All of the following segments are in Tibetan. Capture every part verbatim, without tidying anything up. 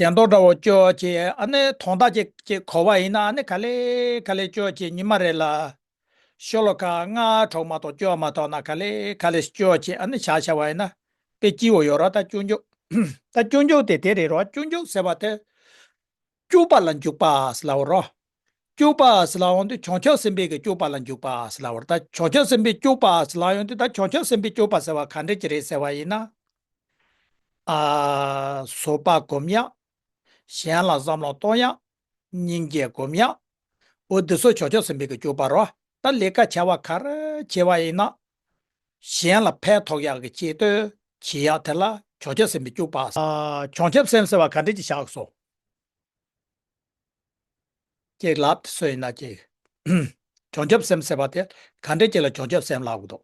གཞན་དོན་འདྲ་བོ་སྐྱོར་བྱས། ཨ་ནི་དོན་དག་ཅིག་ཅིག་གོ་བ་ཡིན་ན། ཨ་ནི་ག་ལེ་ག་ལེ་སྐྱོར་བྱས། ཉི་མ་རེ་ལ་ཤོ་ལོ་ཀ་ལྔ་དྲུག་མ་གཏོགས་སྐྱོར་མ་ཐུབ་ན། ག་ལེ་ག་ལེ་སྐྱོར་བྱས། ཨ་ནི་བྱ་བྱ་བ་ཡིན་ན་དཔེ་སྐྱིད་པོ་ཡོད་རོ། ད་སྤྱོད་འཇུག་ད་སྤྱོད་འཇུག་དེ་དེ་རེད་རོ། སྤྱོད་འཇུག་ཟེར་བ་དེ་སྤྱོད་པ་ལ་འཇུག་པ་ཟེར་ལབ་རོ། སྤྱོད་པ་ཟེར་ལབ་ཡོང་དུས་བྱང་ཆུབ་སེམས་དཔའི་གི་སྤྱོད་པ་ལ་འཇུག་པ་ཟེར་ལབ་རོ། ད་བྱང་ཆུབ་སེམས་དཔའི་སྤྱོད་པ་ཟེར་ལབ་ཡོང་དུས། ད་བྱང་ཆུབ་སེམས་དཔའི་སྤྱོད་པ་ཟེར་བ་ག་འདྲ་ཅིག་རེད་ཟེར་བ་ཡིན་ན། ཨ། བཟོད་པ་སྒོམ་ཡག་གཞན་ལ་བསམ་བློ་གཏོང་ཡག་སྙིང་རྗེ་སྒོམ་ཡག་འོ་འདི་ཚོ་བྱང་ཆུབ་སེམས་དཔའི་གི་སྤྱོད་པ་རོ། ད་ལས་ཀ་བྱ་བ་ག་རེ་བྱེད་པ་ཡིན་ན། གཞན་ལ་ཕན་ཐོགས་ཡག་གི་ཆེད་དུ་བྱེད་ཡག་དེ་ལ་བྱང་ཆུབ་སེམས་དཔའི་སྤྱོད་པ། ཨ། བྱང་ཆུབ་སེམས་ཟེར་བ་ག་འདྲ་ཅིག་བཞག་སོང་། ཅིག་ལབ་སོ་ཡིན་ན་ཅིག་བྱང་ཆུབ་སེམས་ཟེར་བ་དེ་ག་འདྲ་ཅིག་ལ་བྱང་ཆུབ་སེམས་ལབ་ཀྱི་འདུག་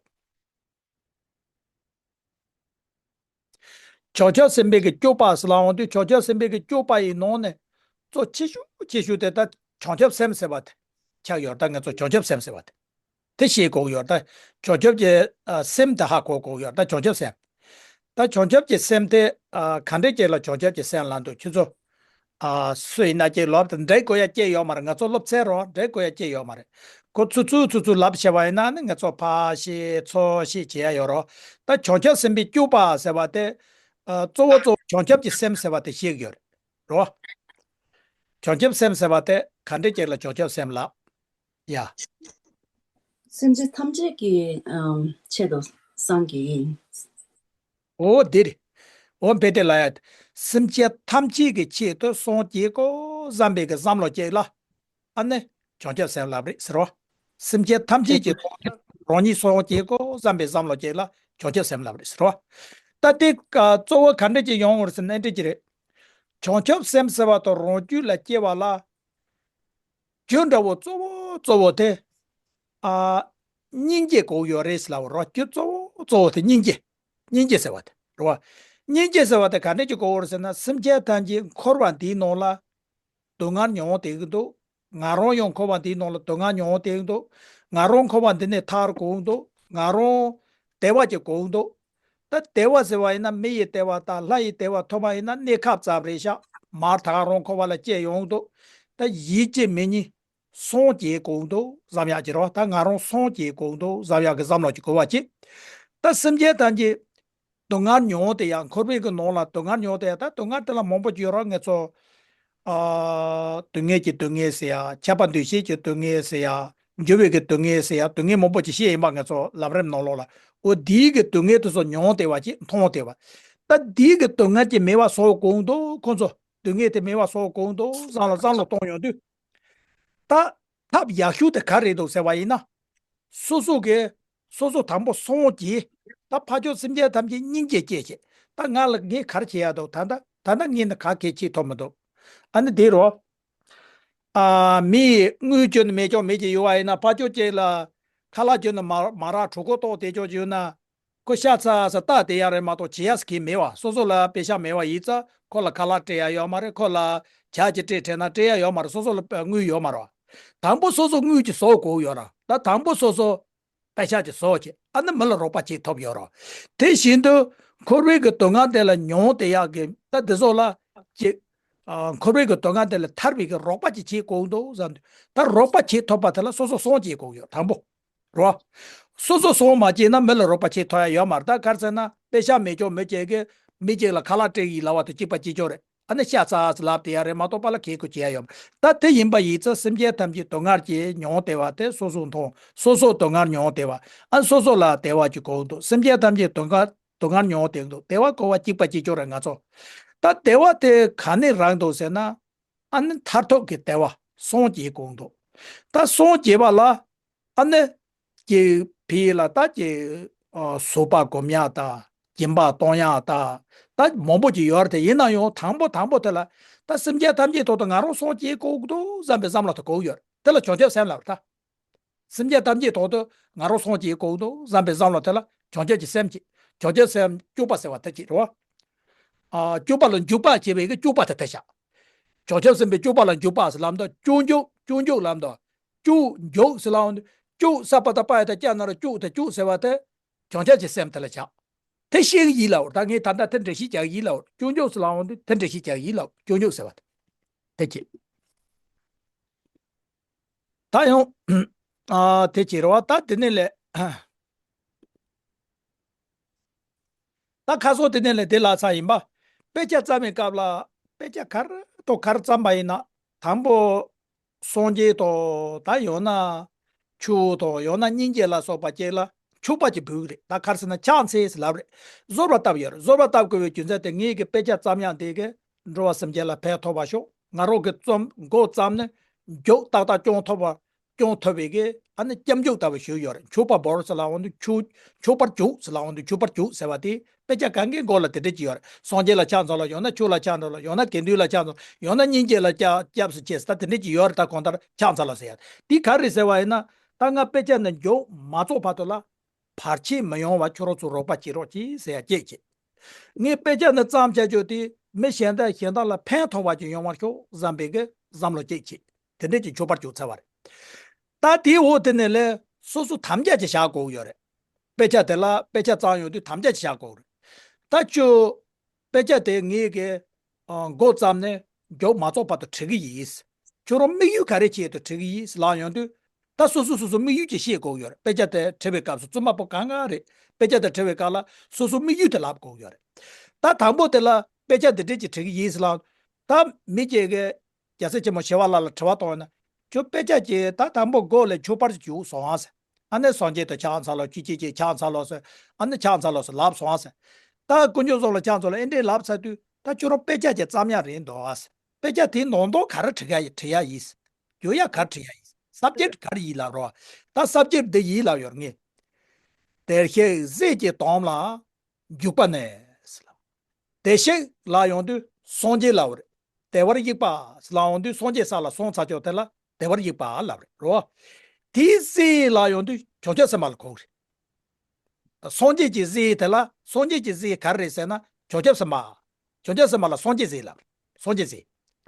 བྱང་ཆུབ་སེམས་དཔའི་གི་སྤྱོད་པ་ཟེར་ལབ་ཡོང་དུས། བྱང་ཆུབ་སེམས་དཔའི་གི་སྤྱོད་པ་ཡི་ནང་ནས་གཙོ་ཆེ་ཤོས་ཆེ་ཤོས་དེ་ད་བྱང་ཆུབ་སེམས་ཟེར་བ་དེ་ཆགས་ཡོད་རེད། ད་ང་ཚོ་བྱང་ཆུབ་སེམས་ཟེར་བ་དེ་དེ་ཤེས་དགོས་ཡོད་རེད། ད་བྱང་ཆུབ་ཀྱི་ཨ་སེམས་དེ་ཧ་གོ་དགོས་ཡོད་རེད། ད་བྱང་ཆུབ་སེམས། ད་བྱང་ཆུབ་ཀྱི་སེམས་དེ་ཨ་ག་འདྲ་ཅིག་ལ་བྱང་ཆུབ་ཀྱི་སེམས་ལབ་འདུག་ཁྱེད་ཚོ། ཨ། སུ་ཡིན་ན་ཅིག་ལབ་དང་འགྲིག་དགོས་ཡ་ཅིག་ཡོད་མ་རེད། ང་ཚོ་སློབ་ཚན་རོ། འགྲིག་དགོས་ཡ་ཅིག་ཡོད་མ་རེད། ཁོ་ཚུར་ཚུར་ཚུར་ཚུར་ལབ་བྱས་པ་ཡིན་ན་ནི་ང་ཚོ་ཕར་བཤད་ཚུར་བཤད་བྱེད་ཡ་ཡོད་རོ། ད་བྱང་ཆུབ་སེམས་དཔའི་སྤྱོད་པ་ཟེར་བ་དེ། ཨ། གཙོ་བོ་གཙོ་བོ་བྱང་ཆུབ་ཀྱི་སེམས་ཟེར་བ་དེ་བཤད་ཀྱི་ཡོད་རེད་རོ། བྱང་ཆུབ་སེམས་ཟེར་བ་དེ་ག་འདྲ་ཅིག་ལ་བྱང་ཆུབ་སེམས་ལབ་ཡ། སེམས་ཅན་ཐམས་ཅད་ཀྱི་ཨམ་ཆེད་དུ་སངས་རྒྱས་ཡིན། འོ་དེ་རེད། འོ་དཔེ་དེ་ལ་ཡ། སེམས་ཅན་ཐམས་ཅད་ཀྱི་ཆེད་དུ་སངས་རྒྱས་དགོས་བསམ་པའི་གི་བསམ་བློ་ཅིག་ལ། ཨ་ནི་བྱང་ཆུབ་སེམས་ལབ་རེད་ཟེར་རོ། སེམས་ཅན་ཐམས་ཅད་ཀྱི་ཐོག་ནས་རང་ཉིད་སངས་རྒྱས་དགོས་བསམ་པའི་བསམ་བློ་ཅིག་ལ་བྱང་ཆུབ་སེམས་ལབ་རེད་ཟེར་རོ། ད་དེ་ཀ་གཙོ་བོ་ག་འདྲ་ཅིག་ཡོང་བར་ཟེར་ན་འདི་ཅི་རེད། བྱང་ཆུབ་སེམས་ཟེར་བ་དང་རང་རྒྱུད་ལ་སྐྱེ་བ་ལ། རྒྱུ་འདྲ་བོ་གཙོ་བོ་གཙོ་བོ་དེ། ཨ། སྙིང་རྗེ་དགོས་ཡོད་རེད་ཟེར་ལབ་རོ། རྒྱུ་གཙོ་བོ་གཙོ་བོ་དེ་སྙིང་རྗེ། སྙིང་རྗེ་ཟེར་བ་དེ་རེད་བ། སྙིང་རྗེ་ཟེར་བ་དེ་ག་འདྲ་ཅིག་དགོས་ཡོད་རེད་ཟེར་ན། སེམས་ཅན་ཐམས་ཅད་འཁོར་བ་འདིའི་ནང་ལ་སྡུག་བསྔལ་མྱོང་བསྡད་ཀྱི་འདུག་ང་རང་ཡང་འཁོར་བ་འདིའི་ནང་ལ་སྡུག་བསྔལ་མྱོང་བསྡད་ཀྱི་འདུག་ང་རང་འཁོར་བ་འདི་ནས་ཐར་དགོས་ཀྱི་འདུག་ང་རང་བདེ་བ་ཅིག་དགོས་ཀྱི་འདུག་ད་བདེ་བ་ཟེར་བ་ཡིན་ན་མི་ཡི་བདེ་བ་དང་ལྷ་ཡི་བདེ་བ་ཐོབ་པ་ཡིན་ན་གནས་སྐབས་ཙམ་རེད་ཤག་མར་ད་ག་རང་འཁོར་བ་ལ་སྐྱེ་ཡོང་གི་འདུག་ད་ཡིད་ཀྱི་མི་ཉིད་སངས་རྒྱས་དགོས་འདུག་བསམ་ཡག་ཅིག་རོ། ད་ང་རང་སངས་རྒྱས་དགོས་འདུག་བསམ་ཡག་གི་བསམ་བློ་ཅིག་དགོས་པ་ཅིག་ད་སེམས་ཅན་ཐམས་ཅད་སྡུག་བསྔལ་མྱོང་དེ་ཡང་འཁོར་བའི་གི་ནང་ལ་སྡུག་བསྔལ་མྱོང་དེ་ཡང་། ད་སྡུག་བསྔལ་དེ་ལ་མང་པོ་ཅིག་ཡོད་རོ། ང་ཚོ་ཨ་སྡུག་བསྔལ་གྱི་སྡུག་བསྔལ་ཟེར་ཡ། ཁྱབ་པ་འདུ་ཤེས་ཀྱི་སྡུག་བསྔལ་ཟེར་ཡ། འགྱུར་བའི་གི་སྡུག་བསྔལ་ཟེར་ཡ། སྡུག་བསྔལ་མང་པོ་ཅིག་བཤད་ཡིན་པ། ང་ཚོ་ལམ་རིམ་ནང་ལོགས་ལ། འོ་དེའི་གི་སྡུག་བསྔལ་དེ་ཚོ་མྱོང་དེ་བ་ཅིག་མཐོང་དེ་བ། ད་དེའི་གི་སྡུག་བསྔལ་གྱི་མེད་པ་བཟོ་དགོས་འདུག་ཁོང་ཚོ་སྡུག་བསྔལ་དེ་མེད་པ་བཟོ་དགོས་འདུག་བསམ་བློ་བསམ་བློ་གཏོང་ཡོང་དུས། ད་ཐབས་ཡག་ཤོས་དེ་ག་རེ་འདུག་ཟེར་བ་ཡིན་ན། སོ་སོ་གི་སོ་སོ་དང་པོ་སངས་རྒྱས། ད་ཕར་ཕྱོགས་སེམས་ཅན་ཐམས་ཅད་སྙིང་རྗེ་སྐྱེས་བྱས། ད་ང་ལ་ངས་ག་རེ་བྱེད་ཡག་འདུག་ད་ལྟ་ད་ལྟ་ངས་ནི་ག་གེ་བྱེད་ཐུབ་མི་འདུག་ཨ་ནི་དེ་རོ། ཨ། མི་ཡིས་དངུལ་བཅོལ་ནས་མེ་སྒྱོགས་མེ་ཅིག་གཡུག་པ་ཡིན་ན། ཕར་ཕྱོགས་ཅིག་ལ་ཁ་ལག་བཅོལ་ནས་མ་མ་རག་གྲོད་ཁོག་ལྟོགས་བསྡད་ཆོག་ཅིག་ཡོད་ན། ཁོ་ཤ་ཚ་ས་ལྟ་བསྡད་ཡག་རེད་མ་གཏོགས་བྱེད་ཡག་གི་མེད་བ། སོ་སོ་ལ་པེ་ཤག་མེད་བ་ཡིན་ཙང་ཁོ་ལ་ཁ་ལག་སྤྲད་ཡག་ཡོད་མ་རེད། ཁོ་ལ་ཇ་ཅིག་སྤྲད་དྲན་ན་སྤྲད་ཡག་ཡོད་མ་རེད། སོ་སོ་ལ་དངུལ་ཡོད་མ་རེད་བ། དང་པོ་སོ་སོ་དངུལ་གྱི་བཟོ་དགོས་ཡོད་ར། ད་དང་པོ་སོ་སོ་པེ་ཤག་གི་བཟོ་བྱེད། ཨ་ནི་མི་ལ་རོགས་པ་བྱེད་ཐུབ་ཡོད་ར། དེ་བཞིན་དུ་འཁོར་བའི་གི་སྡུག་བསྔལ་དེ་ལ་མྱོང་དེ་ཡག་གི་ད་དེ་ཚོ་ལ་ཅིག་ཨ། འཁོར་བའི་གི་སྡུག་བསྔལ་དེ་ལས་ཐར་བའི་གི་རོགས་པ་ཅིག་བྱེད་དགོས་འདུག་བསམ་དུས། ད་རོགས་པ་བྱེད་ཐུབ་པ་དེ་ལ་སོ་སོ་སངས་རྒྱས་དགོས་ཡོད། དང་པོ་རོ། སོ་སོ་སངས་མ་རྒྱས་ན་མི་ལ་རོགས་པ་བྱེད་ཐུབ་ཡ་ཡོད་མ་རེད། ད་ག་རེ་ཟེར་ན་པེ་ཤག་མེད་ཀྱོག་མི་བྱེད་གི་མི་གཅིག་ལ་ཁ་ལག་སྤྲད་ཡིན་ལབ་པ་དང་གཅིག་པ་གཅིག་ཀྱོག་རེད། ཨ་ནི་ཤ་ཚ་ཚ་ལབ་དེ་ཡ་རེད་མ་གཏོགས་པ་ལ་གལ་ཁུ་བྱེད་ཡ་ཡོད་མ་རེད། ད་དེ་ཡིན་པ་ཡིན་ཙང་སེམས་ཅན་ཐམས་ཅད་སྡུག་བསྔལ་གྱིས་མྱོང་བདེ་བ་དེ་སོ་སོ་མཐོང་། སོ་སོ་སྡུག་བསྔལ་མྱོང་བདེ་བ། ཨ་ནི་སོ་སོ་ལ་བདེ་བ་ཅིག་དགོས་འདུག་སེམས་ཅན་ཐམས་ཅད་སྡུག་བསྔལ་སྡུག་བསྔལ་མྱོང་བསྡད་འདུག་བདེ་བ་དགོས་པ་གཅིག་པ་གཅིག་ཀྱོག་རེད་ང་ཚོ། ད་བདེ་བ་དེ་ག་ནས་རག་འདུག་ཟེར་ན། ཨ་ནི་མཐར་ཐུག་གི་བདེ་བ་སངས་རྒྱས་དགོས་འདུག་ད་སངས་རྒྱས་པ་ལ་ཨ་ནི་ཀྱི་ཕི་ལ་ད་ཀྱི་ཨ་བཟོད་པ་སྒོམ་ཡག་དང་སྦྱིན་པ་གཏོང་ཡག་དང་ད་མང་པོ་ཅིག་ཡོད་རེད། དེ་ཡིན་ན་ཡང་དང་པོ་དང་པོ་དེ་ལ་ད་སེམས་ཅན་ཐམས་ཅད་ཐོག་ཏུ་ང་རང་སངས་རྒྱས་དགོས་འདུག་བསམ་པའི་བསམ་བློ་དེ་དགོས་ཡོད་རེད། དེ་ལ་བྱང་ཆུབ་སེམས་ལབ་རེད་ད། སེམས་ཅན་ཐམས་ཅད་ཐོག་ཏུ་ང་རང་སངས་རྒྱས་དགོས་འདུག་བསམ་པའི་བསམ་བློ་དེ་ལ་བྱང་ཆུབ་ཀྱི་སེམས་ཀྱི། བྱང་ཆུབ་སེམས་སྤྱོད་པ་ཟེར་བ་དེ་ཅིག་རེད་བ། ཨ། སྤྱོད་པ་ལ་འཇུག་པ་བྱེད་པའི་གི་སྤྱོད་པ་དེ་དེ་བཞག་བྱང་ཆུབ་སེམས་དཔའི་སྤྱོད་པ་ལ་འཇུག་པ་ཟེར་ལབ་དུས་སྤྱོད་འཇུག་སྤྱོད་འཇུག་ལབ་དུས། སྤྱོད་འཇུག་ཟེར་ལབ་དུས་སྤྱོད་ས་པ་ད་པ་ཡ་ད་ཀྱ་ན་རོ་སྤྱོད་དེ་སྤྱོད་ཟེར་བ་དེ་བྱང་ཆུབ་ཀྱི་སེམས་དེ་ལ་བཞག་དེ་ཤེས་ཀྱི་ཡིན་ལབ། ད་ངས་ད་ལྟ་དེ་འགྲེལ་བཤད་རྒྱག་གི་ཡིན་ལབ། སྐྱོན་བརྗོད་ཟེར་ལབ་འོང་དུས་དེ་འགྲེལ་བཤད་རྒྱག་གི་ཡིན་ལབ། སྐྱོན་བརྗོད་ཟེར་བ་དེ་དེ་ཅི། ད་ཡང་ཨ་དེ་ཅི་རེད་བ། ད་དེ་ནས་ལས། ད་ཁ་སང་དེ་ནས་ལས་དེ་ལབ་ཚར་ཡིན་པ། དཔེ་ཆ་བརྩམས་པའི་སྐབས་ལ་དཔེ་ཆ་ག་རེ་དང་ག་རེ་བརྩམས་པ་ཡིན་ན། དང་པོ་སངས་རྒྱས་དང་། ད་ཡང་ན་ཆུ་དང་། ཡང་ན་སྙིང་རྗེ་ལ་སོགས་པ་ཅིག་ལ་མཆོད་པ་ཅིག་འབུལ་གི་རེད། ད་ག་རེ་ཟེར་ན་ཕྱག་འཚལ་ཟེར་ལབ་རེད། གསོལ་བ་བཏབ་ཡོད་རེད། གསོལ་བ་བཏབ་དགོས་པའི་རྒྱུ་མཚན་དེ་ངེད་ཀྱི་དཔེ་ཆ་བརྩམས་ཡག་དེ་གིས་འགྲོ་བ་སེམས་ཅན་ལ་ཕན་ཐོགས་པ་ཤོག། ང་རང་གི་རྩོམ་འགོ་བརྩམས་ནས་མཇུག་ཏག་ཏག་སྐྱོང་ཐུབ་པ། སྐྱོང་ཐུབ་པའི་གི་ཨ་ནི་སྐྱབས་འཇུག་ལྟ་བུ་ཞུས་ཡོད་རེད། མཆོད་པ་འབུལ་ཟེར་ལབ་འོང་དུས་མཆོད། མཆོད་པར་གྱུར་ཟེར་ལབ་འོང་དུས་མཆོད་པར་གྱུར་ཟེར་བ་དེ་དཔེ་ཆ་གང་གའི་མགོ་ལ་དེ་འདྲ་ཅིག་ཡོད་རེད། སངས་རྒྱས་ལ་ཕྱག་འཚལ་ལོ། ཡང་ན་ཆུ་ལ་ཕྱག་འཚལ་ལོ། ཡང་ན་དགེ་འདུན་ལ་ཕྱག་འཚལ་ལོ། ཡང་ན་སྙིང་རྗེ་ལ་སྐྱབས་སྐྱབས་སུ་མཆི་ཟེར། ད་དེ་འདྲ་ཅིག་ཡོད་རེད། ད་གང་ལྟར་ཕྱག་འཚལ་ལོ་ཟེར་ཡ་དེ་ག་རེ་ཟེར་བ་ཡིན་ན། ད་ང་དཔེ་ཆ་འདི་མཇུག་མ་རྫོགས་བར་དུ་ལ་བར་ཆད་མི་ཡོང་བ་ཁྱོད་རང་ཚོ་རོགས་པ་བྱེད་རོགས་གྱིས་ཟེར་ཡ་གཅིག་བྱས། ངས་དཔེ་ཆ་འདི་བརྩམས་བྱ་རྒྱུ་དེ་མི་གཞན་དག་གཞན་དག་ལ་ཕན་ཐོགས་པ་ཅིག་ཡོང་བར་ཤོག་བསམ་པའི་གི་བསམ་བློ་གཅིག་བྱས། དེ་འདྲ་ཅིག་མཆོད་པར་གྱུར་ཚར་བ་རེད། ད་དེའི་འོག་དེ་ནས་ལས་སོ་སོ་དམ་བཅའ་ཅིག་བཞག་དགོས་ཡོད་རེད། དཔེ་ཆ་དེ་ལ། དཔེ་ཆ་བརྩམས་ཡོང་དུས་དམ་བཅའ་ཅིག་བཞག་དགོས་རེད། ད་ཁྱོད་དཔེ་ཆ་དེ་ངེད་ཀྱིས་ཨ་འགོ་བརྩམས་ནས་མཇུག་མ་རྫོགས་བར་དུ་བྲི་གི་ཡིན། ཁྱོད་རང་དམིགས་ཡུལ་ག་རེ་ཆེད་དུ་བྲི་གི་ཡིན་ལབ་ཡོང་དུས། ད་སོ་སོ་སོ་སོ་དམིགས་ཡུལ་ཅིག་ཤེས་དགོས་ཡོད་རེད། དཔེ་ཆ་དེ་བྲི་བའི་སྐབས་སུ་རྩོམ་པ་པོ་གང་ག་རེད། དཔེ་ཆ་དེ་བྲི་བའི་སྐབས་ལ་སོ་སོ་དམིགས་ཡུལ་དེ་ལབ་དགོས་ཡོད་རེད། ད་དང་པོ་དེ་ལ་དཔེ་ཆ་འདི་འདྲས་ཅིག་བྲི་གི་ཡིན་ཟེར་ལབ། ད་མི་གཅིག་གིས་རྒྱལ་སྲས་ཆེན་པོ་ཞི་བ་ལྷ་ལ་དྲི་བ་བཏང་ཡོད་ན། ཁྱོད་དཔེ་ཆ་ཅིག་ད་དང་པོ་འགོ་ལས་མཆོད་པར་གྱུར་སོང་ཨ་ཟེར། ཨ་ནི་སངས་རྒྱས་དང་ཕྱག་འཚལ་ལོ། ཅི་ཅི་ཅི་ཕྱག་འཚལ་ལོ་ཟེར། ཨ་ནི་ཕྱག་འཚལ་ལོ་ཟེར་ལབ་སོང་ཨ་ཟེར། ད་དཀོན་མཆོག་གསུམ་ལ་ཕྱག་འཚལ་ལོ་ཨེ་འདྲས་ལབ་ཚར་དུས། ད་ཁྱོད་རང་དཔེ་ཆ་ཅིག་བརྩམས་ཡག་རེད་འདུག་ཨ་ཟེར། དཔེ་ཆ་དེའི་ནང་དོན་ག་རེ་བྲི་ཡ་ཡིན། བྲི་ཡ་ཡིན། བརྗོད་ཡ་ག་རེ་བྲི་ཡ་ཡིན། སབ་ཇེག་ག་རེ་ཡིན་ལབ་རོགས། ད་སབ་ཇེག་འདི་ཡིན་ལབ་ཡོད་ངས། བདེ་གཤེགས་ཟས་ཀྱི་དོན་ལ་འཇུག་པ་ནས་ཟེར་ལབ། བདེ་གཤེགས་ལབ་ཡོང་དུས་སངས་རྒྱས་ལབ་རེད། བདེ་བར་གཤེགས་པ་ལབ་ཡོང་དུས་སངས་རྒྱས་ས་ལ་སོང་ཚར་ཆོག་དེ་ལ་བདེ་བར་གཤེགས་པ་ལབ་རེད་རོ། དེའི་ཟས་ལབ་ཡོང་དུས་བྱང་ཆུབ་སེམས་དཔའ་ལ་གོ་གི་རེད། སངས་རྒྱས་ཀྱི་ཟས་དེ་ལ། སངས་རྒྱས་ཀྱི་ཟས་ག་རེ་རེད་ཟེར་ན་བྱང་ཆུབ་སེམས་དཔའ། བྱང་ཆུབ་སེམས་དཔའ་ལ་སངས་རྒྱས་ཟས་ལབ་རེད། སངས་རྒྱས་ཟས།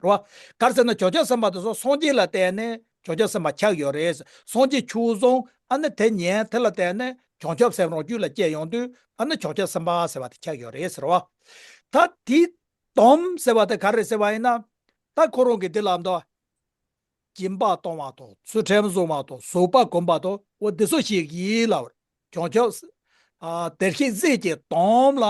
རེད་བ། ག་རེ་ཟེར་ན་བྱང་ཆུབ་སེམས་དཔའ་དེ་ཚོ་སངས་རྒྱས་ལ་བརྟེན་ནས་བྱང་ཆུབ་སེམས་དཔའ་ཆགས་ཡོད་རེད། སངས་རྒྱས་ཆོས་བཟུང་ཨ་ནི་དེ་ཉན། དེ་ལ་བརྟེན་ནས་བྱང་ཆུབ་སེམས་རང་རྒྱུད་ལ་སྐྱེས་ཡོང་དུས་ཨ་ནི་བྱང་ཆུབ་སེམས་དཔའ་ཟེར་བ་དེ་ཆགས་ཡོད་རེད་ཟེར་བ། ད་དེའི་དོན་ཟེར་བ་དེ་ག་རེ་ཟེར་བ་ཡིན་ན། ད་ཁོ་རང་གིས་འདི་ལབ་འདུག། སྦྱིན་པ་གཏོང་བ་དང་། ཚུལ་ཁྲིམས་བཟུང་བ་དང་། བཟོད་པ་སྒོམ་པ་དང་། འོ་འདི་ཚོ་ཞིག་ཡིན་ལབ། བྱང་ཆུབ་ཨ་བདེ་གཤེགས་ཟས་ཀྱི་དོན་ལ་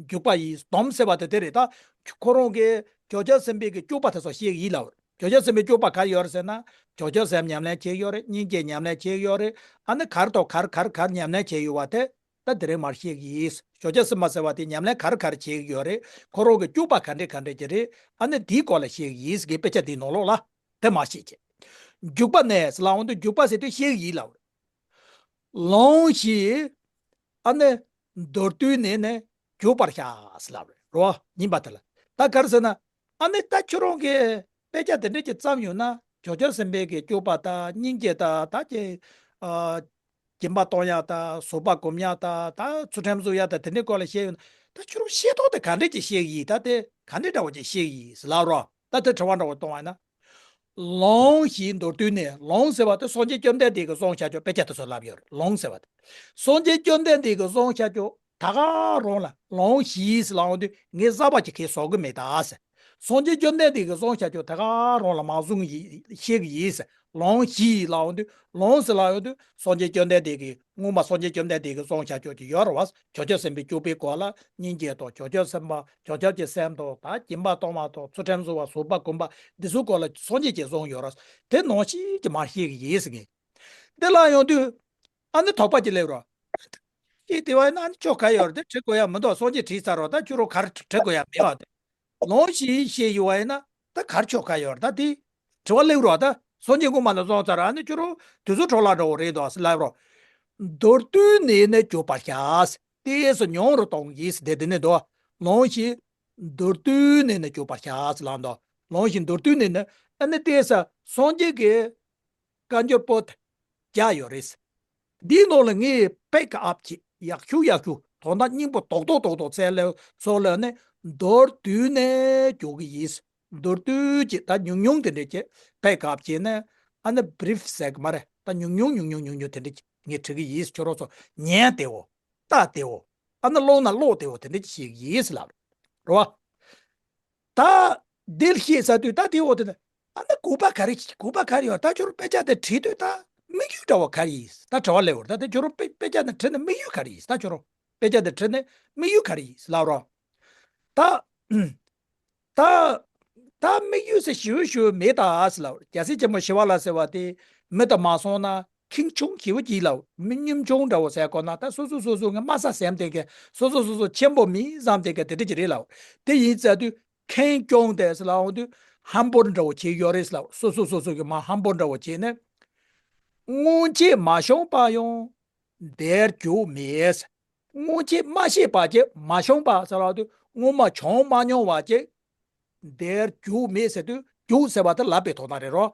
འཇུག་པ་ཡིན། དོན་ཟེར་བ་དེ་དེ་རེད། ད་ཁོ་རང་གིས་བྱང་ཆུབ་སེམས་དཔའི་གི་སྤྱོད་པ་དེ་ཚོ་ཤེས་ཀྱི་ཡིན་ལབ། བྱང་ཆུབ་སེམས་དཔའི་སྤྱོད་པ་ག་ཡོད་རེད་ཟེར་ན། བྱང་ཆུབ་སེམས་ཉམས་ལེན་བྱས་ཡོད་རེད། སྙིང་རྗེ་ཉམས་ལེན་བྱས་ཡོད་རེད། ཨ་ནི་གར་དང་གར་གར་གར་ཉམས་ལེན་བྱས་ཡོད་པ་དེ། ད་དེ་རིང་མར་ཤེས་ཀྱི་ཡིན། བྱང་ཆུབ་སེམས་དཔའ་ཟེར་བ་དེ་ཉམས་ལེན་ག་རེ་ག་རེ་བྱེད་ཀྱི་ཡོད་རེད། ཁོ་རང་གི་སྤྱོད་པ་ག་འདྲས་ག་འདྲས་ཀྱི་རེད། ཨ་ནི་དེའི་སྐོར་ལ་ཤེས་ཀྱི་ཡིན་ཟེར་གྱི་དཔེ་ཆ་དེའི་ནང་ལོགས་ལ་དེ་མར་ཤེས་བྱས། འཇུག་པ་ནས་ལབ་འོང་དུས་འཇུག་པ་ཟེར་དུས་ཤེས་ཀྱི་ཡིན་ལབ་རེད། ལོངས་ཤིག། ཨ་ནི་མདོར་བསྡུས་ནས་ནི་འཇུག་པར་བྱ་ཟེར་ལབ་རེད་རོ། ཡིན་པ་དེ་ལ་ད་ག་རེ་ཟེར་ན། ཨ་ནི་ད་ཁྱོད་རང་གིས་དཔེ་ཆ་དེ་འདྲས་ཀྱི་བརྩམས་ཡོང་ན། བྱང་ཆུབ་སེམས་དཔའི་གི་སྤྱོད་པ་དང་སྙིང་རྗེ་དང་། ད་ཀྱི་ཨ། སྦྱིན་པ་གཏོང་ཡག་དང་། བཟོད་པ་སྒོམ་ཡག་དང་། ད་ཚུལ་ཁྲིམས་བཟུང་ཡག་དང་། དེ་འདྲའི་སྐོར་ལ་བཤད་ཡོད་ན། ད་ཁྱོད་རང་ཤེས་རྟོགས་དེ་ག་འདྲས་ཀྱིས་ཤེས་ཀྱི་ཡིན། ད་དེ་ག་འདྲས་འདྲ་བོ་ཅིག་ཤེས་ཀྱི་ཡིན་ཟེར་ལབ་རོགས། ད་དེ་དྲི་བ་འདྲ་བོ་གཏོང་བ་ཡིན་ན། ལོངས་ཤིག་མདོར་བསྡུས་ནས། ལོངས་ཟེར་བ་དེ་སངས་རྒྱས་བཅོམ་ལྡན་འདས་ཀྱིས་བཟུང་བྱ་ཆོག་དཔེ་ཆ་དེ་ཚོ་ལབ་ཡོད་རེད། ལོངས་ཟེར་བ་དེ་སངས་རྒྱས་བཅོམ་ལྡན་འདས་ཀྱིས་བཟུང་བྱ་ཆོག་ད་ག་རང་ལ། ལོངས་ཤིག་ཟེར་ལབ་འོང་དུས་ངས་གསར་པ་ཅིག་གས་བཟོ་གི་མེད་ད་ཟེར། སངས་རྒྱས་བཅོམ་ལྡན་འདས་ཀྱིས་བཟུང་བྱ་ཆོག་ད་ག་རང་ལ་མར་བཟུང་ཡི་ཤེས་ཀྱི་ཡིན་ཟེར། ལོངས་ཤིག་ལབ་འོང་དུས། ལོངས་ཟེར་ལབ་འོང་དུས་སངས་རྒྱས་བཅོམ་ལྡན་འདས་ཀྱིས། སྔོན་མ་སངས་རྒྱས་བཅོམ་ལྡན་འདས་ཀྱིས་བཟུང་བྱ་ཆོག་ཅིག་ཡོད་རེད་བ། བྱང་ཆུབ་སེམས་དཔའི་སྤྱོད་པའི་སྐོར་ལ་སྙིང་རྗེ་དང་། བྱང་ཆུབ་སེམས་དཔའ། བྱང་ཆུབ་ཀྱི་སེམས་དང་། ད་སྦྱིན་པ་གཏོང་བ་དང་། ཚུལ་ཁྲིམས་བཟུང་བ། བཟོད་པ་སྒོམ་པ། འདི་ཚོའི་སྐོར་ལ་སངས་རྒྱས་ཀྱིས་བཟུང་ཡོད་རེད། དེ་ནང་བཞིན་གྱི་མར་ཤེས་ཀྱི་ཡིན་ཟེར་གྱི། འདི་ལབ་ཡོང་དུས་ཨ་ནི་དོགས་པ་ཅིག་སླེབས་རོགས། ཅིག་དེ་བ་ཡིན་ན་ཨ་ནི་ཁྱོད་ག་ཡོད་རེད། དེ་དྲི་དགོས་ཡ་མི་འདུག་སངས་རྒྱས་དྲིས་ཚར་རོགས། ད་ཁྱོད་རང་ག་རེ་དྲི་དགོས་ཡ་མེད་བ། དེ་ལོངས་ཤིག་ཤེས་ཡོད་བ་ཡིན་ན། ད་ག་རེ་ཁྱོད་ག་ཡོད་རེད། ད་དེ་དྲི་བ་སླེབས་རོགས། ད་སངས་རྒྱས་སྔོན་མ་ལ་བཟུང་ཚར། ཨ་ནི་ཁྱོད་རང་དུས་ཚོད་འཕྲོ་བརླག་འགྲོ་གི་རེད་འདུག་ཟེར་ལབ་རོགས། མདོར་བསྡུས་ནས་ནི་འཇུག་པར་བྱ། ཏོག་ཙམ་ཉུང་རུ་གཏོང་གི་ཡིན་ཟེར། དེ་དེ་ནས་འདུག་ལོངས་ཤིག་མདོར་བསྡུས་ནས་ནི་འཇུག་པར་བྱ་ཟེར་ལབ་འདུག་ལོངས་ཤིག་མདོར་བསྡུས་ནས་ནི། ཨ་ནི་ཏོག་ཙམ་སངས་རྒྱས་ཀྱི་བཀའ་འགྱུར་པོ་དེ་བརྒྱ་ཡོད་རེད། འདིའི་ནང་ལ་ངས་པེག་ཨབ་བྱས། ཡག་ཤོས་ཡག་ཤོས། དོན་དག་སྙིང་པོ་རྡོག་རྡོག་རྡོག་རྡོག་བཙལ་ལས་ཚོ་ལ་ནི་མདོར་བསྡུས་ནས་འཇོག་གི་ཡིན། མདོར་བསྡུས་ཀྱི་ད་ཉུང་ཉུང་དེ་འདྲས་ཀྱི་པེག་ཨབ་བྱས་ནས། ཨ་ནི་བྷི་རིཕ་ཟེར་གི་མ་རེད། ད་ཉུང་ཉུང་ཉུང་ཉུང་ཉུང་ཉུང་དེ་འདྲས་ཀྱི་ངས་བྲི་གི་ཡིན། ཁྱོད་རང་ཚོ་ཉན་དེའོ། ལྟ་དེའོ། ཨ་ནི་ཀློག་ན་ཀློག་དེ་འོ་དེ་འདྲ་ཅིག་ཤེས་ཀྱི་ཡིན་ཟེར་ལབ་རེད་བ། ད་འདིར་ཤེས་ས་དུས་ད་དེ་འོ་དེ་ནི་ཨ་ནི་དགོས་པ་ག་རེ་དགོས་པ་ག་རེ་ཡོད། ད་ཁྱོད་རང་དཔེ་ཆ་དེ་བྲིས་དུས་ད་དམིགས་ཡུལ་འདྲ་བོ་ག་རེ་ཡིན། ད་དྲི་བ་སླེབས་འོ། ད་དེ་ཁྱོད་རང་དཔེ་དཔེ་ཆ་ནི་བྲིས་ནི་དམིགས་ཡུལ་ག་རེ་ཡིན། ད་ཁྱོད་རང་དཔེ་ཆ་དེ་བྲིས་ནི་དམིགས་ཡུལ་ག་རེ་ཡིན་ལབ་རོགས། ད། ད་ད་དམིགས་ཡུལ་ཟེར་ཞེ་པོ་ཞེ་པོ་མེད་ད་ཟེར་ལབ། རྒྱལ་སྲས་ཆེན་པོ་ཞི་བ་ལྷ་ཟེར་བ་དེ་མི་དང་མ་སོང་ན་ཁེངས་སྐྱུང་ཞེ་པོ་ཅིག་ལབ། མི་གཉོམ་ཆུང་འདྲ་བོ་ཟེར་དགོས་ན་ད་སོ་སོ་སོ་སོ་ངས་དམའ་ས་བསམ་དེ་ག་སོ་སོ་སོ་སོ་ཆེན་པོ་མི་བསམ་དེ་ག་དེ་འདྲ་ཅིག་རེད་ལབ། དེ་ཡིན་ཙང་དུས་ཁེངས་སྐྱུང་དེ་ཟེར་ལབ་འོང་དུས་ཧམ་པོར་འདྲ་བོ་བྱེད་ཡོད་རེད་ཟེར་ལབ། སོ་སོ་སོ་སོ་གི་མ་ཧམ་པོར་འདྲ་བོ་བྱེད་ནས། སྔོན་ཆད་མ་བྱུང་བ་ཡང་འདིར་འཇུག་མེད། སྔོན་ཆད་མ་ཤེས་པ་ཅིག་མ་བྱུང་བ་ཟེར་བ་དེ་སྔོན་མ་བྱུང་མ་མྱོང་བ་ཅིག་འདིར་འཇུག་མེད་ཟེར་དུས་འཇུག་ཟེར་བ་དེ་ལབ་པའི་ཐོག་ན་རེད་རོ།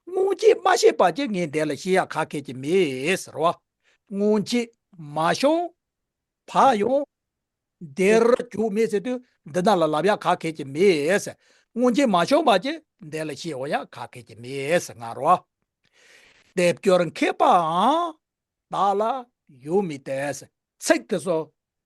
སྔོན་ཆད་མ་ཤེས་པ་ཅིག་ངས་འདི་ལ་ཤེས་ཡག་ག་གེ་ཅིག་མེད་ཟེར་རོ། སྔོན་ཆད་མ་བྱུང་བ་ཡང་འདིར་འཇུག་མེད་ཟེར་དུས་འདི་ན་ལ་ལབ་ཡག་ག་གེ་ཅིག་མེད་ཟེར། སྔོན་ཆད་མ་བྱུང་བ་ཅིག་འདི་ལ་ཤེས་འོང་ཡག་ག་གེ་ཅིག་མེད་ཟེར་ང་རོ། སྡེབ་སྦྱོར་མཁས་པའང་བདག་ལ་ཡོད་མི་འདོད། ཚིག་དེ་ཚོ་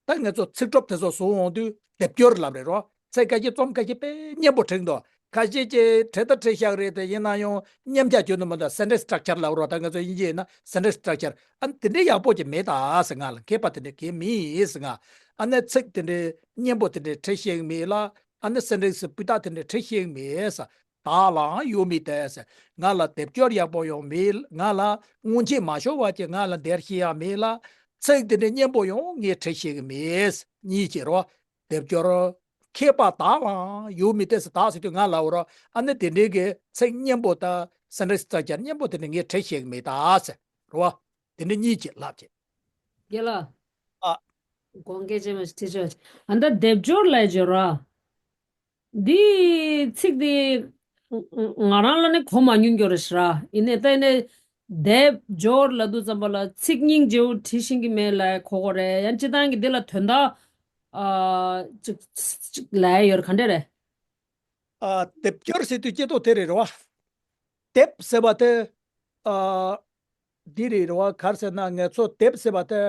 ད་ངེད་ཚོ་ཚིག་གྲོགས་དེ་ཚོ་བཟོ་འོང་དུས་སྡེབ་སྦྱོར་ལབ་རེད་རོ། ཚིག་ཁ་ཤས་རྩོམ་ཁ་ཤས་དཔེ་སྙན་པོ་བྲིས་འདུག་ཁ་ཤས་ཀྱིས་བྲིས་ད་བྲིས་ཤག་རེད་དེ་ཡིན་ན་ཡང་མཉམ་བཞག་བརྗོད་ནི་མི་འདུག sentence structure ལབ་རོ། ད་ང་ཚོ་དབྱིན་ཇི་ཡིན་ན་sentence structure ཨ་ནི་དེ་འདྲའི་ཡག་པོ་ཅིག་མེད་ད་ཟེར། ང་ལ་མཁས་པ་དེ་འདྲ་གང་ཡང་མེད་ཟེར། ང་ཨ་ནི་ཚིག་དེ་འདྲའི་སྙན་པོ་དེ་འདྲ་བྲིས་ཤེས་མེད་ལ། ཨ་ནི་སེ་འབྲས་སི་སྤུས་དག་དེ་འདྲ་བྲིས་ཤེས་མེད་ཟེར། བདག་ལའང་ཡོད་མི་འདོད་ཟེར། ང་ལ་སྡེབ་སྦྱོར་ཡག་པོ་ཡང་མེད། ང་ལ་སྔོན་ཆད་མ་ཤོར་བ་ཅིག་ང་ལ་འདིར་ཤེས་ཡག་མེད་ལ། ཚིག་དེ་འདྲའི་སྙན་པོ་ཡང་ངས་བྲིས་ཤེས་ཀྱི་མེད། གཉིས་ཀྱི་རོ། སྡེབ་སྦྱོར་མཁས་པ་བདག་ལའང་ཡོད་མི་འདོད་ཟེར། བདག་ཟེར་དུས་ང་ལ་འོ་རོ། ཨ་ནི་དེ་འདྲའི་གི་ཚིག་སྙན་པོ་དང་སེ་འབྲས་སི་སྟྲག་ཅར་སྙན་པོ་དེ་འདྲ་ངས་བྲིས་ཤེས་ཀྱི་མེད་ད་ཟེར་རོ། དེ་འདྲ་གཉིས་ཀྱི་ལབ་ཀྱི། རྒན་ལགས། ཨ། དགོངས་འགལ་ཅན་མ་ཞིག་དྲི་ཆོག་ཨ་ད་སྡེབ་སྦྱོར་ལབ་ཀྱི་ཡོད་ར། འདི་ཚིག་འདི་ང་རང་ལ་ནི་གོ་མ་མྱོང་རྒྱུ་རེད་ཤག་ར། ཡིན་ནའི་ད་ནི་སྡེབ་སྦྱོར་ལབ་དུས་ཙམ་པ་ལ་ཚིག་རྙིང་རྗེ་བོ་བྲིས་ཤེས་ཀྱི་མེད་ལབ་གོ་གོ་རེད། ཡང་སྤྱིར་བཏང་གི་འདི་ལ་དོན་དག་ཨ་ཅིག་ཅིག་ལབ་ཡ་ཡོད་རེད། ག་འདྲ་རེད། ཨ་སྡེབ་སྦྱོར་ཟེར་དུས་སྐྱེ་ཐོག་དེ་རེད་རེད་བ། སྡེབ་ཟེར་བ་དེ་ཨ་འདི་རེད་རེད་བ། ག་རེ་ཟེར་ན་ང་ཚོ་སྡེབ་ཟེར་བ་དེ་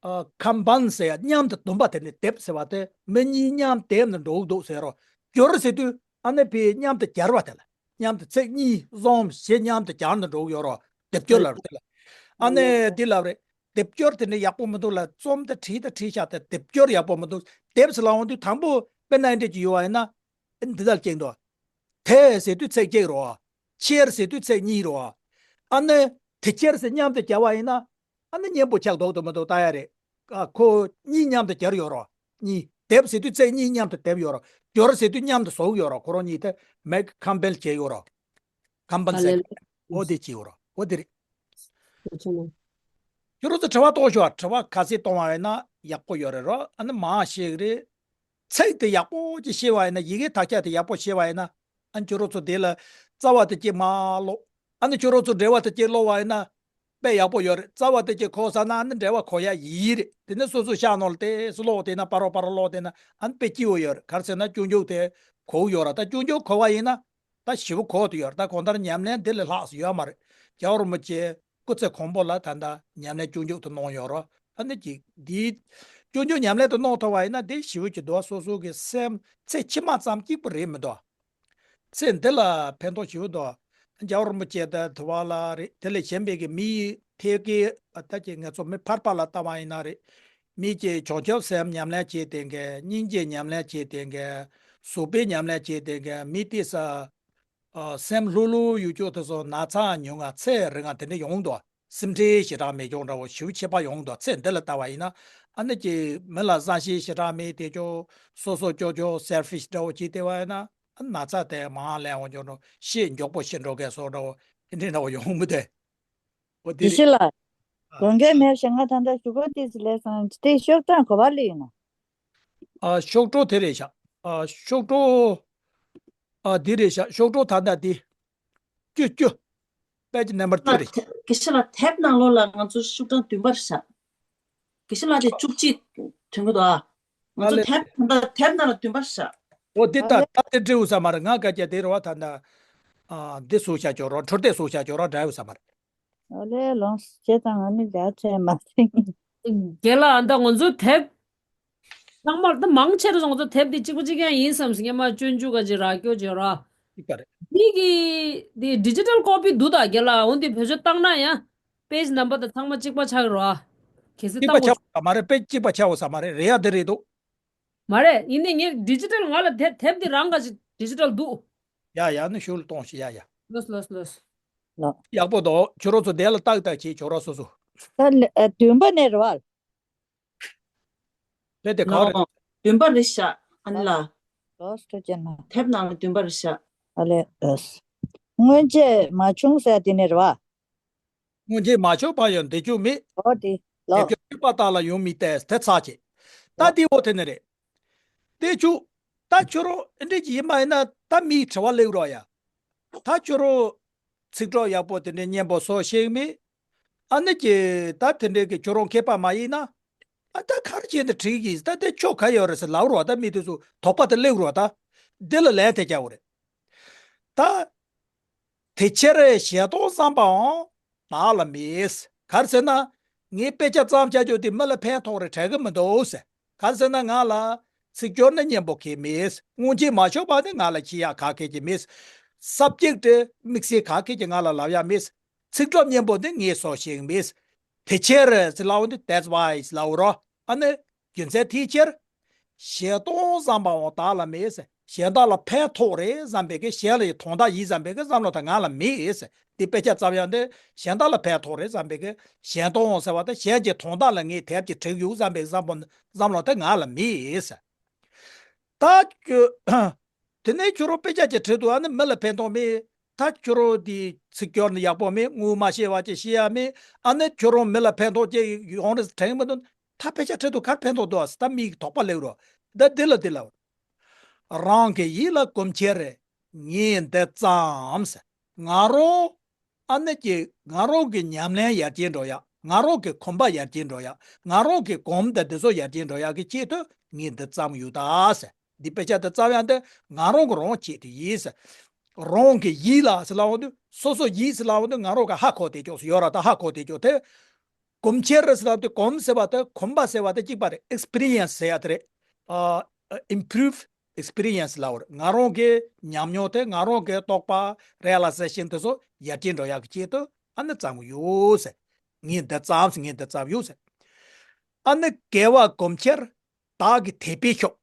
ཨ་ཁམ་བན་ཟེར་ཡ་མཉམ་དུ་བསྡོམས་པ་དེ་ནི་སྡེབ་ཟེར་བ་དེ་མི་གཉིས་མཉམ་སྡེབ་ནས་འགྲོ་གི་འདུག་ཟེར་རོ། སྦྱོར་ཟེར་དུས་ཨ་ནི་ཕའི་མཉམ་དུ་སྦྱར་བ་དེ་ལ་མཉམ་དུ་ཚིག་གཉིས་གསུམ་བཞི་མཉམ་དུ་སྦྱར་ནས་འགྲོ་གི་ཡོད་རོ། སྡེབ་སྦྱོར་ལབ་རེད་དེ་ལ། ཨ་ནི་འདི་ལབ་རེད། སྡེབ་སྦྱོར་དེ་འདྲ་ཡག་པོ་མི་འདུག་ལ། རྩོམ་དེ་བྲིས་དང་བྲིས་ཤག་དེ་སྡེབ་སྦྱོར་ཡག་པོ་མི་འདུག་སྡེབ་ཟེར་ལབ་འོང་དུས་དང་པོ་དཔེར་ན་འདི་འདྲ་ཅིག་ཡོད་པ་ཡིན་ན། འདི་ལྟར་སྐྱེས་འདུག་དེ་ཟེར་དུས་ཚིག་གཅིག་རོ། ཁྱེར་ཟེར་དུས་ཚིག་གཉིས་རོ། ཨ་ནི་དེ་ཁྱེར་ཟེར་མཉམ་དུ་སྦྱར་བ་ཡིན་ན། ཨ་ནི་སྙན་པོ་ཆགས་འདུག་དུ་མི་འདུག་ལྟ་ཡ་རེད། ཨ་ཁོ་གཉིས་མཉམ་དུ་སྦྱར་ཡོད་རོ། གཉིས། སྡེབ་ཟེར་དུས་ཚིག་གཉིས་མཉམ་དུ་སྡེབ་ཡོད་རོ། སྦྱོར་ཟེར་དུས་མཉམ་དུ་བཟོ་གི་ཡོད་རོ། ཁོ་རང་གཉིས་དེ་མེག་ཁམ་པེལ་བྱས་ཡོད་རོ། ཁམ་པན་སེ། ཨོ་དེ་བྱས་ཡོད་རོ། ཨོ་དེ་རེད། ཁྱོད་རང་ཚོ་དྲི་བ་གཏོང་ཤོག་དྲི་བ་ག་ཚད་གཏོང་བ་ཡིན་ན་ཡག་པོ་ཡོད་རེད་རོ། ཨ་ནི་མང་ཤེས་ཀྱི་རེད། ཚིག་དེ་ཡག་པོ་ཅིག་ཤེས་པ་ཡིན་ན། ཡི་གེ་དག་ཆ་དེ་ཡག་པོ་ཤེས་པ་ཡིན་ན། ཨ་ནི་ཁྱོད་རང་ཚོ་དེ་ལ་རྩ་བ་དེ་གཅིག་མར་ཀློག་ཨ་ནི་ཁྱོད་རང་ཚོ་འགྲེལ་པ་དེ་གཅིག་ཀློག་པ་ཡིན་ན། དཔེ་ཡག་པོ་ཡོད་རེད། རྩ་བ་དེ་གཅིག་གོ་ཚར་ན་ཨ་ནི་འགྲེལ་པ་གོ་ཡ་ཡིན་རེད། དེ་ནས་སོ་སོ་ཤག་ནང་ལ་དེ་ཚོ་ཀློག་བསྡད་ན། ཕར་རོགས་ཕར་རོགས་ཀློག་བསྡད་ན་ཨ་ནི་དཔེ་སྐྱིད་པོ་ཡོད་རེད། ག་རེ་ཟེར་ན་སྐྱོན་འཇུག་དེ་གོ་གི་ཡོད་རེད། ད་སྐྱོན་འཇུག་གོ་བ་ཡིན་ན། ད་ཞེ་པོ་གོ་ཐུབ་ཡོད་རེད། ད་གང་ལྟར་ཉམས་ལེན་འདི་ལས་ལྷག་ཙམ་ཡོད་མ་རེད། རྒྱལ་བ་རིན་པོ་ཆེ་སྐུ་ཚེ་གོང་པོ་ལ་ད་ལྟ་ཉམས་ལེན་སྐྱོན་འཇུག་ཏུ་གནང་ཡོད་རེད། ད་ནི་ཅིག་འདིའི་སྐྱོན་འཇུག་ཉམས་ལེན་དུ་གནང་ཐུབ་པ་ཡིན་ན་འདི་ཞེ་པོ་ཅིག་འདུག་སོ་སོ་གི་སེམས་ཚེ་ཕྱི་མ་ཙམ་གཅིག་པུ་རེད་མི་འདུག་ཚེ་འདི་ལ་ཕན་ཐོགས་ཞེ་པོ་འདུག་རྒྱལ་བ་རིན་པོ་ཆེ་དང་དུ་བ་ལ་རེད། དེ་ལས་གཞན་པའི་གི་མི་ཡི་ཐད་ཀའི་ད་ཅིག་ང་ཚོ་མི་ཕལ་པ་ལ་ལྟ་བ་ཡིན་ན་རེད། མི་གཅིག་བྱང་ཆུབ་སེམས་ཉམས་ལེན་བྱས་བསྡད་མཁན། སྙིང་རྗེ་ཉམས་ལེན་བྱས་བསྡད་མཁན། གཟུགས་པོའི་ཉམས་ལེན་བྱས་བསྡད་མཁན། མི་དེ་ས་ཨ་སེམས་ལྷོད་ལྷོད་ཡོད་ཅོག་དེ་ཚོ་ན་ཚ་ཉུང་ང་ཚེ་རིང་ང་དེ་འདྲ་ཡོང་འདུག་སེམས་ཁྲལ་ཞེ་དྲག་མེད་ཅོག་འདྲ་བོ་ཞེ་པོ་ཆེ་པ་ཡོང་འདུག་ཚེ་འདི་ལ་ལྟ་བ་ཡིན་ན། ཨ་ནི་ཀྱི་མི་ལ་བསམ་ཤེས་ཞེ་དྲག་མེད་དེ་ཅོག་སོ་སོ་ཅོག་ཅོག་སེལ་ཕིཤ་འདྲ་བོ་བྱས་བསྡད་པ་ཡིན་ན། ཨ་ན་ཚ་དེ་མང་ལས་འོང་ཅོག་འགྲོ། ཤེས་མགྱོགས་པོ་ཤི་འགྲོ་མཁན་བཟོ་འདྲ་བོ་དེ་འདྲ་འདྲ་བོ་ཡོང་མི་དེ། འོ་དེ་དེ་རེད། ཤི་ལ། ཨ་དགོངས་འགལ་མེད་ཞེ་ང་ད་ལྟ་ཞུ་གོ་ཏི་ཙི་ལས་སང་དེ་ཤོག་གྲངས་གོ་བ་ལས་ཡིན་ནོ། ཨ་ཤོག་གྲངས་དེ་རེད་ཤག་ཨ་ཤོག་གྲངས། ཨ་འདི་རེད་ཤག་ཤོག་གྲངས་ད་ལྟ་འདི། བཅུ་བཅུ། པེ་ཇི་ནམ་བར་བཅུ་རེད་ཤག་དགེ་བཤེས་ལགས་དེབ་ནང་ལོགས་ལ་ང་ཚོ་ཤོག་གྲངས་བདུན་པ་རེད་ཤག་དགེ་བཤེས་ལགས་དེ་བཅུ་གཅིག་ཐོན་གི་འདུག་ཨ། ང་ཚོ་ཨ་ལེ། དེབ་ད་ལྟ་དེབ་ནང་ལ་བདུན་པ་རེད་ཤག་འོ་འདི་ད་ཨ་ལེ། ད་དེ་འབྲི་འོས་ས་མ་རེད། ང་སྐད་ཆ་དེ་རེད་བ། ད་ད་ཨ་འདི་བཟོ་བྱ་ཅོག་རོགས། འཕྲུལ་དེབ་བཟོ་བྱ་ཅོག་རོགས་འདྲ་འོས་ས་མ་རེད། ཨོ་ལེ་ལོངས་བྱེད་དང་ང་ནི་རྒྱ་ཆེ་མ་སེང་། རྒན་ལགས་ཨ་ད་ང་ཚོ་དེབ་ ཚང་མར་ད་མང་ཆེ་རུ་སོང་ཚོ་དེབ་འདི་གཅིག་པ་གཅིག་རྐྱང་ཡིན་བསམ་སོང་། སྔོན་མ་སྤྱོད་འཇུག་ག་ཅིག་རག་སྐྱོ་བྱེད་ར། གཅིག་པ་རེད། འདི་གི་འདི་ཌི་ཇི་ཊལ་ཀོ་པི་འདུག་ད་རྒན་ལགས། འོན་ཏེ་བེད་སྤྱོད་བཏང་ན་ཡང་པེ་ཇི་ནམ་བར་དང་ཚང་མ་གཅིག་པ་ཆགས་ཀྱི་རེད་བ། གལ་སྲིད་གཅིག་པ་བཏང་དགོས། ཆགས་ས་མ་རེད། པེ་ཇི་གཅིག་པ་ཆགས་ས་མ་རེད། རེད་ཡ། དེ་རེད་འདུག་མ་རེད། ཡིན་ནའི་ངས་ཌི་ཇི་ཊལ་ང་ལ་དེབ་དེབ་འདི་རང་ག་ཅིག་ཌི་ཇི་ཊལ་འདུག་ཡ་ཡ། ནི་ཤུལ་གཏོང་ཞིག་ཡ་ཡ། ལོས་ལོས་ལོས། ལགས། ཡག་པོ་འདུག་ཁྱོད་རང་ཚོ་དེ་ལ་ཏག་ཏག་བྱེད། ཁྱོད་རང་སོ་སོ། ད་ལ་ཨ་བདུན་པ་ནས་རེད་བ། རེད་དེ་ག་རེད། ལོ། བདུན་པ་རེད་ཤག་ཨ་ནི་ལགས། ལོས་སྤྲོ་ཅན་ན། དེབ་ནང་ལ་བདུན་པ་རེད་ཤག་ཨ་ལས་ཨོས། སྔོན་ཆད་མ་བྱུང་ཟེར་དེ་ནས་རེད་བ། སྔོན་ཆད་མ་བྱུང་པ་ཡང་འདི་བྱུང་མེད། ཨོ་དེ་ལོ། དེབ་ཀྱི་ཤུལ་པ་དག་ལ་ཡོང་མི་ཏེ་དེ་ཚར་བྱེད། ད་ལོ། དེ་འོ་དེ་ནས་རེད། དེ་བྱུང་། ད་ཁྱོད་རང་ཨེ་འདྲས་ཀྱི་ཡིན་མ་ཡིན་ན་ད་མིའི་དྲི་བ་སླེབས་རོགས་ཡ། ད་ཁྱོད་རང་ཚིག་གྲོགས་ཡག་པོ་དེ་འདྲས་སྙན་པོ་བཟོ་ཤེས་མེད། ཨ་ནི་ཀྱི་ད་དེ་འདྲས་ཀྱི་ཁྱོད་རང་མཁས་པ་མ་ཡིན་ན། ཨ་ད་ག་རེ་བྱས་ནས་འགྲིག་གི། ད་དེ་ཆོ་ག་ཡོད་རེད་ཟེར་ལབ་རོགས། ད་མི་དེ་ཚོ་དོགས་པ་དེ་སླེབས་རོགས། ད་འདི་ལ་ལན་དེ་རྒྱག་དགོས་རེད། ད། དེ་ཕྱིར་ཞེ་སྡང་བསམ་པའང་བདག་ལ་མེད། ག་རེ་ཟེར་ན། ངས་དཔེ་ཆ་བརྩམས་བྱ་རྒྱུ་དེ་མི་ལ་ཕན་ཐོགས་རེ་དྲན་གི་མི་འདུག་ཟེར། ག་རེ་ཟེར་ན་ང་ལ་ཚིག་སྦྱོར་ནི་སྙན་པོ་གང་མེད། སྔོན་ཆད་མ་བྱུང་བ་ནི་ང་ལ་ཅི་ཡང་ག་གེ་ཅི་མེད། སབ་ཇེག་ཊི་དམིགས་བསལ་ག་གེ་ཅི་ང་ལ་ལབ་ཡ་མེད། ཚིག་གྲོགས་སྙན་པོ་ནི་ངས་བཟོ་ཤེས་མེད། དེ་ཕྱིར་ཟེར་ལབ་འོ་དེ་that's why ཟེར་ལབ་འོ་རོ། ཨ་ནི། རྒྱུ་མཚན་དེའི་ཕྱིར། ཞེ་སྡང་བསམ་པའང་བདག་ལ་མེད་ཟེར། གཞན་དག་ལ་ཕན་ཐོགས་རེད་བསམ་པའི་གི་གཞན་ལ་ཡི་དོན་དག་ཡིན་བསམ་པའི་གི་བསམ་བློ་དག་ང་ལ་མེད་ཟེར། འདི་དཔེ་ཆ་བརྩམས་ཡག་འདི་གཞན་དག་ལ་ཕན་ཐོགས་རེད་བསམ་པའི་གི་གཞན་དོན་ཟེར་བ་དང་གཞན་གྱི་དོན་དག་ལ་ངས་དེབ་ཀྱི་བྲིས་ཡོད་བསམ་པའི་བསམ་བློ་བསམ་བློ་དེ་ང་ལ་མེད་ཟེར། ད་ཁྱོད། དེ་ནས་ཁྱོད་རང་དཔེ་ཆ་ཅིག་བྲིས་འདུག་ཨ་ནི་མི་ལ་ཕན་ཐོགས་མེད། ད་ཁྱོད་རང་དེ་ཚིག་སྦྱོར་ནི་ཡག་པོ་མེད། ངོ་མ་ཤེས་པ་ཅིག་ཤེས་ཡ་མེད། ཨ་ནི་ཁྱོད་རང་མི་ལ་ཕན་ཐོགས་ཅིག་ཡོང་རེད་དྲན་མི་འདུག་ད་དཔེ་ཆ་བྲིས་འདུག་ག་རེ་ཕན་ཐོགས་འདུག་ཨ་ཟེར་ད་མིག་དོགས་པ་སླེབས་རོགས། ད་འདི་ལ་འདི་ལ། རང་གི་ཡིད་ལ་གོམས་ཁྱེར་ངས་འདི་བརྩམས། ང་རང་ཨ་ནི་ཀྱི་ང་རང་གི་ཉམས་ལེན་ཡར་རྒྱས་འགྲོ་ཡག་ང་རང་གི་གོམས་པ་ཡར་རྒྱས་འགྲོ་ཡག་ང་རང་གི་གོམས་དང་འདི་ཚོ་ཡར་རྒྱས་འགྲོ་ཡག་གི་ཆེད་དུ་ངས་འདི་བརྩམས་ཡོད་ད་ཟེར། འདི་དཔེ་ཆ་འདི་བརྩམས་ཡག་འདི་ང་རང་གི་རང་ཆེད་དུ་ཡིན་ཟེར། རང་གི་ཡིད་ལ་ཟེར་ལབ་འོང་དུས་སོ་སོ་ཡིད་ཟེར་ལབ་འོང་དུས་ང་རང་གི་ཧ་གོ་བསྡད་ཀྱོག་ཡོད་ར། ད་ཧ་གོ་བསྡད་ཀྱོག་དེ། གོམས་ཁྱེར་ཟེར་ལབ་དུས་གོམས་ཟེར་བ་དེ་གོམས་པ་ཟེར་བ་དེ་གཅིག་པ་རེད། ཨེགས་པི་རི་ཡན་སི་ཟེར་ཡག་དེ་རེད། ཨ། improve experience ལབ་པ་རེད། ང་རང་གི་ཉམས་མྱོང་དེ་ང་རང་གི་རྟོགས་པ་རེ་ལ་ཟེར་བཞིན་དེ་ཚོ་ཡར་རྒྱས་འགྲོ་ཡག་གི་ཆེད་དུ་ཨ་ནི་བརྩམས་ཡོད་ཟེར། ངས་འདི་བརྩམས་ཟེར། ངས་འདི་བརྩམས་ཡོད་ཟེར། ཨ་ནི་དགེ་བ་གོམས་ཁྱེར་བདག་གི་དད་པས་ཤོག་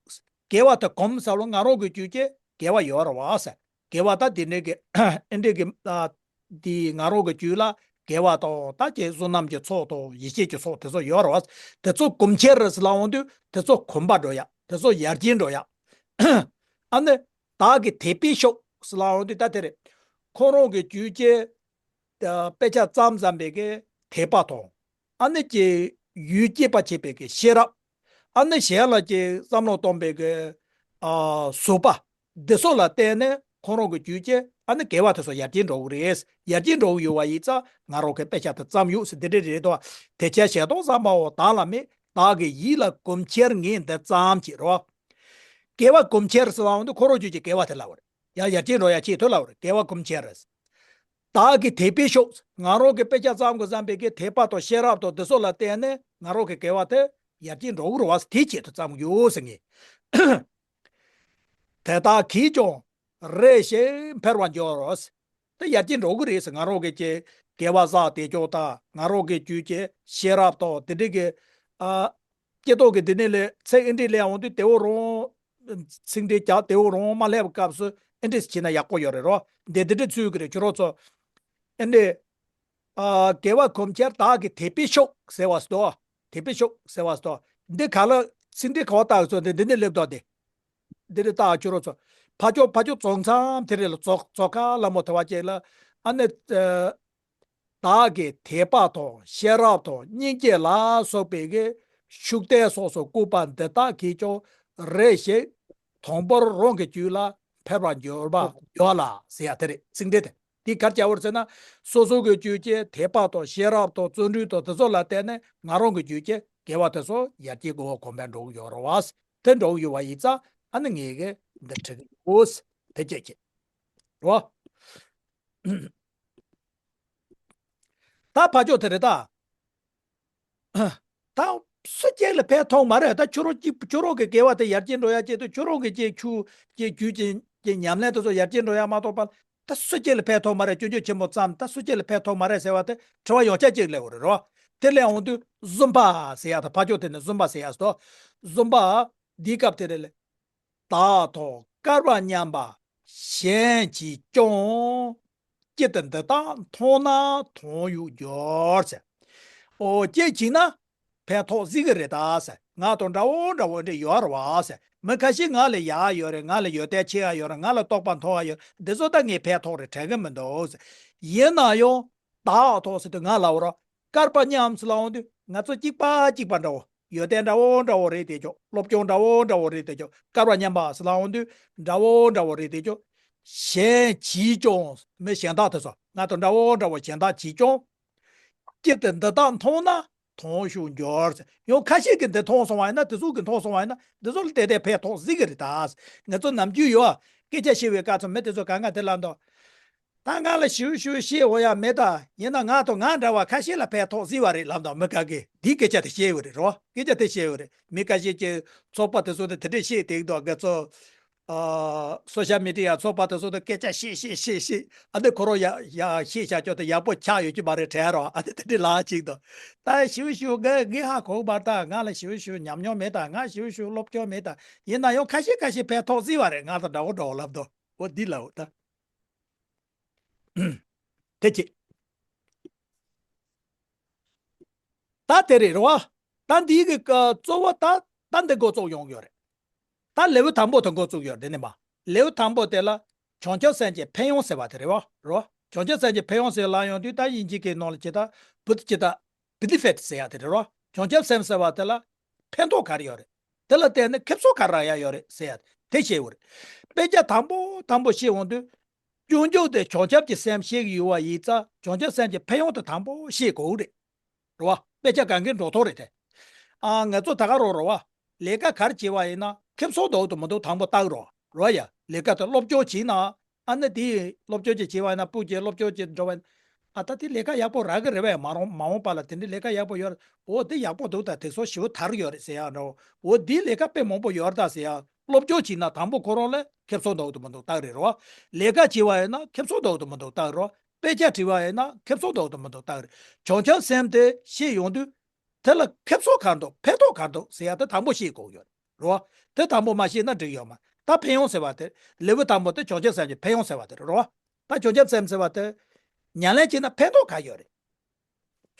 དགེ་བ་དེ་གོམས་ཟེར་བ་ང་རང་གི་རྒྱུད་ཀྱི་དགེ་བ་ཡོད་རེད་བ་ཟེར། དགེ་བ་ད་འདི་འདྲའི་གི་ཨེ་འདྲའི་གི་ཨ། འདི་ང་རང་གི་རྒྱུད་ལ་དགེ་བ་དང་ད་ཀྱི་བསོད་ནམས་ཀྱི་ཚོགས་དང་ཡེ་ཤེས་ཀྱི་ཚོགས་དེ་ཚོ་ཡོད་རེད་བ། དེ་ཚོ་གོམས་ཁྱེར་ཟེར་ལབ་འོང་དུས་དེ་ཚོ་གོམས་པ་འགྲོ་ཡག་དེ་ཚོ་ཡར་རྒྱས་འགྲོ་ཡག་ཨ་ནི་བདག་གི་དད་པས་ཤོག་ཟེར་ལབ་འོང་དུས་ད་དེ་རེད། ཁོ་རང་གི་རྒྱུད་ཀྱི་དཔེ་ཆ་བརྩམས་བརྩམས་པའི་གི་དད་པ་དང་། ཨ་ནི་ཀྱི་ཡུལ་སྐྱེད་པ་བྱེད་པའི་གི་ཤེས་རབ། ཨ་ནི་གཞན་ལ་ཀྱི་བསམ་བློ་གཏོང་པའི་གི་ཨ་བཟོད་པ། འདི་ཚོ་ལ་བརྟེན་ནས་ཁོ་རང་གི་རྒྱུད་ཀྱི་ཨ་ནི་དགེ་བ་དེ་ཚོ་ཡར་རྒྱས་འགྲོ་གི་རེད། ཡར་རྒྱས་འགྲོ་གི་ཡོད་པ་ཡིན་ཙང་ང་རང་གི་དཔེ་ཆ་དེ་བརྩམས་ཡོད་ཟེར་འདི་འདྲ་རེད་དོ། དེ་ཕྱིར་ཞེ་སྡང་བསམ་པའང་བདག་ལ་མེད། བདག་གི་ཡིད་ལ་གོམས་ཁྱེར་ངས་འདི་བརྩམས་ཅེས་རོ། དགེ་བ་གོམས་ཁྱེར་ཟེར་བ་འོང་དུས་ཁོ་རང་རྒྱུད་ཀྱི་དགེ་བ་དེ་ལབ་པ་རེད། ཡང་ཡར་རྒྱས་འགྲོ་ཡག་ཆེད་དུ་ལབ་པ་རེད། དགེ་བ་གོམས་ཁྱེར་རེད། བདག་གི་དད་པས་ཤོག་ང་རང་གི་དཔེ་ཆ་བརྩམས་དགོས་བསམ་པའི་གི་དད་པ་དང་ཤེས་རབ་དང་འདི་ཚོ་ལ་བརྟེན་ནས་ང་རང་གི་དགེ་བ་དེ་ཡར་རྒྱས་འགྲོ་གི་རེད་བ། དེའི་ཆེད་དུ་བརྩམས་ཡོད་ཟེར་ངས། དེ་དག་གིས་ཀྱང་རེ་ཞིག་འཕེལ་བར་འགྱུར་རོ། དེ་ཡར་རྒྱས་འགྲོ་གི་རེད་ཟེར། ང་རང་གི་ཀྱི་དགེ་བ་བསགས་བསྡད་ཀྱོག་དང་ང་རང་གི་རྒྱུད་ཀྱི་ཤེས་རབ་དང་དེ་འདྲའི་གི་ཨ། སྐྱེ་ཐོག་གི་འདི་ནས་ལས་ཚིག་ཨེ་འདྲས་ལས་འོང་དུས་དེ་འོ་རང་། ཚིག་འདི་རྒྱག་དེ་འོ་རང་མ་སླེབས་སྐབས་སུ་ཨེ་འདྲས་བྱས་ན་ཡག་པོ་ཡོད་རེད་རོ། འདི་འདི་འདྲས་ཚུལ་གི་རེད། ཁྱོད་རང་ཚོ་ཨེ་འདྲས། ཨ་དགེ་བ་གོམས་ཁྱེར་བདག་གི་དད་པས་ཤོག་ཟེར་བ་སོ། དད་པས་ཤོག་ཟེར་བ་སོ། འདི་ག་ལ་ཚིག་འདི་ག་བ་བཏགས་ཚོ་འདི་འདི་ནས་སླེབས་དོ་དེ། འདི་རེད་ད་ཁྱོད་རང་ཚོ། ཕ་ཅོག་ཕ་ཅོག་རྫོགས་མཚམས་དེ་རེད་ལ་རྫོགས་རྫོགས་ཁ་ལ་མོ་དེ་བ་ཅེ་ལ། ཨ་ནི། བདག་གི་དད་པ་དང་ཤེས་རབ་དང་སྙིང་རྗེ་ལ་སོགས་པའི་གི་ཤུགས་ལྡན་སོགས་སུ་བཀུག་པ་འདི་དག་གིས་ཀྱང་རེ་ཞིག་དང་པོར་རང་གི་རྒྱུད་ལ་འཕེལ་བར་འགྱུར་བ་འགྱུར་ལ་ཟེར་ཡ་དེ་རེད། ཚིག་འདི་དེ་འདི་གར་བྱ་བར་ཟེར་ན་སོ་སོ་གི་རྒྱུད་ཀྱི་དད་པ་དང་ཤེས་རབ་དང་བརྩོན་འགྲུས་དང་དེ་ཚོ་ལ་བརྟེན་ནས་ང་རང་གི་རྒྱུད་ཀྱི་དགེ་བ་དེ་ཚོ་ཡར་རྒྱས་དགོས་པ་གོང་འཕེལ་འགྲོ་གི་ཡོད་རེད་བ། དེ་འགྲོ་གི་ཡོད་པ་ཡིན་ཙང་ཨ་ནི་ངས་གི་འདི་ཁྲིད་གི་ཡོད། དེ་སྐད་ཅེས་རོ། ད་ཕ་ཅོག་དེ་རེད་ད། ད། སུ་གཅིག་ལ་ཕན་ཐོགས་མ་རེད། ད་ཁྱོད་རང་གཅིག་ཁྱོད་རང་གི་དགེ་བ་དེ་ཡར་རྒྱས་འགྲོ་ཡ་ཆེད་དུ་ཁྱོད་རང་གི་གཅིག་ཆུ་གཅིག་རྒྱུ་གཅིག་གཅིག་ཉམས་ལེན་དེ་ཚོ་ཡར་རྒྱས་འགྲོ་ཡ་མ་གཏོགས་པ། ད་སུ་གཅིག་ལ་ཕན་ཐོགས་མ་རེད། སྤྱོད་འཇུག་ཆེན་མོ་བརྩམས། ད་སུ་གཅིག་ལ་ཕན་ཐོགས་མ་རེད་ཟེར་བ་དེ་དྲི་བ་ཡང་བསྐྱར་གཅིག་སླེབས་པ་རེད་རོ། དེ་སླེབས་འོང་དུས་བཟུམ་པ་ཟེར་ཡ་དང་ཕ་ཕྱོགས་དེ་ནས་བཟུམ་པ་ཟེར་ཡ་སོ། བཟུམ་པ་འདིའི་སྐབས་དེ་རེད་ལ། བདག་ཐོག་བསྐལ་པ་མཉམ་པ་གཞན་གྱིས་ཀྱང་། ཀྱེ་ཏེ་འདི་དག་མཐོང་ན་མཐོང་ཡུག་འགྱུར་ཟེར། ཨོ་ཀྱེ་བྱས་ན་ཕན་ཐོགས་སྲིད་གི་རེད་ད་ཟེར། ང་དང་འདྲ་བོ་འདྲ་བོ་འདྲ་ཡོད་རེད་བ་ཟེར། མི་ཁ་ཤས་ང་ལས་ཡག་ཡོད་རེད། ང་ལས་ཡོན་ཏན་ཆེ་ཡ་ཡོད་རེད། ང་ལ་རྟོགས་པ་མཐོ་བ་ཡོད་རེད། འདི་ཚོ་ད་ངས་ཕན་ཐོགས་རེད་དྲན་གི་མི་འདུག་ཟེར། ཡིན་ན་ཡང་བདག་ཐོག་ཟེར་དུས་ང་ལ་འོ་ར། བསྐལ་པ་མཉམ་ཟེར་ལབ་འོང་དུས་ང་ཚོ་གཅིག་པ་གཅིག་པ་འདྲ་བོ། ཡོན་ཏན་འདྲ་བོ་འདྲ་བོ་རེད་དེ་ཅོག་སློབ་སྦྱོང་འདྲ་བོ་འདྲ་བོ་རེད་དེ་ཅོག་བསྐལ་པ་མཉམ་པ་ཟེར་ལབ་འོང་དུས་འདྲ་བོ་འདྲ་བོ་རེད་དེ་ཅོག་གཞན་གྱིས་ཀྱང་། མི་གཞན་དག་དེ་ཚོ་ང་དང་འདྲ་བོ་འདྲ་བོ་གཞན་དག་གིས་ཀྱང་། ཀྱེ་ཏེ་འདི་དག་མཐོང་ན་མཐོང་ཡུག་འགྱུར་ཟེར། ཡང་ཁ་ཤས་ཀྱིས་འདི་མཐོང་སོང་བ་ཡིན་ན། དེ་ཚོ་གིས་མཐོང་སོང་བ་ཡིན་ན། འདི་ཚོ་ལ་ཏན་ཏན་ཕན་ཐོགས་སྲིད་གི་རེད་ད། ང་ཚོ་ནམ་རྒྱུན་ཡོད་སྐད་ཆ་བཤད་པའི་སྐབས་སུ་མི་དེ་ཚོ་གང་ག་དེ་ལབ་འདུག་ད་ང་ལ་ཞིབ་ཞིབ་བཤད་འོ་ཡ་མེད་ད། ཡིན་ན་ང་དང་ང་འདྲ་བ་ཁ་ཤས་ལ་ཕན་ཐོགས་སྲིད་པ་རེད་ལབ་འདུག་མི་ག་གིས་འདིའི་སྐད་ཆ་དེ་བཤད་ཡོད་རེད་རོ། སྐད་ཆ་དེ་བཤད་ཡོད་རེད། མི་ཁ་ཤས་ཀྱིས་ཚོགས་པ་དེ་ཚོ་དེ་དེ་འདྲས་བཤད་བསྡད་འདུག་ང་ཚོ་ཨ་སོ་ཤལ་མི་ཌི་ཡ་ཚོགས་པ་དེ་ཚོ་དེ་སྐད་ཆ་བཤད་བཤད་བཤད་བཤད། ཨ་ནི་ཁོ་རང་ཡ་ཡ་བཤད་བྱ་ཅོ་དེ་ཡག་པོ་ཆགས་ཡོད་ཀྱི་མ་རེད་དྲན་རོ། ཨ་ནི་དེ་འདྲས་ལབ་ཅིག་འདུག་ད་ཞིབ་ཞིབ་ངས་ངས་ཧ་གོ་མ་ད། ང་ལ་ཞིབ་ཞིབ་ཉམས་མྱོང་མེད་ད། ང་ཞིབ་ཞིབ་སློབ་སྦྱོང་མེད་ད། ཡིན་ན་ཡང་ཁ་ཤས་ཁ་ཤས་ཕན་ཐོགས་སྲིད་པ་རེད། ང་དང་འདྲ་བོ་འདྲ་བོ་ལབ་འདུག་འོ་འདི་ལབ་ད། དེ་ཅི། ད་དེ་རེད་རོ། ད་འདི་གི་ཀ་གཙོ་བོ་ད་ད་འདི་འགོ་བཙུགས་ཡོང་གི་ཡོད་རེད། ད་ལེའུ་དང་པོ་དེ་འགོ་བཙུགས་ཡོད་རེད། དེ་ནས་མ་ལེའུ་དང་པོ་དེ་ལ་བྱང་ཆུབ་སེམས་ཀྱི་ཕན་ཡོན་ཟེར་བ་དེ་རེད་བ་རོ། བྱང་ཆུབ་སེམས་ཀྱི་ཕན་ཡོན་ཟེར་ལབ་ཡོང་དུས་ད་དབྱིན་ཇི་གི་ནང་ལ་ཇི་ལྟར་བུད་ཇི་ལྟར་བི་ནི་ཕིཊ་ཟེར་ཡ་དེ་རེད་རོ། བྱང་ཆུབ་སེམས་ཟེར་བ་དེ་ལ་ཕན་ཐོགས་ག་རེ་ཡོད་རེད། དེ་ལ་བརྟེན་ནས་ཁེ་བཟང་ག་རེ་རག་ཡ་ཡོད་རེད་ཟེར་ཡ་དེ་བཤད་ཡོད་རེད། དཔེ་ཆ་དང་པོ་དང་པོ་བཤད་འོང་དུས། སྐྱོན་བརྗོད་དེ་བྱང་ཆུབ་ཀྱི་སེམས་བཤད་ཀྱི་ཡོད་པ་ཡིན་ཙང་བྱང་ཆུབ་སེམས་ཀྱི་ཕན་ཡོན་དེ་དང་པོ་བཤད་དགོས་རེད། རེད་བ། དཔེ་ཆ་གང་གི་འགྲོ་ཐོག་རེད་དེ། ཨ་ང་ཚོ་ད་ག་རོ་རེད་བ། ལས་ཀ་ག་རེ་བྱེད་པ་ཡིན་ན་ཁེ་བཟང་འདུག་འདུག་མི་འདུག་དང་པོ་བལྟ་གི་རོ། རེད་བ་ཡ། ལས་ཀ་དེ་སློབ་སྦྱོང་བྱས་ན། ཨ་ནི་དེ་སློབ་སྦྱོང་ཅིག་བྱས་པ་ཡིན་ན་སྤུ་གྱེས་སློབ་སྦྱོང་ཅིག་འགྲོ་བ་ཡིན་ན། ཨ་ད་དེ་ལས་ཀ་ཡག་པོ་རག་གི་རེད་བས། མ་རུང་མ་འོངས་པ་ལ་དེ་འདྲའི་ལས་ཀ་ཡག་པོ་ཡོད་རེད། འོ་དེ་ཡག་པོ་འདུག་ད་དེ་ཚོ་ཞེ་པོ་དར་ཡོད་རེད་ཟེར་ཡ་འདྲ་བོ། འོ་དེ་ལས་ཀ་དཔེ་མང་པོ་ཡོད་རེད་ད་ཟེར་ཡ། སློབ་སྦྱོང་བྱས་ན་དང་པོ་ཁོ་རང་ལ་ཁེ་བཟང་འདུག་འདུག་མི་འདུག་བལྟ་གི་རེད་རོ། ལས་ཀ་བྱས་པ་ཡིན་ན་ཁེ་བཟང་འདུག་འདུག་མི་འདུག་བལྟ་གི་རོ། དཔེ་ཆ་བྲིས་པ་ཡིན་ན་ཁེ་བཟང་འདུག་འདུག་མི་འདུག་བལྟ་གི་རེད། བྱང་ཆུབ་སེམས་དེ་ཤེས་ཡོང་དུས། དེ་ལ་ཁེ་བཟང་ག་རེ་འདུག་ཕན་ཐོགས་ག་རེ་འདུག་ཟེར་ཡ་དེ་དང་པོ་ཤེས་དགོས་ཡོད་རེད་རོ། དེ་དང་པོ་མ་ཤེས་ན་འགྲིག་ཡོད་མ་རེད། ད་ཕན་ཡོན་ཟེར་བ་དེ་ལེའུ་དང་པོ་དེ་བྱང་ཆུབ་སེམས་ཀྱི་ཕན་ཡོན་ཟེར་བ་དེ་རེད་རོ། ད་བྱང་ཆུབ་སེམས་ཟེར་བ་དེ་ཉམས་ལེན་བྱས་ན་ཕན་ཐོགས་ག་ཡོད་རེད།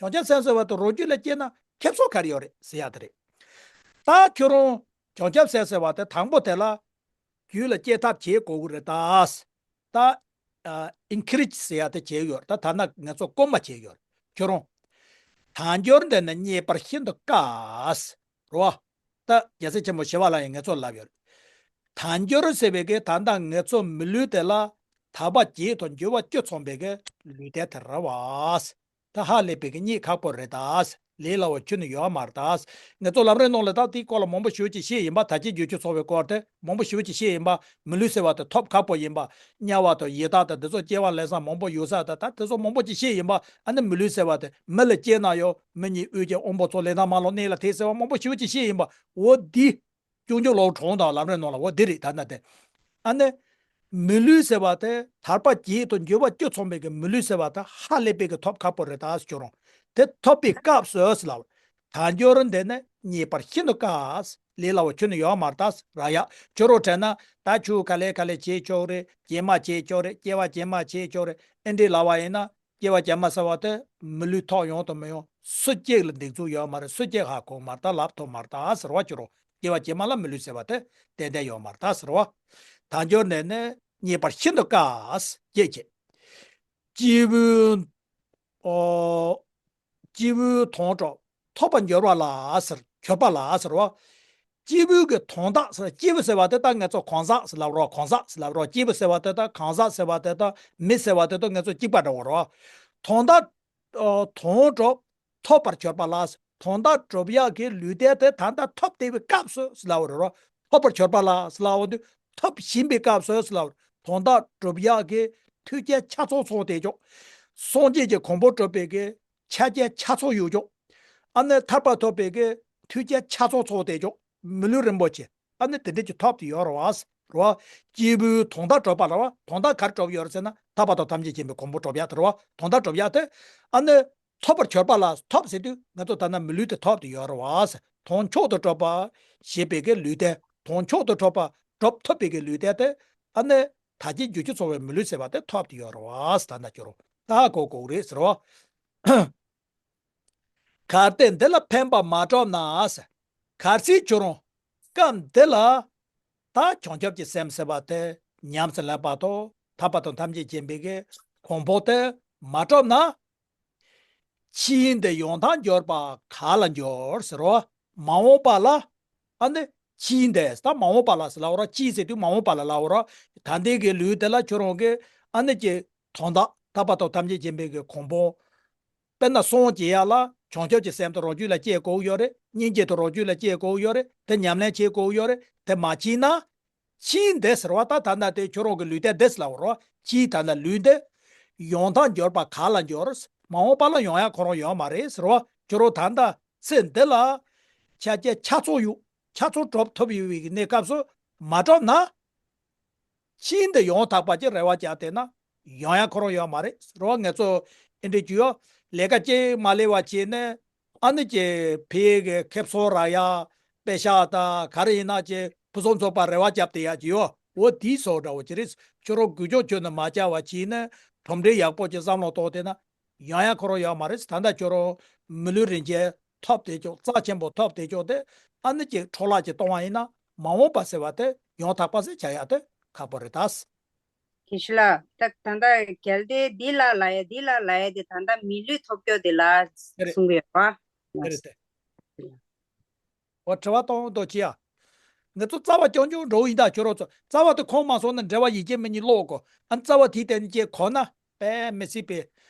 བྱང་ཆུབ་སེམས་ཟེར་བ་དེ་རང་རྒྱུད་ལ་སྐྱེས་ན་ཁེ་བཟང་ག་རེ་ཡོད་རེད་ཟེར་ཡ་དེ་རེད། ད་ཁྱོད་རང་བྱང་ཆུབ་སེམས་ཟེར་བ་དེ་དང་པོ་དེ་ལ་རྒྱུད་ལ་སྐྱེ་ཐབས་བྱེད་དགོས་ཀྱི་རེད་ད། ད་ཨ་ཨིན་ཁི་རེཇ་ཟེར་ཡ་དེ་བྱས་ཡོད། ད་ཐ་ན་ང་ཚོ་སྐུལ་མ་བྱས་ཡོད། ཁྱོད་རང་དལ་འབྱོར་འདི་ནི་རྙེད་པར་ཤིན་ཏུ་དཀའ། རེད་བ། ད་རྒྱལ་སྲས་ཆེན་པོ་ཞི་བ་ལྷ་ཡིས་ང་ཚོར་ལབ་ཡོད། དལ་འབྱོར་ཟེར་བའི་གི་ད་ལྟ་ང་ཚོ་མི་ལུས་དེ་ལ་ཐར་པ་བརྒྱད་དང་འབྱོར་བ་བཅུ་ཚང་བའི་གི་ལུས་རྟེན་དེ་རེད་བ། ད་ཧ་ལས་པའི་གི་རྙེད་ཁག་པོ་རེད་ད། ལས་སླ་བོ་ཁྱོན་ནས་ཡོད་མ་རེད་ད། ང་ཚོ་ལམ་རིམ་ནང་ལ་ད་དེའི་སྐོར་ལ་མང་པོ་ཞེ་པོ་ཅིག་བཤད་ཡིན་པ། ད་ཅི་རྒྱུ་ཆུ་ཚོགས་པའི་སྐོར་དེ་མང་པོ་ཞེ་པོ་ཅིག་བཤད་ཡིན་པ། མི་ལུས་ཟེར་བ་དེ་ཐོབ་ཁག་པོ་ཡིན་པ། དམྱལ་བ་དང་ཡི་དྭགས་དང་དེ་ཚོ་སྐྱེ་བ་ལེན་ས་མང་པོ་ཡོད་ས་དང་། ད་དེ་ཚོ་མང་པོ་ཅིག་བཤད་ཡིན་པ། ཨ་ནི་མི་ལུས་ཟེར་བ་དེ་མི་ལ་སྐྱེས་ན་ཡང་མི་གཉིས་དབུས་ཀྱི་དབང་པོ་ཚོ་ལས་དང་མ་ལོག་གནས་ལ་དེ་ཟེར་བ་མང་པོ་ཞེ་པོ་ཅིག་བཤད་ཡིན་པ། འོ་འདི། སྐྱོན་བརྗོད་ལོག་གྲོང་དང་ལམ་རིམ་ནང་ལ་འོ་འདི་རེད་ད་ན་དེ། ཨ་ནི། མི་ལུས་ཟེར་བ་དེ་ཐར་པ་བརྒྱད་དང་འབྱོར་བ་བཅུ་ཚང་བའི་གི་མི་ལུས་ཟེར་བ་དེ་ཧ་ལས་པའི་གི་ཐོབ་ཁག་པོ་རེད་ད་ཟེར་ཁྱོད་རང་། དེ་ཐོབ་པའི་སྐབས་སུ་ཟེར་ལབ། དལ་འབྱོར་འདི་ནི་རྙེད་པར་ཤིན་ཏུ་དཀའ། ལས་སླ་བོ་ཁྱོན་ནས་ཡོད་མ་རེད་ད་ཟེར་ར་ཡ། ཁྱོད་རང་དྲན་ན་ད་ཆུ་ག་ལེ་ག་ལེ་བྱེད་ཆོག་རེད། རྗེས་མ་བྱེད་ཆོག་རེད། སྐྱེ་བ་རྗེས་མ་བྱེད་ཆོག་རེད། ཨེ་འདྲས་ལབ་པ་ཡིན་ན། སྐྱེ་བ་རྗེས་མ་ཟེར་བ་དེ་མི་ལུས་ཐོབ་ཡོང་དང་མི་ཡོང་སུ་གཅིག་ལ་འདེགས་འཛུགས་ཡོད་མ་རེད། སུ་གཅིག་ཧ་གོ་མ་རེད་ད། ལབ་ཐུབ་མ་རེད་ད་ཟེར་བ་ཅི་རུང་སྐྱེ་བ་རྗེས་མ་ལ་མི་ལུས་ཟེར་བ་དེ་ཏན་ཏན་ཡོད་མ་རེད་ད་ཟེར་བ། དལ་འབྱོར་འདི་ནི་རྙེད་པར་ཤིན་ཏུ་དཀའ། ཞེས་བྱས། སྐྱེས་བུ། ཨོ། སྐྱེས་བུ་དོན་གྲུབ་ཐོབ་པར་འགྱུར་བ་ལ་ཟེར། གྱུར་པ་ལ་ཟེར་བ། སྐྱེས་བུ་གི་དོན་དག་ཟེར། སྐྱེས་བུ་ཟེར་བ་དེ་ད་ང་ཚོ་གང་ཟག་ཟེར་ལབ་རོགས། གང་ཟག་ཟེར་ལབ་རོགས། སྐྱེས་བུ་ཟེར་བ་དེ་ད་གང་ཟག་ཟེར་བ་དེ་ད་མི་ཟེར་བ་དེ་ད་ང་ཚོ་གཅིག་པ་འདྲ་བོ་རོགས། དོན་དག་ཨ་དོན་གྲུབ་ཐོབ་པར་གྱུར་པ་ལ་ཟེར། དོན་དག་སྒྲུབ་ཡག་གི་ལུས་རྟེན་དེ་ད་ལྟ་ཐོབ་བསྡད་པའི་སྐབས་སུ་ཟེར་ལབ་རོགས། ཐོབ་པར་གྱུར་པ་ལ་ཟེར་ལབ་དུས་ཐོབ་བཞིན་པའི་སྐབས་སུ་ཟེར་ལབ། དོན་དག་སྒྲུབ་ཡག་གི་མཐུན་རྐྱེན་ཆ་ཚང་ཚང་བསྡད་ཆོག་སངས་རྒྱས་ཀྱི་གོ་འཕང་སྒྲུབ་པའི་གི་ཆ་རྐྱེན་ཆ་ཚང་ཡོད་ཅོག་ཨ་ནི་ཐར་པ་ཐོབ་པའི་གི་ མཐུ་རྐྱེན་ཆ་ཚང་ཚོགས་བསྡད་ཆོག་མི་ལུས་རིན་པོ་ཆེ། ཨ་ནི་དེ་འདྲ་ཅིག་ཐོབ་ཏུ་ཡོད་རེད་བ། རེད་བ། སྐྱེས་བུའི་དོན་དག་གྲུབ་པ་ལ་བ། དོན་དག་ག་རེ་གྲུབ་ཡོད་རེད་ཟེར་ན། ཐར་པ་དང་ཐམས་ཅད་མཁྱེན་པའི་གོ་འཕང་གྲུབ་ཡག་དེ་རེད་བ། དོན་དག་གྲུབ་ཡག་དེ། ཨ་ནི་ཐོབ་པར་གྱུར་པ་ལ། ཐོབ་ཟེར་དུས་ང་ཚོ་ད་ནི་མི་ལུས་དེ་ཐོབ་ཏུ་ཡོད་རེད་བ། དོན་མཆོག་ཏུ་གྲུབ་པ་བྱེད་པའི་གི་ལུས་རྟེན། དོན་མཆོག་ཏུ་གྲུབ་པ་གྲུབ་ཐུབ་པའི་གི་ལུས་རྟེན་དེ། ཨ་ནི་དལ་བརྒྱད་འབྱོར་བཅུ་ཚང་བའི་མི་ལུས་ཟེར་བ་དེ་ཐོབ་ཏུ་ཡོད་རེད་བ། ད་ནི་ཁྱོད་རང་ད་གོ་དགོས་རེད་ཟེར་བ། གལ་ཏེ་འདི་ལ་ཕན་པ་མ་བསྒྲུབས་ན། གལ་སྲིད་ཁྱོད་རང་སྐབས་འདི་ལ་ད་བྱང་ཆུབ་ཀྱི་སེམས་ཟེར་བ་དེ་ཉམས་སུ་ལེན་པ་དང་། ཐར་པ་དང་ཐམས་ཅད་མཁྱེན་པའི་གི་གོ་འཕང་དེ་མ་བསྒྲུབས་ན། ཕྱིའི་འདི་ཡང་དག་འབྱོར་པ་ག་ལ་འབྱོར་ཟེར་རོ། མ་འོངས་པ་ལ། ཨ་ནི་ཕྱིའི་འདི་ད་མ་འོངས་པ་ལ་ཟེར་ལབ་རོ། ཕྱིའི་ཟེར་དུས་མ་འོངས་པ་ལ་ལབ་རོ། ད་ལྟའི་གི་ལུས་དེ་ལ་ཁྱོད་རང་གི་ཨ་ནི་ཀྱི་དོན་དག་ཐར་པ་དང་ཐམས་ཅད་མཁྱེན་པའི་གི་གོ་འཕང་། དཔེར་ན་སངས་རྒྱས་ཡག་ལ་བྱང་ཆུབ་ཀྱི་སེམས་དེ་རང་རྒྱུད་ལ་སྐྱེ་དགོས་ཡོད་རེད། སྙིང་རྗེ་དེ་རང་རྒྱུད་ལ་སྐྱེ་དགོས་ཡོད་རེད། དེ་ཉམས་ལེན་བྱེད་དགོས་ཡོད་རེད། དེ་མ་བྱས་ན། ཕྱིའི་འདི་ཟེར་བ་ད་ད་ལྟ་དེ་ཁྱོད་རང་གི་ལུས་རྟེན་འདི་ཟེར་ལབ་རོ། ཕྱིའི་ད་ལྟ་ལུས་འདི་ཡང་དག་འབྱོར་པ་ག་ལ་འབྱོར། མ་འོངས་པ་ལ་ཡོང་ཡག་ཁོ་རང་ཡོད་མ་རེད་ཟེར་རོ། ཁྱོད་རང་ད་ལྟ་ཚེ་འདི་ལ་ཆ་རྐྱེན་ཆ་ཚང་ཡོད། ཆ་ཚང་གྲུབ་ཐུབ་ཡོད་པའི་གནས་སྐབས་སུ་མ་གྲུབ་ན། ཕྱིའི་འདི་ཡང་དག་པ་ཅིག་རེ་བ་བྱས་བསྡད་ན་ཡོང་ཡག་ཁོ་རང་ཡོད་མ་རེད་ཟེར་རོ། ང་ཚོ་ཨེ་འདྲ་བྱས་ཡོད། ལས་ཀ་ཅིག་མ་ལས་པ་བྱས་ནས། ཨ་ནི་ཀྱི་ཕ་གིའི་གི་ཁེ་བཟང་རག་ཡག་པེ་ཤག་དང་ག་རེ་ཡིན་ན་ཀྱི་ཕུན་སུམ་ཚོགས་པ་རེ་བ་བརྒྱབ་བསྡད་ཡག་ཅིག་ཡོད། འོ་དེའི་བཟོ་འདྲ་བོ་ཅིག་རེད། ཁྱོད་རང་འགུལ་སྐྱོད་ཁྱོན་ནས་མ་བྱས་པ་བྱས་ནས་གྲུབ་འབྲས་ཡག་པོ་ཅིག་བསམ་བློ་གཏོང་བསྡད་ན་ཡོང་ཡག་ཁོ་རང་ཡོད་མ་རེད། ད་ལྟ་ཁྱོད་རང་མི་ལུས་རིན་ཆེན་ཐོབ་བསྡད་ཆོག་རྩ་ཆེན་པོ་ཐོབ་བསྡད་ཆོག་དེ་ཨ་ནི་ཀྱི་འཕྲོ་བརླག་ཅིག་གཏོང་བ་ཡིན་ན་མ་འོངས་པ་ཟེར་བ་དེ་ཡང་དག་པ་ཟེར་བྱ་ཡག་དེ་ཁག་པོ་རེད་ད། དེ་ཤི་ལ། ད་ད་ལྟ་གལ་ཏེ་འདི་ལ་ལ་ཡ་འདི་ལ་ལ་ཡ་དེ་ད་ལྟ་མི་ལུས་ཐོབ་རྒྱུ་དེ་ལ་དེ་རེད། གསུང་གི་ཡོད་པ། དེ་རེད་དེ། འོ་དྲི་བ་གཏོང་དོ་ཅི་ཡ། ང་ཚོ་རྩ་བ་རྐྱང་རྐྱང་འགྲོ་ཡིན་ད་ཁྱོད་རང་ཚོ་རྩ་བ་དེ་ཁོང་མ་སོང་ན་འབྲེལ་བ་ཡིན་གཅིག་མིན་གཉིས་ཀློག་གོ་ཨ་རྩ་བ་དེའི་སྟེང་ནས་ཀྱེ་གོ་ན་དཔེ་མི་སྲིད་པའི་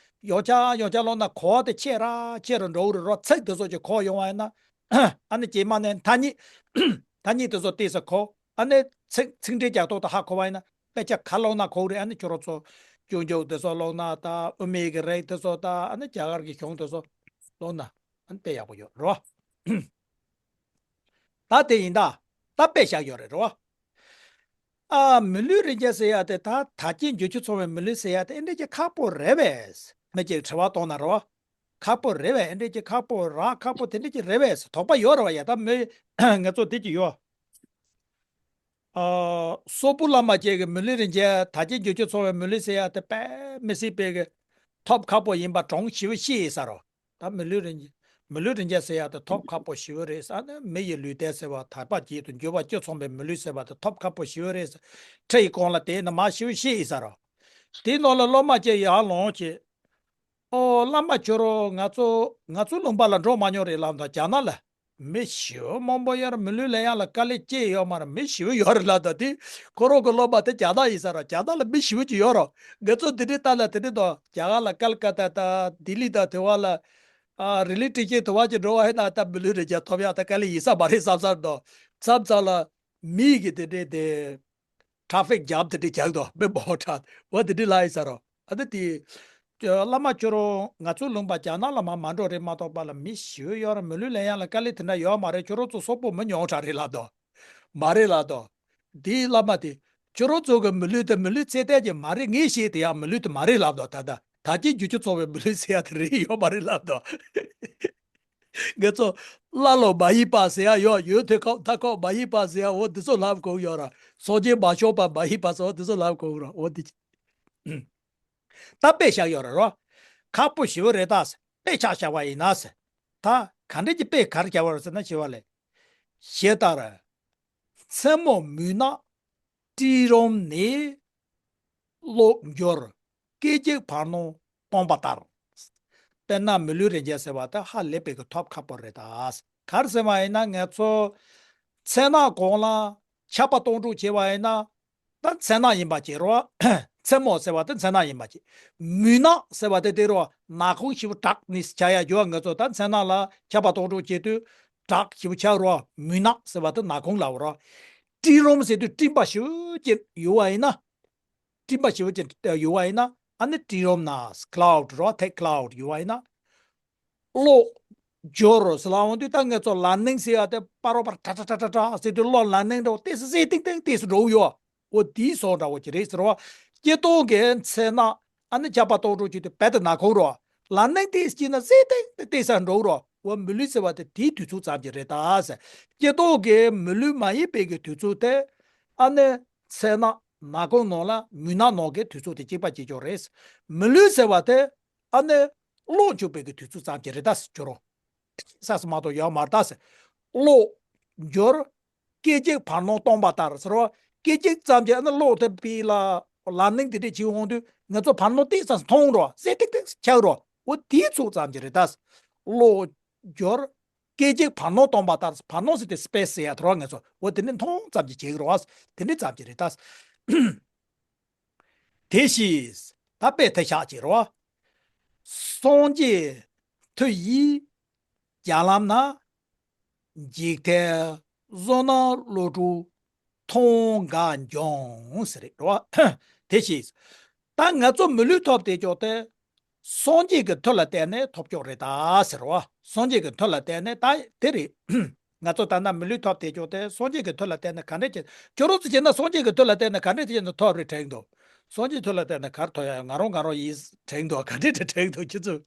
ཡོང་ཆ་ཡོང་ཆ་ལོག་ན་གོ་བ་དེ་ཆེ་ར་ཆེ་རུ་འགྲོ་གི་རེད་རོ། ཚིག་དེ་ཚོ་ཅིག་གོ་ཡོང་བ་ཡིན་ན་ཨ་ནི་རྗེས་མ་ནས་ཐ་སྙད་ཐ་སྙད་དེ་ཚོ་ཏོག་ཙམ་གོ་ཨ་ནི་ཚིག་ཚིག་འགྲེལ་རྒྱག་ཐོག་ཏུ་ཧ་གོ་བ་ཡིན་ན་དཔེ་ཆ་ག་ཀློག་ན་གོ་གི་རེད། ཨ་ནི་ཁྱོད་རང་ཚོ་སྐྱོན་བརྗོད་དེ་ཚོ་ཀློག་ན་ད་དབུ་མའི་གི་རིགས་དེ་ཚོ་ད་ཨ་ནི་རྒྱ་གར་གི་གཞུང་དེ་ཚོ་ཀློག་ན་ཨ་ནི་དཔེ་ཡག་པོ་ཡོད་རོ། ད་དེ་ཡིན་ད། ད་དཔེ་བཞག་ཡོད་རེད་རོ། ཨ་མི་ལུས་རིན་ཆེན་ཟེར་ཡ་དེ་ད་དལ་བརྒྱད་འབྱོར་བཅུ་ཚང་བའི་མི་ལུས་ཟེར་ཡ་དེ་ཨེ་འདྲ་ཅིག་ཁག་པོ་རེད་པས། མི་གཅིག་དྲི་བ་གཏོང་ན་རོ། ཁག་པོ་རེད་པས། ཨེ་འདྲ་ཅིག་ཁག་པོ་རག་ཁག་པོ་དེ་འདྲ་ཅིག་རེད་པས་དོགས་པ་ཡོད་རེད་བ་ཡ། ད་མི་ང་ཚོ་དེ་ཅིག་ཡོད། ཨ་སོག་པོ་བླ་མ་ཅིག་གིས་མི་ལུས་རིན་ཆེན་དལ་བརྒྱད་འབྱོར་བཅུ་ཚང་བའི་མི་ལུས་ཟེར་ཡ་དེ་དཔེ་མི་སྲིད་པའི་གི་ཐོབ་ཁག་པོ་ཡིན་པ་གྲངས་ཞེ་པོ་བཤད་ཡིན་ས་རོ། ད་མི་ལུས་རིན་མི་ལུས་རིན་ཆེན་ཟེར་ཡ་དེ་ཐོབ་ཁག་པོ་ཞེ་པོ་རེད་ཟེར། ཨ་ནི་མི་ཡི་ལུས་རྟེན་ཟེར་བ་དལ་བརྒྱད་དུ་འབྱོར་བ་བཅུ་ཚང་བའི་མི་ལུས་ཟེར་བ་དེ་ཐོབ་ཁག་པོ་ཞེ་པོ་རེད་ཟེར། ཁྲི་ཡི་གོང་ལ་དེ་ནི་མ་ཞེ་པོ་བཤད་ཡིན་ས་རོ། དེའི་ནང་ལ་སློབ་མ་ཅིག་ཡར་ལངས་བྱས། ཨོ་བླ་མ་ཁྱོད་རང་ང་ཚོ་ང་ཚོ་ལུང་པ་ལ་འགྲོ་མ་མྱོང་རེད་ལབ་དང་རྒྱ་ནག་ལ། མི་ཞེ་པོ་མང་པོ་ཡོད་རེད། མི་ལུས་ལེན་ཡག་ལ་དཀའ་ལས་སྤྱད་ཡོད་མ་རེད། མི་ཞེ་པོ་ཡོད་རེད་ལབ་དང་དེ་ཁོ་རང་གི་སློབ་མ་དེ་རྒྱ་ནག་ཡིན་ས་ར། རྒྱ་ནག་ལ་མི་ཞེ་པོ་ཅིག་ཡོད་རོ། ང་ཚོ་དེ་འདྲའི་ལྟ་ལ་དེ་འདྲའི་དང་རྒྱ་གར་ལ་ཀལ་ཀ་ཏ་དང་ལྡི་ལི་དང་དེ་བ་ལ་ཨ་རི་ལི་ཊི་ཤན་དེ་བ་ཅིག་འགྲོ་བ་ཡིན་ན་ད་མི་ལུས་རེ་རྒྱ་ཐོབ་ཡག་ད་དཀའ་ལས་ཡིན་ས་མ་རེད་བསམ་ས་རེད་དོ། མཚམས་མཚམས་ལ་མི་གི་དེ་འདྲའི་དེ། ཊ་ཕིག་ཇམ་དེ་འདྲ་རྒྱག་དོ་མི་མང་པོ་དྲག་འོ་དེ་འདྲ་ལ་ཡིན་ས་རོ། ཨ་ད་དེ་བླ་མ་ཁྱོད་རང་ང་ཚོའི་ལུང་པ་རྒྱ་ནག་ལ་མ་མ་འགྲོ་རེད་མ་གཏོགས་པ་ལ་མི་ཞེ་པོ་ཡོད་རེད། མི་ལུས་ལེན་ཡག་ལ་དཀའ་ལས་དེ་འདྲ་ཡོད་མ་རེད། ཁྱོད་རང་ཚོ་སོག་པོ་མི་ཉུང་དྲགས་རེད་ལབ་དོ། མ་རེད་ལབ་དོ། དེའི་བླ་མ་དེ་ཁྱོད་རང་ཚོ་གི་མི་ལུས་དེ་མི་ལུས་ཚད་ལྡན་ཅིག་མ་རེད། ངས་བཤད་དེ་ཡང་མི་ལུས་དེ་མ་རེད་ལབ་དོ། ད་ལྟ་དལ་བརྒྱད་འབྱོར་བཅུ་ཚང་བའི་མི་ལུས་ཟེར་ཡག་དེ་རེད་ཡོད་མ་རེད་ལབ་དོ། ང་ཚོ་ཀླ་ཀློ་མ་ཡིན་པ་ཟེར་ཡག་ཡོད། ཡོད་ཐོས་ཁོག་མཐའ་ཁོག་མ་ཡིན་པ་ཟེར་ཡག་འོ་འདི་ཚོ་ལབ་གོ་ཡོད་ར། སངས་རྒྱས་མ་བྱོན་པ་མ་ཡིན་པ་ཟེར་འོ་འདི་ཚོ་ལབ་གོ་ར། འོ་འདི་ད་དཔེ་བཞག་ཡོད་ར་རོ། ཁག་པོ་ཞེ་པོ་རེད་ད་ཟེར། དཔེ་ཆ་བཞག་པ་ཡིན་ན་ཟེར། ད་ག་འདྲ་གྱི་དཔེ་ག་རེ་བཞག་པ་རེད་ཟེར་ན་ཞེས་པ་ལས། ཞེས་ལྟར། མཚན་མོ་མུན་ནག་སྤྲིན་རུམ་ནས། གློག་འགྱུར་སྐད་ཅིག་བར་སྣང་སྟོང་པ་ལྟར། དཔེར་ན་མི་ལུས་རིན་ཆེན་ཟེར་བ་དེ་ཧ་ལས་པའི་གི་ཐོབ་ཁག་པོ་རེད་ད། ག་རེ་ཟེར་བ་ཡིན་ན་ང་ཚོ་མཚན་ནག་གོང་ལ་ཆར་པ་གཏོང་འགྲོ་བྱེད་པ་ཡིན་ན་ད་མཚན་ནག་ཡིན་པ་བྱེད་རོ། མཚན་མོ་ཟེར་བ་དེ་མཚན་ནག་ཡིན་པ་བྱེད། མུན་ནག་ཟེར་བ་དེ་དེ་རོ་ནག་ཁུང་ཞེ་པོ་དྲག་ནི་ཆ་ཡ་རྒྱུ་བ། ང་ཚོ་ད་མཚན་ནག་ལ་ཆར་པ་གཏོང་འགྲོ་བྱེད་དུས་དྲག་ཞེ་པོ་ཆགས་རོ། མུན་ནག་ཟེར་བ་དེ་ནག་ཁུང་ལ་འོ་རོ། སྤྲིན་རུམ་ཟེར་དུས་སྤྲིན་པ་ཞེ་པོ་ཅིག་ཡོད་པ་ཡིན་ན། སྤྲིན་པ་ཞེ་པོ་ཅིག་ཡོད་པ་ཡིན་ན་ཨ་ནི་སྤྲིན་རུམ་ན་ཀླའུ་ཌི་རོ། ཐེག་ཀླའུ་ཌི་ཡོད་པ་ཡིན་ན། གློག་ སྦྱོར་ཟེར་ལབ་འོང་དུས་ད་ང་ཚོ་ལ་ནིང་ཟེར་ཡ་དེ་པ་རོ་པར་ཁྲ་ཁྲ་ཁྲ་ཁྲ་ཁྲ་ཟེར་དུས་གློག་ལ་ནིང་འདྲ་བོ་ཏོག་ཙམ་ཟད་ཏིང་ཏིང་ཏོག་ཙམ་འགྲོ་གི་ཡོད། འོ་དེའི་བཟོ་འདྲ་བོ་ཅིག་རེད་ཟེར་བ། སྐྱེ་སྟོང་གི་ཚེ་ན་ཨ་ནི་ཁྱབ་པ་རྟོགས་གྲོལ་བྱེད་དུས་རྦད་དེ་ནག་ཁུང་རོ། ལ་ནིང་ཏོག་ཙམ་སྐྱེས་ན་ཟད་ཏིང་ཏིང་ཏོག་ཙམ་འགྲོ་རོ། འོ་མི་ལུས་ཟེར་བ་དེ་དེའི་དུས་ཚོད་ཙམ་གྱི་རེད་ད་ཟེར། སྐྱེ་སྟོང་གི་མི་ལུས་མ་ཡིན་པའི་གི་དུས་ཚོད་དེ་ཨ་ནི་ཚེ་ན་ནག་ཁུང་ནང་ལ་མུན་ནག་ནང་གི་དུས་ཚོད་དེ་གཅིག་པ་གཅིག་རྐྱང་རེད། མི་ལུས་ཟེར་བ་དེ་ཨ་ནི་གློག་འཁྱུག་པའི་གི་དུས་ཚོད་ཙམ་གྱི་རེད་ད་ཟེར་རོ། ས་སུ་མ་གཏོགས་ཡོད་མ་རེད་ད་ཟེར། གློག་སྦྱོར་སྐད་ཅིག་བར་སྣང་སྟོང་པ་ལྟར་ཟེར་བ། སྐད་ཅིག་ཙམ་གྱི་ཨ་ནི་གློག་དེ་པི་ལ་ལ་ནིང་དེ་འདྲས་བྱེད་འོང་དུས་ང་ཚོ་བར་སྣང་ཏོག་ཙམ་མཐོང་རོ། ཟད་ཏིང་ཏིང་ཆགས་རོ། འོ་དེའི་ཚོད་ཙམ་གྱི་རེད་ད། གློག་སྦྱོར་སྐད་ཅིག་བར་སྣང་སྟོང་པ་ལྟར། བར་སྣང་ཟེར་དུས་སི་པེ་སི་ཟེར་ཡ་དེ་རོ། ང་ཚོ་འོ་དེ་ནི་མཐོང་ཙམ་གྱི་བྱེད་ཀྱི་རོ། དེ་འདྲས་ཙམ་གྱི་རེད་ད། དེ་བཞིན་ད་དཔེ་དེ་བཞག་ཅིག་རོ། སངས་རྒྱས་མཐུ་ཡིས་བརྒྱ་ལམ་ན། འཇིག་རྟེན་བསོད་ནམས་བློ་གྲོས་མཐོང་འགའ་འབྱུང་ཟེར་རེད་རོ། དེ་བཞིན་ད་ང་ཚོ་མི་ལུས་ཐོབ་བསྡད་ཀྱོག་དེ་སངས་རྒྱས་ཀྱི་མཐུ་ལ་བརྟེན་ནས་ཐོབ་ཀྱོག་རེད་ད་ཟེར་རོ། སངས་རྒྱས་ཀྱི་མཐུ་ལ་བརྟེན་ནས་ད་དེ་རེད། ང་ཚོ་ད་ལྟ་མི་ལུས་ཐོབ་བསྡད་ཀྱོག་དེ་སངས་རྒྱས་ཀྱི་མཐུ་ལ་བརྟེན་ནས་ག་འདྲས་བྱས། ཁྱོད་རང་ཚོ་བྱས་ན་སངས་རྒྱས་ཀྱི་མཐུ་ལ་བརྟེན་ནས་ག་འདྲས་བྱས་ནས་ཐོབ་རེད་དྲན་འདུག་སངས་རྒྱས་མཐུ་ལ་བརྟེན་ནས་ག་རེ་ཐོབ་ཡ། ང་རང་ང་རང་ཡིན་དྲན་འདུག་ག་འདྲས་དྲན་འདུག་ཁྱེད་ཚོས།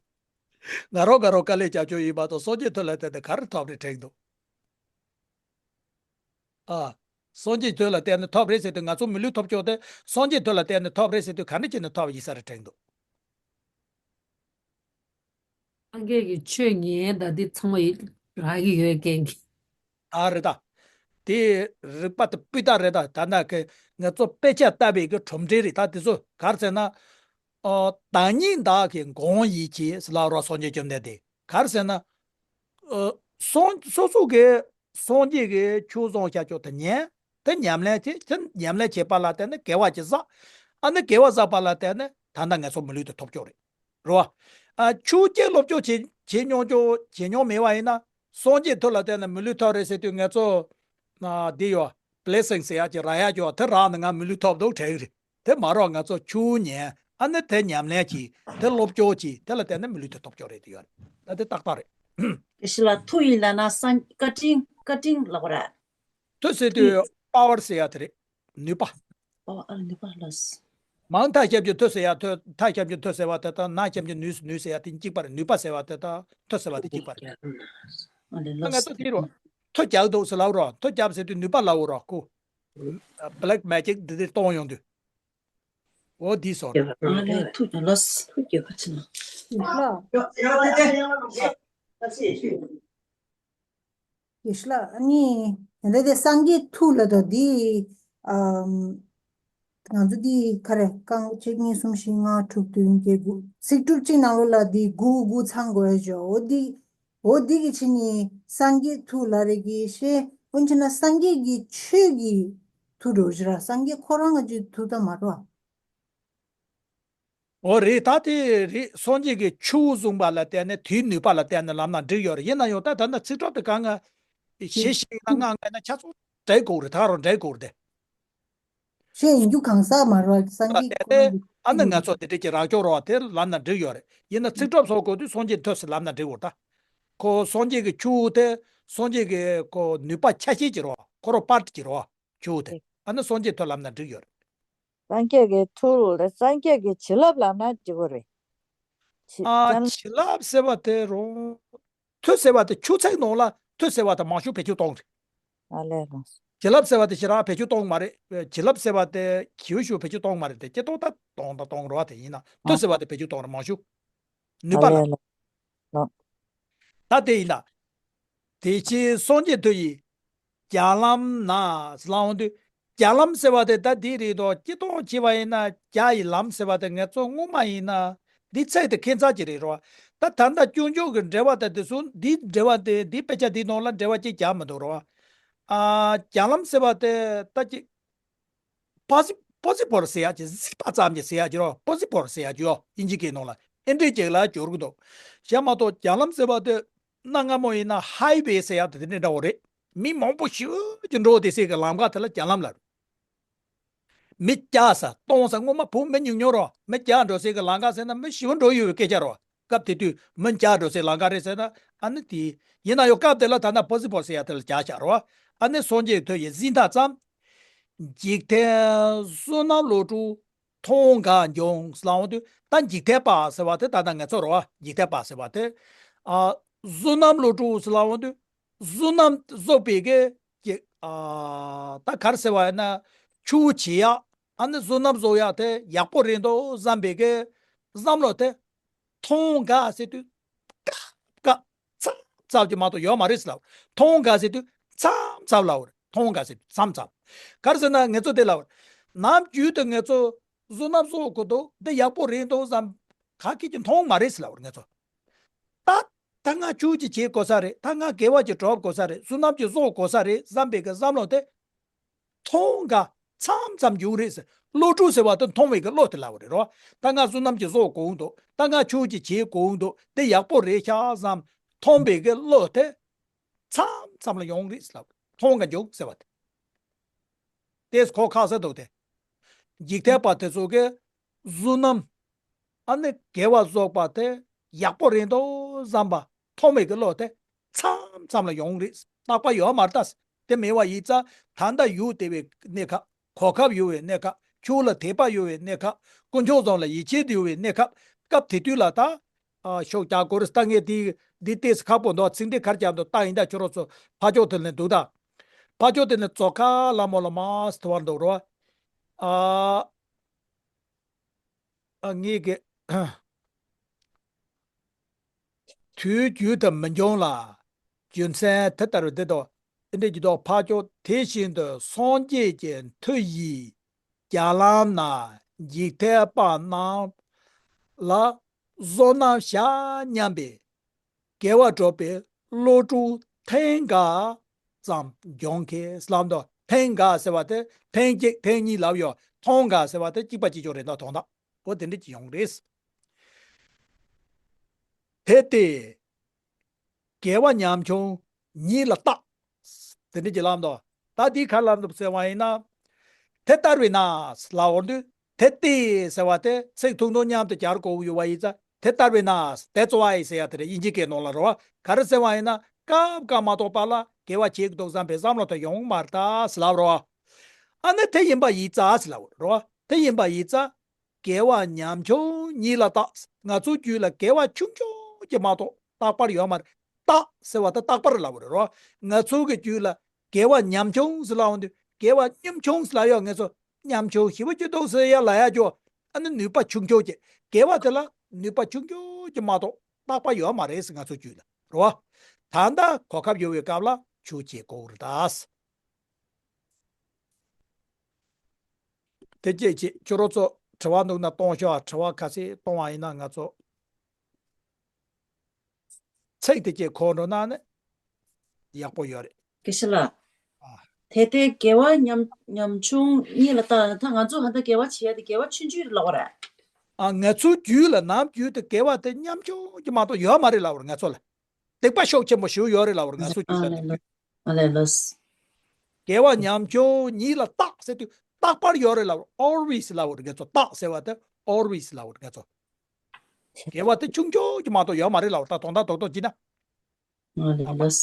ང་རང་ང་རང་དཀའ་ལས་རྒྱབ་ཀྱོག་ཡིན་མ་གཏོགས་སངས་རྒྱས་མཐུ་ལ་བརྟེན་ནས་ག་རེ་ཐོབ་རེད་དྲན་འདུག་ཨ། སངས་རྒྱས་མཐུ་ལ་བརྟེན་ནས་ཐོབ་རེད་ཟེར་དུས་ང་ཚོ་མི་ལུས་ཐོབ་ཀྱོག་དེ་སངས་རྒྱས་མཐུ་ལ་བརྟེན་ནས་ཐོབ་རེད་ཟེར་དུས་ག་འདྲ་བྱས་ནས་ཐོབ་ཡིན་ས་རེད་དྲན་འདུག་སངས་རྒྱས་ཀྱི་ཆོས་ཉན་ད་འདི་ཚང་མ་ཡི་རག་གི་ཡོད་རྐྱེན་གྱིས། ཨ་རེད་ད། དེ་རིག་པ་དེ་སྤུས་དག་རེད་ད། ད་ནང་གི་ང་ཚོ་དཔེ་ཆ་ལྟ་བའི་གི་ཁྲོམ་འབྲེལ་རེད་ད། དེ་ཚོ་ག་རེ་ཟེར་ན། ཨོ། བདག་ཉིད་བདག་གིས་འགོག་ཡིད་བྱེད་ཟེར་ལབ་རོགས་སངས་རྒྱས་བཅོམ་ལྡན་འདས། ག་རེ་ཟེར་ན། ཨོ། སོ་སོ་སོ་གི་སངས་རྒྱས་ཀྱི་ཆོས་བཟང་ཤ་ཆོས་དེ་ཉན། དེ་ཉམས་ལེན་བྱེད། དེ་ཉམས་ལེན་བྱེད་པ་ལ་བརྟེན་ནས་དགེ་བ་ཅིག་བསགས། ཨ་ནི་དགེ་བ་བསགས་པ་ལ་བརྟེན་ནས་ད་ལྟ་ང་ཚོ་མི་ལུས་དེ་ཐོབ་ཀྱོག་རེད། རེད་བ། ཨ། ཆོས་སྐད་སློབ་སྦྱོང་བྱེད་བྱེད་མྱོང་ཀྱོག་བྱེད་མྱོང་མེད་པ་ཡིན་ན། སངས་རྒྱས་མཐུ་ལ་བརྟེན་ནས་མི་ལུས་ཐོབ་རེད་ཟེར་དུས་ང་ཚོ། ཨ། འདི་ཡོད། བི་ལེ་སིང་ཟེར་ཡག་ཅིག་རག་ཡག་ཅིག་ཡོད། དེ་རག་ན་ང་མི་ལུས་ཐོབ་འདུག་དྲན་གི་རེད། དེ་མ་རག་ང་ཚོ་ཆོས་ཉན། ཨ་ནི་དེ་ཉམས་ལེན་གྱིས། དེ་སློབ་སྦྱོང་གྱིས། དེ་ལ་བརྟེན་ནས་མི་ལུས་དེ་ཐོབ་ཀྱོག་རེད་དེ་ཡོད་རེད། ད་དེ་ཏག་ཏག་རེད། དེ་ཞིག་ལ་མཐུ་ཡིས་ལབ་ན་སང་བཀའ་དྲིན། བཀའ་དྲིན་ལབ་པ་རེད། མཐུ་ཟེར་དུས་པ་ཝར་ཟེར་ཡག་དེ་རེད། ནུས་པ། ཨོ། ཨ། ནུས་པ་ལ། མང་མཐའ་ཁྱབ་ཀྱི་མཐུ་ཟེར་ཡག་མཐུ། མཐའ་ཁྱབ་ཀྱི་མཐུ་ཟེར་བ་དེ་དང་། ནང་ཁྱབ་ཀྱི་ནུས། ནུས་ཟེར་ཡག་དེ་གཅིག་པ་རེད། ནུས་པ་ཟེར་བ་དེ་དང་མཐུ་ཟེར་བ་དེ་གཅིག་པ་རེད། ཨ་ལས། ད་ང་ཚོ་དེ་རོ། མཐུ་རྒྱག་འདུག་ཟེར་ལབ་རོ། མཐུ་རྒྱག་ཟེར་དུས་ནུས་པ་ལབ་རོ་ཁོ། བྷེ་ལེག་མེ་ཇིག་འདི་འདྲ་གཏོང་ཡོང་དུས། འོ་འདི་སོ། ཨ་ལས། མཐུ་རྒྱག་ལ། མཐུ་རྒྱག་ག་ཕྱིན་ན། ཡེ་ཤེས་ལགས། ཨ་ནི་ད་ལྟ་དེ་སངས་རྒྱས་མཐུ་ལ་དང་འདི། ཨམ། ང་ཚོ་འདི་ག་རེ། རྐང་གཅིག་གཉིས་གསུམ་བཞི་ལྔ་དྲུག་བདུན་བརྒྱད་དགུ། ཚིག་གྲུབ་གཅིག་ནང་ལོགས་ལ་འདི་དགུ་དགུ་ཚང་དགོས་ཡ་ཅོ། འོ་འདི། འོ་འདི་གི་ཕྱི་ནི་སངས་རྒྱས་མཐུ་ལ་རེ་གི་ཤེས། འོན་ཆེ་ན་སངས་རྒྱས་ཀྱི་ཆོས་ཀྱི་མཐུ་འགྲོ་ཞིག་ར། སངས་རྒྱས་ཁོ་རང་གི་མཐུ་ད་མ་རོ། འོ་རེད། ད་དེ་རེད། སངས་རྒྱས་ཀྱི་ཆོས་བཟུང་བ་ལ་བརྟེན་ནས། དེའི་ནུས་པ་ལ་བརྟེན་ནས་ལམ་སྣ་འགྲིག་ཡོད་རེད། ཡིན་ན་ཡང་ད་ད་ནི་ཚིག་གྲོགས་དེ་གང་ང་ཞེ་ཞིག་ན་ང་ང་ན་ཆ་ཚང་འགྲིག་དགོས་རེད། ད་རུང་འགྲིག་དགོས་རེད་དེ། ཤེས་ཡིན་རྒྱུ་གང་ཟག་མ་རོ། སངས་རྒྱས་ཁོ་རང་གི། ཨ་ནི་ང་ཚོ་དེ་འདྲ་ཅིག་རག་ཀྱོག་རོ། དེ་ལམ་སྣ་འགྲིག་ཡོད་རེད། ཡིན་ན་ཚིག་གྲོགས་ཚོ་དགོས་དུས་སངས་རྒྱས་མཐུ་ཟེར་ལམ་སྣ་འགྲིག་དགོས་རེད་ད། ཁོ་སངས་རྒྱས་ཀྱི་ཆོས་དེ་སངས་རྒྱས་ཀྱི་ཁོ་ནུས་པ་ཆ་ཤས་ཅིག་རོ། ཁོ་རང་པར་ཅིག་རོ། ཆོས་དེ། ཨ་ནི་སངས་རྒྱས་མཐུ་ལམ་སྣ་འགྲིག་ཡོད་རེད། སངས་རྒྱས་ཀྱི་མཐུ་ལ། སངས་རྒྱས་ཀྱི་བྱིན་རླབས་ལབ་ན་འགྲིག་གི་རེད། བྱིན། ཨ། བྱིན་རླབས་ཟེར་བ་དེ་རུང་། མཐུ་ཟེར་བ་དེ་ཆུ་ཚན་ནང་ལ་མཐུ་ཟེར་བ་དེ་མང་ཤོས་བེད་སྤྱོད་གཏོང་རེད། ཨ་ལས་ལགས། བྱིན་རླབས་ཟེར་བ་དེ་ཞེ་དྲག་བེད་སྤྱོད་གཏོང་མ་རེད། བྱིན་རླབས་ཟེར་བ་དེ་ཞེ་པོ་ཞེ་པོ་བེད་སྤྱོད་གཏོང་མ་རེད་དེ། སྐྱེ་སྟོང་ད་གཏོང་ད་གཏོང་རེད་བ། དེ་ཡིན་ན་མཐུ་ཟེར་བ་དེ་བེད་སྤྱོད་གཏོང་རེད་མང་ཤོས། ནུས་པ་ལ། ཨ་ལས་ལགས། ད་དེ་ཡིན་ད། དེ་ཕྱིར་སངས་རྒྱས་མཐུ་ཡིས་བརྒྱ་ལམ་ན་ཟེར་ལབ་འོང་དུས། བརྒྱ་ལམ་ཟེར་བ་དེ་ད་འདི་རེད་དོ། སྤྱིར་བཏང་བྱས་པ་ཡིན་ན་བརྒྱ་ཡི་ལམ་ཟེར་བ་དེ་ང་ཚོ་སྔོན་མ་ཡིན་ན་འདི་ཚད་དེ་ཁྱད་མཚར་ཅིག་རེད་རོ། ད་ད་ལྟ་སྐྱོན་བརྗོད་ཀྱི་འགྲེལ་པ་དང་དེ་ཚོ་འདི་འགྲེལ་པ་དེ་འདི་དཔེ་ཆ་འདི་ནང་ལ་འགྲེལ་པ་ཅིག་རྒྱག་མི་འདུག་རོ། ཨ། བརྒྱ་ལམ་ཟེར་བ་དེ་ད་ཅིག་པོ་སི། པོ་སི་བལ་ཟེར་ཡ་ཅིག་གཟིགས་པ་ཙམ་གྱིས་ཟེར་ཡ་ཅིག་རོ། པོ་སི་བལ་ཟེར་ཡ་ཅིག་ཡོད། དབྱིན་ཇི་སྐད་ནང་ལ་ཨེ་འདྲས་ཅིག་ལ་སྦྱོར་གི་འདུག་བྱས་མ་གཏོགས་བརྒྱ་ལམ་ཟེར་བ་དེ་གནའ་སྔ་མོ་ཡིན་ན་ཧའི་ཝེ་ཟེར་ཡ་དེ་དེ་འདྲ་འདྲ་བོ་རེད། མི་མང་པོ་ཞེ་པོ་ཅིག་འགྲོ་བསྡད་སའི་གི་ལམ་ཁ་དེ་ལ་བརྒྱ་ལམ་ལབ། མི་བརྒྱ་ས་སྟོང་ས། སྔོན་མ་བོད་མི་ཉུང་ཉུང་རོ། མི་བརྒྱ་འགྲོ་སའི་གི་ལམ་ཁ་ཟེར་ན་མི་ཞེ་པོ་འགྲོ་ཡོད་པའི་སྐད་ཆ་རོ། སྐབས་དེ་དུས་མི་བརྒྱ་འགྲོ་སའི་ལམ་ཁ་རེད་ཟེར་ན་ ཨ་ནི་དེ་ཡིན་ན་ཡང་སྐབས་དེ་ལ་ད་ལྟ་པར་སི་པལ་ཟེར་ཡ་དེ་ལ་སྦྱར་བཞག་རེད་བ། ཨ་ནི་སངས་རྒྱས་ཐུགས་ཀྱི་གཟིགས་མཐའ་ཙམ། འཇིག་རྟེན་བསོད་ནམས་བློ་གྲོས་མཐོང་དགའ་འབྱུང་ཟེར་ལབ་འོང་དུས། ད་འཇིག་རྟེན་པ་ཟེར་བ་དེ་ད་ལྟ་ང་ཚོ་རེད་བ། འཇིག་རྟེན་པ་ཟེར་བ་དེ། ཨ། བསོད་ནམས་བློ་གྲོས་ཟེར་ལབ་འོང་དུས། བསོད་ནམས་བཟོ་བའི་གི་ཅིག་ཨ། ད་ག་རེ་ཟེར་བ་ཡིན་ན། ཆོས་བྱེད་ཡག་ཨ་ནི་བསོད་ནམས་བཟོ་ཡག་དེ་ཡག་པོ་རེད་འདུག་བསམ་པའི་གི་བསམ་བློ་དེ། མཐོང་དགའ་ཟེར་དུས། ཀ་ཀ་ཙམ་ཙམ་གྱི་མ་གཏོགས་ཡོད་མ་རེད་ཟེར་ལབ། མཐོང་དགའ་ཟེར་དུས་མཚམས་མཚམས་ལབ་རེད། མཐོང་དགའ་ཟེར་དུས་མཚམས་མཚམས། ག་རེ་ཟེར་ན་ང་ཚོ་དེ་ལབ་རེད། ནམ་རྒྱུན་དུ་ང་ཚོ་བསོད་ནམས་བཟོ་དགོས་འདུག་འདི་ཡག་པོ་རེད་འདུག་བསམ། ག་གེ་ཅིག་མཐོང་མ་རེད་ཟེར་ལབ་རེད་ང་ཚོ། ད་ད་ང་ཆོས་ཅིག་བྱེད་དགོས་ས་རེད། ད་ང་དགེ་བ་ཅིག་སྒྲུབ་དགོས་ས་རེད། བསོད་ནམས་ཅིག་བཟོ་དགོས་ས་རེད་བསམ་པའི་གི་བསམ་བློ་དེ། མཐོང་དགའ་མཚམས་མཚམས་འབྱུང་རེད་ཟེར། བློ་གྲོས་ཟེར་བ་དེ་མཐོང་བའི་གི་བློ་དེ་ལབ་པ་རེད་རོ། ད་ང་བསོད་ནམས་ཅིག་བཟོ་དགོས་འདུག་ད་ང་ཆོས་ཅིག་བྱེད་དགོས་འདུག་དེ་ཡག་པོ་རེད་ཤག་བསམ། མཐོང་བའི་གི་བློ་དེ་མཚམས་མཚམས་ལ་ཡོང་རེད་ཟེར་ལབ། མཐོང་དགའ་འབྱུང་ཟེར་བ་དེ། དེས་གོ་ཁག་ས་འདུག་སྟེ། འཇིག་རྟེན་པ་དེ་ཚོ་གི་བསོད་ནམས། ཨ་ནི་དགེ་བ་བཟོ་བ་དེ་ཡག་པོ་རེད་འདུག་བསམ་པ་མཐོང་བའི་གི་བློ་དེ་མཚམས་མཚམས་ལ་ཡོང་རེད། རྟག་པར་ཡོད་མ་རེད་ད། དེ་མེད་པ་ཡིན་ཙང་ད་ལྟ་ཡུལ་དེ་བའི་གནས་སྐབས། གོ་སྐབས་ཡོད་པའི་གནས་སྐབས། ཆོས་ལ་དད་པ་ཡོད་པའི་གནས་སྐབས། དཀོན་མཆོག་གསུམ་ལ་ཡིད་ཆེས་ཡོད་པའི་གནས་སྐབས། སྐབས་དེ་དུས་ལ་ད། ཨ། ཤོག་རྒྱག་དགོས་རེད། ད་ངས་འདི་འདི་ཏོག་ཙམ་ཁག་པོ་འདུག་ཚིག་འདི་ག་རེ་རྒྱག་འདུག་ལྟ་ཡིན་ད་ཁྱོད་རང་ཚོ་ཕར་ཕྱོགས་དེ་ནས་འདུག་ད། ཕར་ཕྱོགས་དེ་ནས་ཙོག་ཁ་ལ་མོ་ལ་མ་སི་ཐུ་བར་འདུག་རོ། ཨ། ཨ། ངེད་ཀྱི་དུས་རྒྱུན་དུ་མི་འབྱུང་ལ། རྒྱུ་མཚན་དེ་ལྟར་འདི་དང་། དེ་འདྲ་ཡིན་དུས་ཕར་ཕྱོགས་དེ་བཞིན་དུ་སངས་རྒྱས་ཀྱི་མཐུ་ཡིས་བརྒྱ་ལམ་ན་འཇིག་རྟེན་པ་རྣམས་ལ་བསོད་ནམས་བྱ་སྙམ་པའི་དགེ་བ་སྒྲུབ་པའི་བློ་གྲོས་ཐེངས་འགའ་ཙམ་འབྱུང་གི་ལབ་འདུག་ཐེངས་འགའ་ཟེར་བ་དེ་ཐེངས་གཅིག་ཐེངས་གཉིས་ལབ་ཡོད། མཐོང་འགའ་ཟེར་བ་དེ་གཅིག་པ་གཅིག་ཀྱང་རེད་འདུག་དོན་དག་པོ་དེ་འདྲ་ཅིག་ཡོང་རེད། དེ་སྟེ། དགེ་བ་ཉམ་ཆུང་ཉིད་ལ་བརྟག་དེ་འདྲ་ཅིག་ལབ་འདུག་ད་འདི་ག་ལབ་འདུག་ཟེར་བ་ཡིན་ན། དེ་ལྟར་བས་ན་ལབ་འོང་དུས། དེ་སྟེ་ཟེར་བ་དེ་ཚིག་ཐུང་ཐུང་མཉམ་དུ་སྦྱར་དགོས་ཡོད་པ་ཡིན་ཙང་། དེ་ལྟར་བས་ན། That's why ཟེར་ཡ་དེ་རེད། དབྱིན་ཇི་སྐད་ནང་ལ་རེད་བ། ག་རེ་ཟེར་བ་ཡིན་ན། སྐབས་སྐབས་མ་གཏོགས་པ་ལ་དགེ་བ་བྱེད་ཀྱི་འདུག་བསམ་པའི་བསམ་བློ་དེ་ཡོང་མ་རེད་ད་ཟེར་ལབ་རེད་བ། ཨ་ནི་དེ་ཡིན་པ་ཡིན་ཙང་ཟེར་ལབ་རེད་བ། དེ་ཡིན་པ་ཡིན་ཙང་། དགེ་བ་ཉམ་ཆུང་ཉིད་ལ་བརྟག་ང་ཚོའི་རྒྱུད་ལ་དགེ་བ་ཆུང་ཆུང་ཅིག་མ་གཏོགས་རྟག་པར་ཡོད་མ་རེད། བརྟག་ཟེར་བ་དེ་རྟག་པར་ལབ་པ་རེད་རོ། ང་ཚོའི་གི་རྒྱུད་ལ་དགེ་བ་ཉམ་ཆུང་ཟེར་ལབ་འོང་དུས། དགེ་བ་ཉམ་ཆུང་ཟེར་ལབ་ཡག་ང་ཚོ་ཉམ་ཆུང་ཞེ་པོ་ཅིག་འདུག་ཟེར་ཡ་ལབ་ཡག་ཅོ། ཨ་ནི་ནུས་པ་ཆུང་ཆུང་ཅིག་དགེ་བ་དེ་ལ་ནུས་པ་ཆུང་ཆུང་ཅིག་མ་གཏོགས་རྟག་པར་ཡོད་མ་རེད་ཟེར། ང་ཚོའི་རྒྱུད་ལ་རོ། ད་ལྟ་གོ་སྐབས་ཡོད་པའི་སྐབས་ལ་ཆོས་བྱེད་དགོས་རེད་ད། དེ་སྐད་ཅེས་ཁྱོད་རང་ཚོ་དྲི་བ་འདུག་ན་གཏོང་ཤོག་དྲི་བ་གལ་སྲིད་གཏོང་བ་ཡིན་ན་ང་ཚོ་ཚིག་དེ་སྐད་གོ་འགྲོ་ན་ནི་ཡག་པོ་ཡོད་རེད། དགེ་བཤེས་ལགས། ཨ། དེ་ལྟའི་དགེ་བ་ཉམ་ཉམ་ཆུང་གཉིས་ལ་བརྟག་ད་ང་ཚོ་ཧ་ད་དགེ་བ་བྱེད་ཡ་དེ་དགེ་བ་ཆུང་ཆུང་རེད་ལབ་པ་རེད། ཨ། ང་ཚོའི་རྒྱུད་ལ་ནམ་རྒྱུན་དུ་དགེ་བ་དེ་ཉམ་ཆུང་ཅིག་མ་གཏོགས་ཡོད་མ་རེད་ལབ་པ་རེད་ང་ཚོ་ལ། སྡིག་པ་ཤུགས་ཆེན་པོ་ཞིག་ཡོད་རེད་ལབ་པ་རེད་ང་ཚོའི་རྒྱུད་ལ། ཨ་ལས་ལགས། དགེ་བ་ཉམ་ཆུང་ཉིད་ལ་བརྟག་ཟེར་དུས་རྟག་པར་ཡོད་རེད་ལབ། Always ལབ་པ་རེད། ང་ཚོ་བརྟག་ཟེར་བ་དེ་Always ལབ་པ་རེད། ང་ཚོ་དགེ་བ་དེ་ཆུང་ཆུང་ཅིག་མ་གཏོགས་ཡོད་མ་རེད་ལབ། ད་དོན་དག་རྡོག་རྡོག་བྱས་ན། ཨ་ལས་ལགས།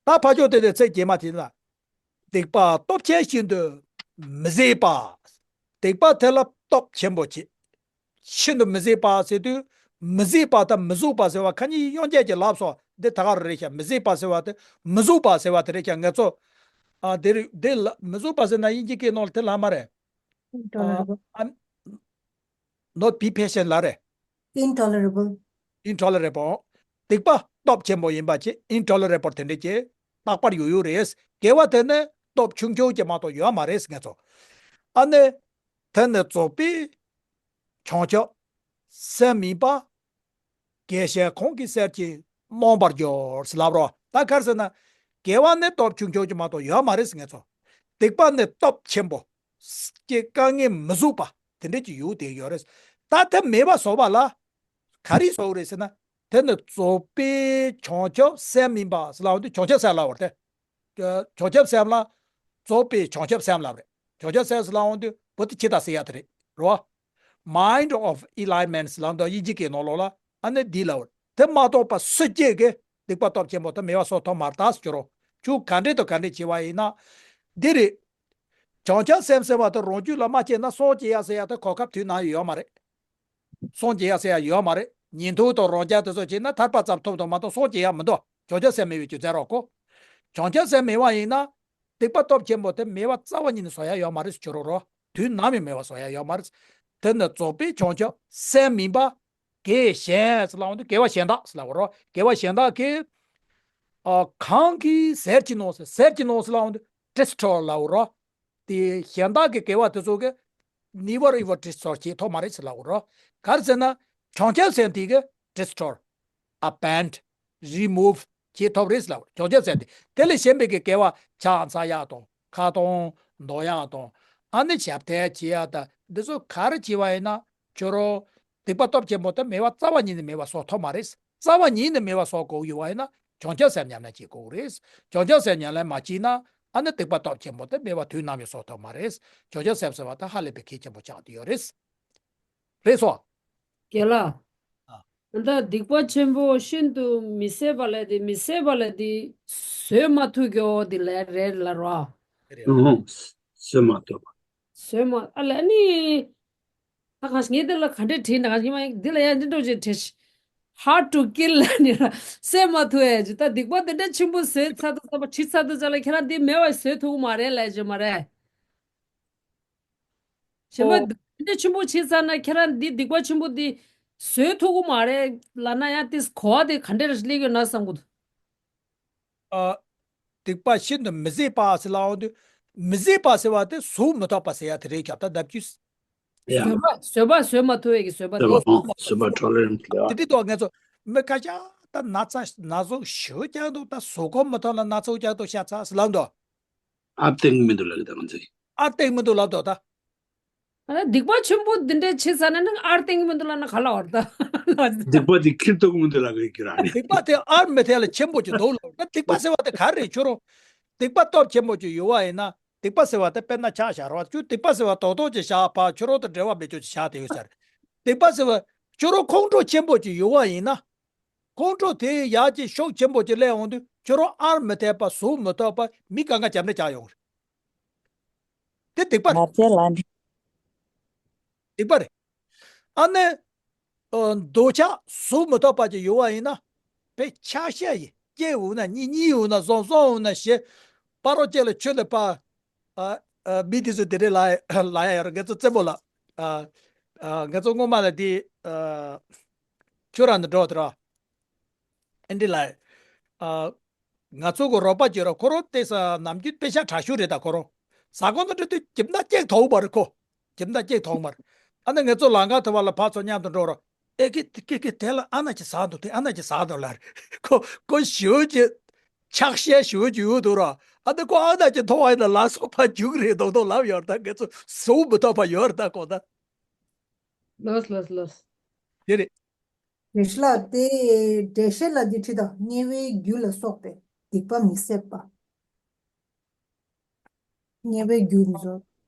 ད་ཕར་ཕྱོགས་དེ་ནས་ཚིག་རྗེས་མ་དེ་ལ། སྡིག་པ་སྟོབས་ཆེན་ཤིན་ཏུ་མི་བཟད་པ། སྡིག་པ་དེ་ལ་སྟོབས་ཆེན་པོ་ཆེ། ཤིན་ཏུ་མི་བཟད་པ་ཟེར་དུས། མི་བཟད་པ་དང་མི་བཟོད་པ་ཟེར་བ་ཁ་གཉིས་དབྱེ་བ་ཅིག་ལབ་སོང་། འདི་ད་ག་རེ་རེད་ཤག་མི་བཟད་པ་ཟེར་བ་དེ། མི་བཟོད་པ་ཟེར་བ་དེ་རེད་ཤག་ང་ཚོ། ཨ། དེ་རེད། དེ་ལ་མི་བཟོད་པ་ཟེར་ན་དབྱིན་ཇི་སྐད་ནང་ལ་དེ་ལབ་མ་རེད། ཨ། Intolerable. ཨ། Not be patient ལབ་རེད། Intolerable. Intolerable. སྡིག་པ་སྟོབས་ཆེན་པོ་ཡིན་པ་ཅིག intolerable དེ་འདྲ་ཅིག་རྟག་པར་ཡོད་ཡོད་རེད། དགེ་བ་དེ་ནི་སྟོབས་ཆུང་ཆུང་ཅིག་མ་གཏོགས་ཡོད་མ་རེད་ཟེར་ང་ཚོ། ཨ་ནི། དེ་ནི་རྫོགས་པའི་བྱང་ཆུབ་སེམས་ཡིན་པ། རྒྱལ་སྲས་ཁོང་གི་སེམས་ཀྱིས་རྣམ་པར་གྱུར་ཟེར་ལབ་རོ། ད་ག་རེ་ཟེར་ན། དགེ་བ་ནི་སྟོབས་ཆུང་ཆུང་ཅིག་མ་གཏོགས་ཡོད་མ་རེད་ཟེར་ང་ཚོ། སྡིག་པ་ནི་སྟོབས་ཆེན་པོ། ཀྱི་དཀའ་ངལ་མི་བཟོད་པ་དེ་འདྲ་ཅིག་ཡོད་དེ་ཡོད་རེད། ད་དེ་མེད་པ་བཟོ་བ་ལ་ག་རེ་བཟོ་དགོས་རེད་ཟེར་ན། དེ་ནི་རྫོགས་པའི་བྱང་ཆུབ་སེམས་ཡིན་པ་ཟེར་ལབ་འོང་དུས་བྱང་ཆུབ་སེམས་ལབ་པ་རེད་དེ། བྱང་ཆུབ་སེམས་ལ་རྫོགས་པའི་བྱང་ཆུབ་སེམས་ལབ་རེད། བྱང་ཆུབ་སེམས་ཟེར་ལབ་འོང་དུས་བོད་དུ་ཇི་ལྟར་ཟེར་ཡ་དེ་རེད་རོ། Mind of enlightenment ཟེར་ལབ་འདུག་དབྱིན་ཇི་སྐད་ནང་ལོགས་ལ། ཨ་ནི་འདི་ལབ་པ་རེད། དེ་མ་གཏོགས་པ་སུ་གཅིག་གིས་ སྡིག་པ་སྟོབས་ཆེན་པོ་དེ་མེད་པ་བཟོ་ཐུབ་མ་རེད་ད་ཟེར་གྱི་རོ། ཁྱོད་ག་འདྲས་དང་ག་འདྲས་བྱས་པ་ཡིན་ན། འདི་རེད། བྱང་ཆུབ་སེམས་ཟེར་བ་དེ་རང་རྒྱུད་ལ་མ་སྐྱེས་ན་སངས་རྒྱས་ཡ་ཟེར་ཡ་དེ་གོ་སྐབས་དུས་ནམ་ཡང་ཡོད་མ་རེད། སངས་རྒྱས་ཡ་ཟེར་ཡ་ཡོད་མ་རེད། ཉན་ཐོས་དང་རང་རྒྱལ་དེ་ཚོ་བྱས་ན་ཐར་པ་ཙམ་ཐོབ་དང་མ་གཏོགས་སངས་རྒྱས་ཡ་མི་འདུག་བྱང་ཆུབ་སེམས་མེད་པའི་རྒྱུ་མཚན་རོ་ཁོ། བྱང་ཆུབ་སེམས་མེད་པ་ཡིན་ན། སྡིག་པ་སྟོབས་ཆེན་པོ་དེ་མེད་པ་རྩ་བ་ཉིད་ནས་བཟོ་ཡ་ཡོད་མ་རེད་ཟེར་གྱི་རོ་རོ། དུས་ནམ་ཡང་མེད་པ་བཟོ་ཡ་ཡོད་མ་རེད། དེ་ནི་རྫོགས་པའི་བྱང་ཆུབ་སེམས་མིན་པ། དགེ་གཞན་ཟེར་ལབ་འོང་དུས་དགེ་བ་གཞན་དག་ཟེར་ལབ་རོ། དགེ་བ་གཞན་དག་གིས། ཨ། གང་གིས་ཟེར་གྱི་ནོ་ཟེར་ཟེར་གྱི་ནོ་ཟེར་ལབ་འོང་དུས་destroy་ལབ་རོ། དེ་གཞན་དག་གི་དགེ་བ་དེ་ཚོ་གི་never ever destroy་བྱེད་ཐུབ་མ་རེད་ཟེར་ལབ་རོ། ག་རེ་ཟེར་ན། བྱང་ཆུབ་སེམས་དེ་གི་destroy། abandon། remove་བྱེད་ཐུབ་རེད་ཟེར་ལབ་རོ། བྱང་ཆུབ་སེམས་དེ། དེ་ལས་གཞན་པའི་གི་དགེ་བ་ཕྱག་འཚལ་ཡག་དང་ཁ་ཏོན་འདོན་ཡག་དང་། ཨ་ནི་ཞབས་བརྟན་བྱེད་ཡག་དང་འདི་ཚོ་ག་རེ་བྱེད་པ་ཡིན་ན་ཁྱོད་རང་སྡིག་པ་སྟོབས་ཆེན་པོ་དེ་མེད་པ་རྩ་བ་ཉིད་ནས་མེད་པ་བཟོ་ཐུབ་མ་རེད། རྩ་བ་ཉིད་ནས་མེད་པ་བཟོ་དགོས་ཡོད་པ་ཡིན་ན་བྱང་ཆུབ་སེམས་ཉམས་ལེན་བྱེད་དགོས་རེད། བྱང་ཆུབ་སེམས་ཉམས་ལེན་མ་བྱས་ན་ཨ་ནི་སྡིག་པ་སྟོབས་ཆེན་པོ་དེ་མེད་པ་དུས་ནམ་ཡང་བཟོ་ཐུབ་མ་རེད། བྱང་ཆུབ་སེམས་ཟེར་བ་ད་ཧ་ལས་པའི་གལ་ཆེན་པོ་ཆགས་བསྡད་ཡོད་རེད། རེད་སོ། རྒན་ལགས། ཨ། ད་སྡིག་པ་ཆེན་པོ་ཤིན་ཏུ་མི་བཟད་པ་ལས་དེ་མི་བཟད་པ་ལས་དེ་བཟོད་མ་ཐུབ་ཀྱོ་དེ་ལས་རེད་ལ་རོ། རེད་རེད། ཨོ། བཟོད་མ་ཐུབ་པ། བཟོད་མ་ཨ་ལས་ནི། ད་གང་ཞིག་ངས་དེ་ལ་ག་འདྲས་བྲིས་ན་གང་ཞིག་མ་འདི་ལ་ཡང་འདི་འདྲ་ཅིག་བྲིས། Hard to kill་ལ་ནི་ར་བཟོད་མ་ཐུབ་ཨེ་ཅི་ད་སྡིག་པ་དེ་འདྲ་ཆེན་པོ་བཟོས་ཚར་དུས་ཚར་བ་བྲིས་ཚར་དུས་ཚར་ལ་ཁྱེད་རང་འདི་མེད་པ་བཟོད་ཐུབ་ཀྱི་མ་རེད་ལས་ཅི་མ་རེད། གཞན་པ་ཨོ། འདི་འདྲ་ཆེན་པོ་བྱས་ཚར་ན་ཁྱེད་རང་འདི་སྡིག་པ་ཆེན་པོ་འདི་བཟོད་ཐུབ་ཀྱི་མ་རེད་ལབ་ན་ཡང་དེ་གོ་བ་དེ་ག་འདྲ་རེ་སླེབས་ཡོད་ན་བསམ་གྱི་འདུག་ཨ། སྡིག་པ་ཤིན་ཏུ་མི་བཟད་པ་ཟེར་ལབ་འོང་དུས། མི་བཟད་པ་ཟེར་བ་དེ་གཟུགས་མི་ཐོགས་པ་ཟེར་ཡ་དེ་རེད་ཁྱབ་ད་ལྡབ་ཀྱུས། ཡ། བཟོད་པ་བཟོད་པ་བཟོད་མ་ཐུབ་པའི་གི་བཟོད་པ་དེ། བཟོད་པ་ཨོ། བཟོད་པ་འཕྲོ་ལེན་ལ། དེ་དུས་ཐོག་ང་ཚོ་མི་ཁ་ཤས་ད་ན་ཚ་ན་ཟུག་ཞེ་པོ་རྐྱང་འདུག་ད་གཟུགས་ཁོག་མི་ཐོགས་ལ་ན་ཚ་རྐྱང་འདུག་ཤ་ཚ་ཟེར་ལབ་འདུག་ཨ་བསྟན་མི་འདུག་ལབ་གི་ད་ང་ཚོས། ཨ་བསྟན་མི་འདུག་ལབ་འདུག་ད། ཨ་ནི་སྡིག་པ་ཆེན་པོ་འདི་འདྲའི་ཆེ་ས་ནས་ནི་ཨར་བསྟན་གི་མི་འདུག་ལབ་ན་ག་ལ་བར་ད། སྡིག་པ་དེ་ཁྱེར་ཐུབ་ཀྱི་མི་འདུག་ལབ་གི་ཡོད་ཀྱི་ར་ནི། སྡིག་པ་དེ་ཨར་མི་ཐེ་ལ་ཆེན་པོ་ཅིག་འདུག་ལབ་ན་སྡིག་པ་ཟེར་བ་དེ་ག་རེ་ཁྱོད་རང་། སྡིག་པ་སྟོབས་ཆེན་པོ་ཅིག་ཡོད་བ་ཡིན་ན་སྡིག་པ་ཟེར་བ་དེ་དཔེར་ན་ཆ་བཞག་རོགས་ཁྱོད་སྡིག་པ་ཟེར་བ་རྡོག་རྡོག་ཅིག་བཞག་ཕར་ཁྱོད་རང་དང་འབྲེལ་བ་མེད་ཅོག་ཅིག་བཞག་དེ་ཡོད་ས་རེད། སྡིག་པ་ཟེར་བ་ཁྱོད་རང་ཁོང་ཁྲོ་ཆེན་པོ་ཅིག་ཡོད་བ་ཡིན་ན། ཁོང་ཁྲོ་དེ་ཡར་གྱི་ཤུགས་ཆེན་པོ་ཅིག་སླེབས་འོང་དུས་ཁྱོད་རང་ཨར་མི་ཐེ་བ་གཟུགས་མི་ཐོགས་པ་མི་གང་ག་རྒྱབ་ནས་བཅག་ཡོང་གི་རེད། དེ་སྡིག་པ་རེད། ང་ཚོའི་ལ་ནི། སྡིག་པ་རེད། ཨ་ནི། ཨ། འདོད་ཆགས་གཟུགས་མི་ཐོགས་པ་ཅིག་ཡོད་བ་ཡིན་ན། དཔེ་ཆ་ཤས་ཡིན་སྐྱེ་འོང་ན་གཉིད་གཉིད་འོང་ན་བཟུང་བཟུང་འོང་ན་ཞེས། སྤ་རོ་སྐྱེ་ལ་ཆོས་ལ་པ། ཨ། ཨ། མི་དེ་ཚོ་དེ་རེད་ལ་ལ་ཡ་ཡོད་རེད་ང་ཚོ་རྩེད་མོ་ལ། ཨ། ཨ། ང་ཚོ་སྔོན་མ་ལ་དེ། ཨ། ཁྱོད་རང་ནི་འགྲོ་དེ་ར། ཨེ་འདྲི་ལ། ཨ། ང་ཚོ་གི་རོགས་པ་གྱོད་ར་ཁོ་རང་བལྟས་ས་ནམ་རྒྱུན་དཔེ་ཆ་དྲག་ཤོས་རེད་ད་ཁོ་རང་། ཟ་ཁང་དུ་འགྲོ་དུས་ཁྱིམ་ན་ཅིག་མཐོང་མ་རེད་ཁོ། ཁྱིམ་ན་ཅིག་མཐོང་མ་རེད། ཨ་ནི་ང་ཚོ་ལམ་ཁ་ཐུག་པ་ལ་ཕར་ཚུར་མཉམ་དུ་འགྲོ་ར། ཨེ་ཀི་ཀི་ཀི་དེ་ལ་ཨ་ན་ཅིག་ཟ་འདུག་དེ་ཨ་ན་ཅིག་ཟ་འདུག་ལ་རེད་ཁོ། ཁོ་ཞེ་པོ་ཅིག་ཆགས་ཞེན་ཞེ་པོ་ཅིག་ཡོད་འདུག་ར། ཨ་ནི་ཁོ་ཨ་ན་ཅིག་མཐོང་བ་ཡིན་ན་ལགས་སོ་ཕར་རྒྱུག་རེད་མདོག་མདོག་ལབ་ཡོད་རེད་ད། ང་ཚོ་གཟུགས་མི་ཐོགས་པ་ཡོད་རེད་ད་ཁོ་ད། ལོས་ལོས་ལོས། དེ་རེད། རེ་ཞིག་ལ་དེ་འགྲེལ་བཤད་ལ་འདི་བྲིས་དང་དམྱལ་བའི་རྒྱུ་ལ་སོགས་པའི་སྡིག་པ་མི་བཟད་པ། དམྱལ་བའི་རྒྱུ་མི་བཟད།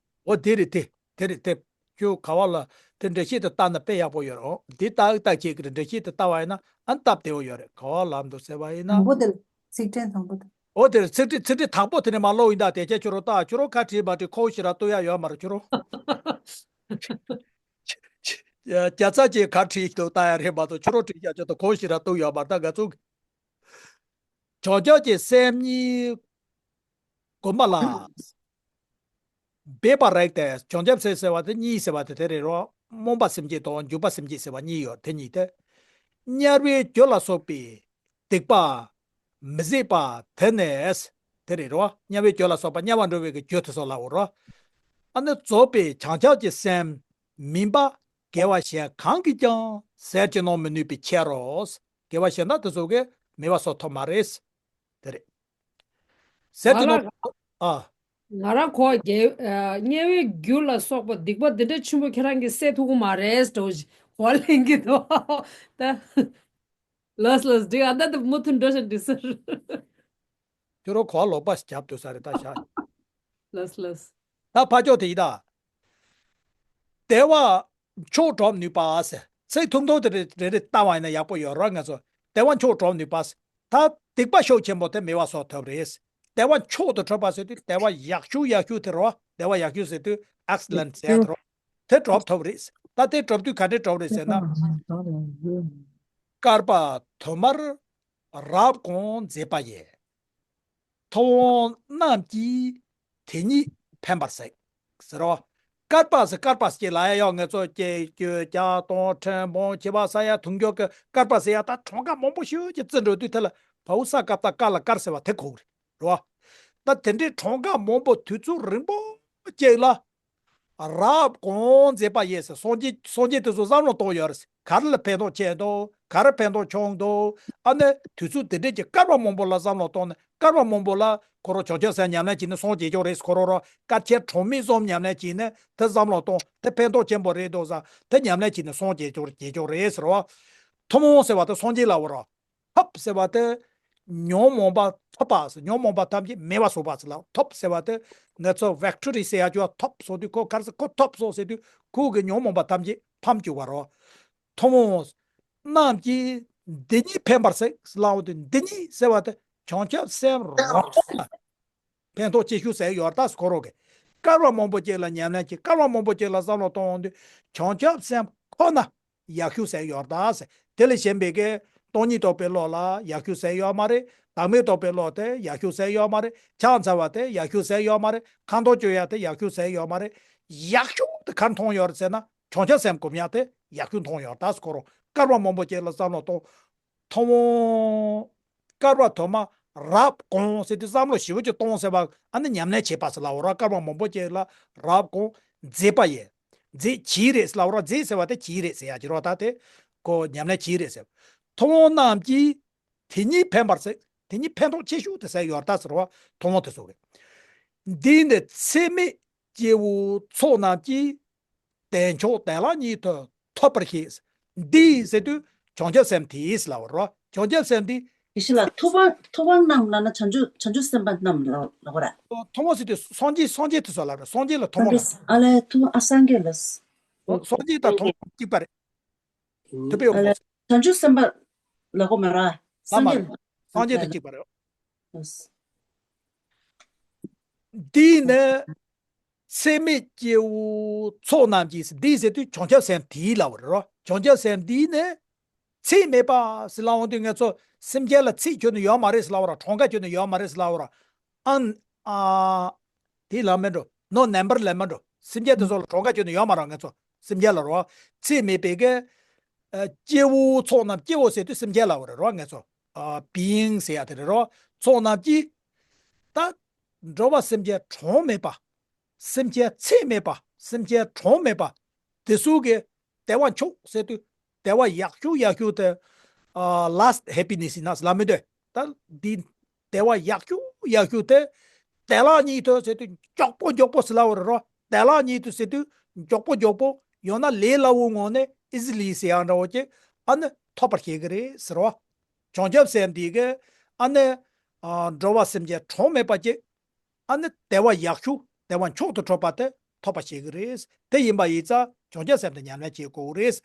འོ་དེ་རེད་དེ། དེ་རེད་དེ། ཁྱོད་ག་བ་ལ་དེ་འགྲེལ་བཤད་དེ་བལྟས་ན་དཔེ་ཡག་པོ་ཡོད་རེད། འོ་འདི་ཏག་ཏག་བྱེད་ཀྱི་རེད། འགྲེལ་བཤད་དེ་བལྟས་པ་ཡིན་ན་ཨ་ནི་སྟབས་བདེ་བོ་ཡོད་རེད། ག་བ་ལ་འདུག་ཟེར་བ་ཡིན་ན། དང་པོ་དེ་ལ་ཚིག་ཕྲན་དང་པོ་དེ། འོ་དེ་རེད། ཚིག་ཕྲན་ཚིག་ཕྲན་དང་པོ་དེ་ནས་མར་ཀློག་ཡིན་ད། དེ་ཆ་ཁྱོད་རང་ལྟ། ཁྱོད་རང་ག་བྲིས་མ་བྲིས་ཁོ་ཞེ་དྲག་བཏུབ་ཡ་ཡོད་མ་རེད་ཁྱོད་རང་། རྒྱ་ཚ་ཅིག་ག་བྲིས་འདུག་ལྟ་ཡ་རེད་མ་གཏོགས་ཁྱོད་རང་བྲིས་ཡ་ཅོ་ད་གོང་ཞིག་ར་གཏུག་ཡོད་མ་རེད་ད། ང་ཚོ་བྱང་ཆུབ་ཀྱི་སེམས་གཉིས་བསྒོམ་པ་ལ་འབད་པ་རེད་དེ། བྱང་ཆུབ་སེམས་ཟེར་བ་དེ་གཉིས་ཟེར་བ་དེ་དེ་རེད་རོ། རྨོངས་པ་སེམས་བསྐྱེད་དང་འཇུག་པ་སེམས་བསྐྱེད་ཟེར་བ་གཉིས་ཡོད། དེ་གཉིས་དེ། དམྱལ་བའི་རྒྱུ་ལ་སོགས་པའི་སྡིག་པ་མི་བཟད་པ་དེ་ནས། དེ་རེད་རོ། དམྱལ་བའི་རྒྱུ་ལ་སོགས་པ་དམྱལ་བར་འགྲོ་བའི་གི་རྒྱུ་དེ་ཚོ་ལའོ་རོ། ཨ་ནི་རྫོགས་པའི་བྱང་ཆུབ་ཀྱི་སེམས་མིན་པ་དགེ་བ་གཞན་གང་གིས་ཀྱང་ཟད་བྱེད་གནང་མི་ནུས་པའི་ཕྱིར་རོ། དགེ་བ་གཞན་དག་དེ་ཚོ་གིས་མེད་པ་བཟོ་ཐུབ་མ་རེད། དེ་རེད། ཟད་བྱེད་གནང་། ང་རང་ཨ། ང་རང་གོ་དགེ་ཨ་དམྱལ་བའི་རྒྱུ་ལ་སོགས་པ་སྡིག་པ་འདི་འདྲ་ཆེན་པོ་ཁྱེད་རང་གིས་སེལ་ཐུབ་ཀྱི་མ་རེད་འགྲོ་གོ་ལེན་གྱི་འདུག་ད། ལོས་ལོས་འགྲིག་ཨ་ད་ད་མུ་མཐུད་འགྲོ་ཞིག་འགྲིག་ཟེར། ཁྱོད་རང་གོ་ལོག་པ་ཞིག་རྒྱབ་འདུག་ས་རེད་ད་ཤག་ལོས་ལོས། ད་ཕ་ཕྱོགས་དེ་ཡི་ད། བདེ་བ་མཆོག་སྒྲུབ་ནུས་པ་ཟེར། ཚིག་ཐུང་ཐུང་དེ་རེ་རེ་རེ་བལྟ་བ་ཡིན་ན་ཡག་པོ་ཡོད་ར། ང་ཚོ་བདེ་བ་མཆོག་སྒྲུབ་ནུས་པ་ཟེར། ད་སྡིག་པ་ཤུགས་ཆེན་པོ་དེ་མེད་པ་བཟོ་ཐུབ་རེད། བདེ་བ་མཆོག་ཏུ་གྲུབ་པ་ཟེར་དུས་བདེ་བ་ཡག་ཤོས་ཡག་ཤོས་དེ་རེད་བ། བདེ་བ་ཡག་ཤོས་ཟེར་དུས་ཨེག་སི་ལེན་ཊི་ཟེར་ཡ་དེ་རེད་བ། དེ་གྲུབ་ཐུབ་རེད། ད་དེ་གྲུབ་དུས་ག་འདྲས་གྲུབ་རེད་ཟེར་ན། བསྐལ་པ་དུ་མར་རབ་གང་མཛད་པ་ཡིས། ཐུབ་དབང་རྣམས་ཀྱིས་དེ་ཉིད་ཕན་པར་གཟིགས། ཟེར་རོ། བསྐལ་པ་ཟེར་བསྐལ་པ་ཟེར་ལ་ཡ་ཡོད། ང་ཚོ་སྐྱེ་རྒྱུ་བརྒྱ་སྟོང་ཁྲི་འབུམ་བྱེ་བ་ས་ཡ་དུང་ཕྱུར་གྱི་བསྐལ་པ་ཟེར་ཡ་ད་གྲངས་ཀ་མང་པོ་ཞེ་པོ་ཅིག་བརྩི་འགྲོ་དུས་དེ་ལ་བའུ་ས་ཀ་བཏགས་བསྐལ་ལ་བསྐལ་ཟེར་བ་དེ་གོ་གི་རེད་རོ། ད་དེ་འདྲའི་གྲངས་ཀ་མང་པོ་དུས་ཚོད་རིང་པོ་ཅིག་ལ། རབ་གང་མཛད་པ་ཡིས་ཟེར། སངས་རྒྱས་སངས་རྒྱས་དེ་ཚོ་བསམ་བློ་གཏོང་ཡོད་རེད། ག་རེ་ལ་ཕན་ཐོགས་ཆེ་འདུག་ག་རེ་ཕན་ཐོགས་ཆུང་འདུག་ཨ་ནི་དུས་ཚོད་དེ་འདྲས་ཀྱི་བསྐལ་པ་མང་པོ་ལ་བསམ་བློ་གཏོང་ནས་བསྐལ་པ་མང་པོ་ལ་ཁོ་རང་བྱང་ཆུབ་སེམས་ཉམས་ལེན་བྱས་ནས་སངས་རྒྱས་ཀྱང་རེད། ཁོ་རང་རང་བསྐལ་ཆེན་གྲངས་མེད་ཙམ་ཉམས་ལེན་བྱས་ནས་དེ་བསམ་བློ་གཏོང་དེ་ཕན་ཐོགས་ཆེན་པོ་རེད་འདུག་ཟེར་དེ་ཉམས་ལེན་བྱས་ནས་སངས་རྒྱས་ཀྱང་རྒྱས་ཀྱང་རེད་ཟེར་བ། ཐུབ་དབང་ཟེར་བ་དེ་སངས་རྒྱས་ལ་འོ་ར། ཐུབ་ཟེར་བ་དེ། ཉོན་མོངས་པ་ཐུབ་པ་ཟེར། ཉོན་མོངས་པ་ཐམས་ཅད་མེད་པ་བཟོ་བ་ཟེར་ལ། ཐུབ་ཟེར་བ་དེ་ང་ཚོ་ཝིག་ཊོ་རི་ཟེར་ཡ་ཅོ་ཐུབ་བཟོ་དུས་ཁོ་ག་རེ་ཟེར། ཁོ་ཐུབ་བཟོ་ཟེར་དུས་ཁོ་གི་ཉོན་མོངས་པ་ཐམས་ཅད་ཕམ་བཅུག་པ་རོ། ཐུབ་དབང་རྣམས་ཀྱིས་འདི་ཉིད་ཕན་པར་གཟིགས་ལའོ། དེ་འདི་ཉིད་ཟེར་བ་དེ་བྱང་ཆུབ་སེམས་རང་ལ་ཕན་ཐོགས་ཆེ་ཤོས་ཟེར་ཡོད་རེད་ད་ཁོ་རང་གིས། བསྐལ་པ་མང་པོ་ཅིག་ལ་ཉམས་ལེན་གྱིས་བསྐལ་པ་མང་པོ་ཅིག་ལ་བསམ་བློ་གཏོང་འོང་དུས་བྱང་ཆུབ་སེམས་ཁོ་ན། ཡག་ཤོས་ཟེར་ཡོད་ད་ཟེར། དེ་ལས་གཞན་པའི་གི་སྟོང་ཉིད་རྟོགས་པའི་བློ་ལ་ཡག་ཤོས་ཟེར་ཡོད་མ་རེད། བདག་མེད་རྟོགས་པའི་བློ་དེ་ཡག་ཤོས་ཟེར་ཡོད་མ་རེད། ཕྱག་འཚལ་བ་དེ་ཡག་ཤོས་ཟེར་ཡོད་མ་རེད། ཁ་འདོན་བཅོ་ཡ་དེ་ཡག་ཤོས་ཟེར་ཡོད་མ་རེད། ཡག་ཤོས་དེ་ག་རེ་མཐོང་ཡོད་རེད་ཟེར་ན་བྱང་ཆུབ་སེམས་སྒོམ་ཡ་དེ་ཡག་ཤོས་མཐོང་ཡོད་ད་ཟེར། ཁོ་རང་བསྐལ་པ་མང་པོ་ཅིག་ལ་བསམ་བློ་གཏོང་། ཐུབ་དབང་བསྐལ་པ་དུ་མ་རབ་གང་ཟེར་དུས་བསམ་བློ་ཞེ་པོ་ཅིག་གཏོང་ཟེར་བ་ཨ་ནི་ཉམས་ལེན་བྱེད་པ་ཟེར་ལབ་འོ་ར། བསྐལ་པ་མང་པོ་ཅིག་ལ་རབ་གང་མཛད་པ་ཡིས། མཛད་བྱས་རེད་ཟེར་ལབ་འོ་ར། མཛད་ཟེར་བ་དེ་བྱས་རེད་ཟེར་ཡ་ཅིག་རོ། ད་དེ་ཁོ་ཉམས་ལེན་བྱས་རེད་ཟེར། ཐུབ་དབང་རྣམས་ཀྱིས་དེ་ཉིད་ཕན་པར་གཟིགས། དེ་ཉིད་ཕན་ཐོགས་ཆེ་ཤོས་དེ་ཟེར་ཡོད་ད་ཟེར་བ་ཐུབ་དབང་དེ་ཚོ་རེད། འདིས་ནི་ཚད་མེད་སྐྱེ་བོའི་ཚོགས་རྣམས་ཀྱིས། དལ་འབྱོར་བདེ་བླག་ཉིད་དུ་ཐོབ་པར་བྱེད། འདིས་ཟེར་དུས་བྱང་ཆུབ་སེམས་དེས་ལབ་པ་རེད། བྱང་ཆུབ་སེམས་དེ། ཡེ་ཤེས་ལགས། ཐུབ་དབང་ཐུབ་དབང་རྣམས་ལབ་ན་བྱང་ཆུབ་བྱང་ཆུབ་སེམས་དཔའ་རྣམས་ལ་ལབ་པ་རེད། ཐུབ་དབང་ཟེར་དུས་སངས་རྒྱས་སངས་རྒྱས་དེ་ཚོ་ལབ་རེད། སངས་རྒྱས་ལ་ཐུབ་དབང་ལབ། ཨ་ལས་ཐུབ་དབང་ཨ་སངས་རྒྱས་ལ། སངས་རྒྱས་དང་ཐུབ་དབང་གཅིག་པ་རེད། ཐུབ་པའི་དབང་པོ། བྱང་ཆུབ་སེམས་དཔའ་ལབ་དགོས་མ་རེད། ལ་མ་སངས་རྒྱས་ལ། སངས་རྒྱས་དང་གཅིག་པ་རེད། འདིས་ནི། ཚད་མེད་སྐྱེ་བོའི་ཚོགས་རྣམས་ཀྱིས། འདིས་ཟེར་དུས་བྱང་ཆུབ་སེམས་དེས་ལབ་པ་རེད་རོ། བྱང་ཆུབ་སེམས་འདིས་ནི། ཚད་མེད་པ་ཟེར་ལབ་འོང་དུས་ང་ཚོ་སེམས་ཅན་ལ་ཚད་ཁྱོན་ནས་ཡོད་མ་རེད་ཟེར་ལབ་པ་ར། གྲངས་ཀ་ཁྱོན་ནས་ཡོད་མ་རེད་ཟེར་ལབ་པ་ར། ཨན། ཨ། དེ་ལ་མེད་འགྲོ། ནོ་ནམ་བར་ལ་མེད་འགྲོ། སེམས་ཅན་དེ་ཚོ་ལ་གྲངས་ཀ་ཁྱོན་ནས་ཡོད་མ་རེད། ང་ཚོ་སེམས་ཅན་ལ་རོ། ཚད་མེད་པའི་གི། ཨ། སྐྱེ་བོའི་ཚོགས་རྣམས། སྐྱེ་བོ་ཟེར་དུས་སེམས་ཅན་ལབ་པ་རེད་རོ། ང་ཚོ། ཨ། བི་ཡིང་ཟེར་ཡ་དེ་རེད་རོ། ཚོགས་རྣམས་ཀྱིས། ད། འགྲོ་བ་སེམས་ཅན་གྲངས་མེད་པ། སེམས་ཅན་ཚད་མེད་པ། སེམས་ཅན་གྲངས་མེད་པ། དེ་ཚོ་གི་བདེ་བ་མཆོག་ཟེར་དུས་བདེ་བ་ཡག་ཤོས་ཡག་ཤོས་དེ། ཨ། ལཱསྟ་ཧེ་པི་ནེ་སི་ཡིན་ན་ལབ་མི་འདུག་ད་འདི་བདེ་བ་ཡག་ཤོས་ཡག་ཤོས་དེ་བདེ་བླག་ཉིད་དུ་ཟེར་དུས་མགྱོགས་པོ་མགྱོགས་པོ་ཟེར་ལབ་པ་རེད་རོ། བདེ་བླག་ཉིད་དུ་ཟེར་དུས་མགྱོགས་པོ་མགྱོགས་པོ། ཡང་ན་ལས་སླ་བོའི་ངང་ནས་ཨི་ཛི་ལི་ཟེར་ཡག་འདྲ་བོ་ཅིག་ཨ་ནི་ཐོབ་པར་བྱེད་ཀྱི་རེད་ཟེར་རོ། བྱང་ཆུབ་སེམས་འདི་གིས་ཨ་ནི། ཨ། འགྲོ་བ་སེམས་ཅན་གྲངས་མེད་པ་ཅིག་ཨ་ནི་བདེ་བ་ཡག་ཤོས་བདེ་བ་མཆོག་ཏུ་གྲུབ་པ་དེ་ཐོབ་པ་བྱེད་ཀྱི་རེད། དེ་ཡིན་པ་ཡིན་ཙང་བྱང་ཆུབ་སེམས་དེ་ཉམས་ལེན་བྱེད་དགོས་ཀྱི་རེད།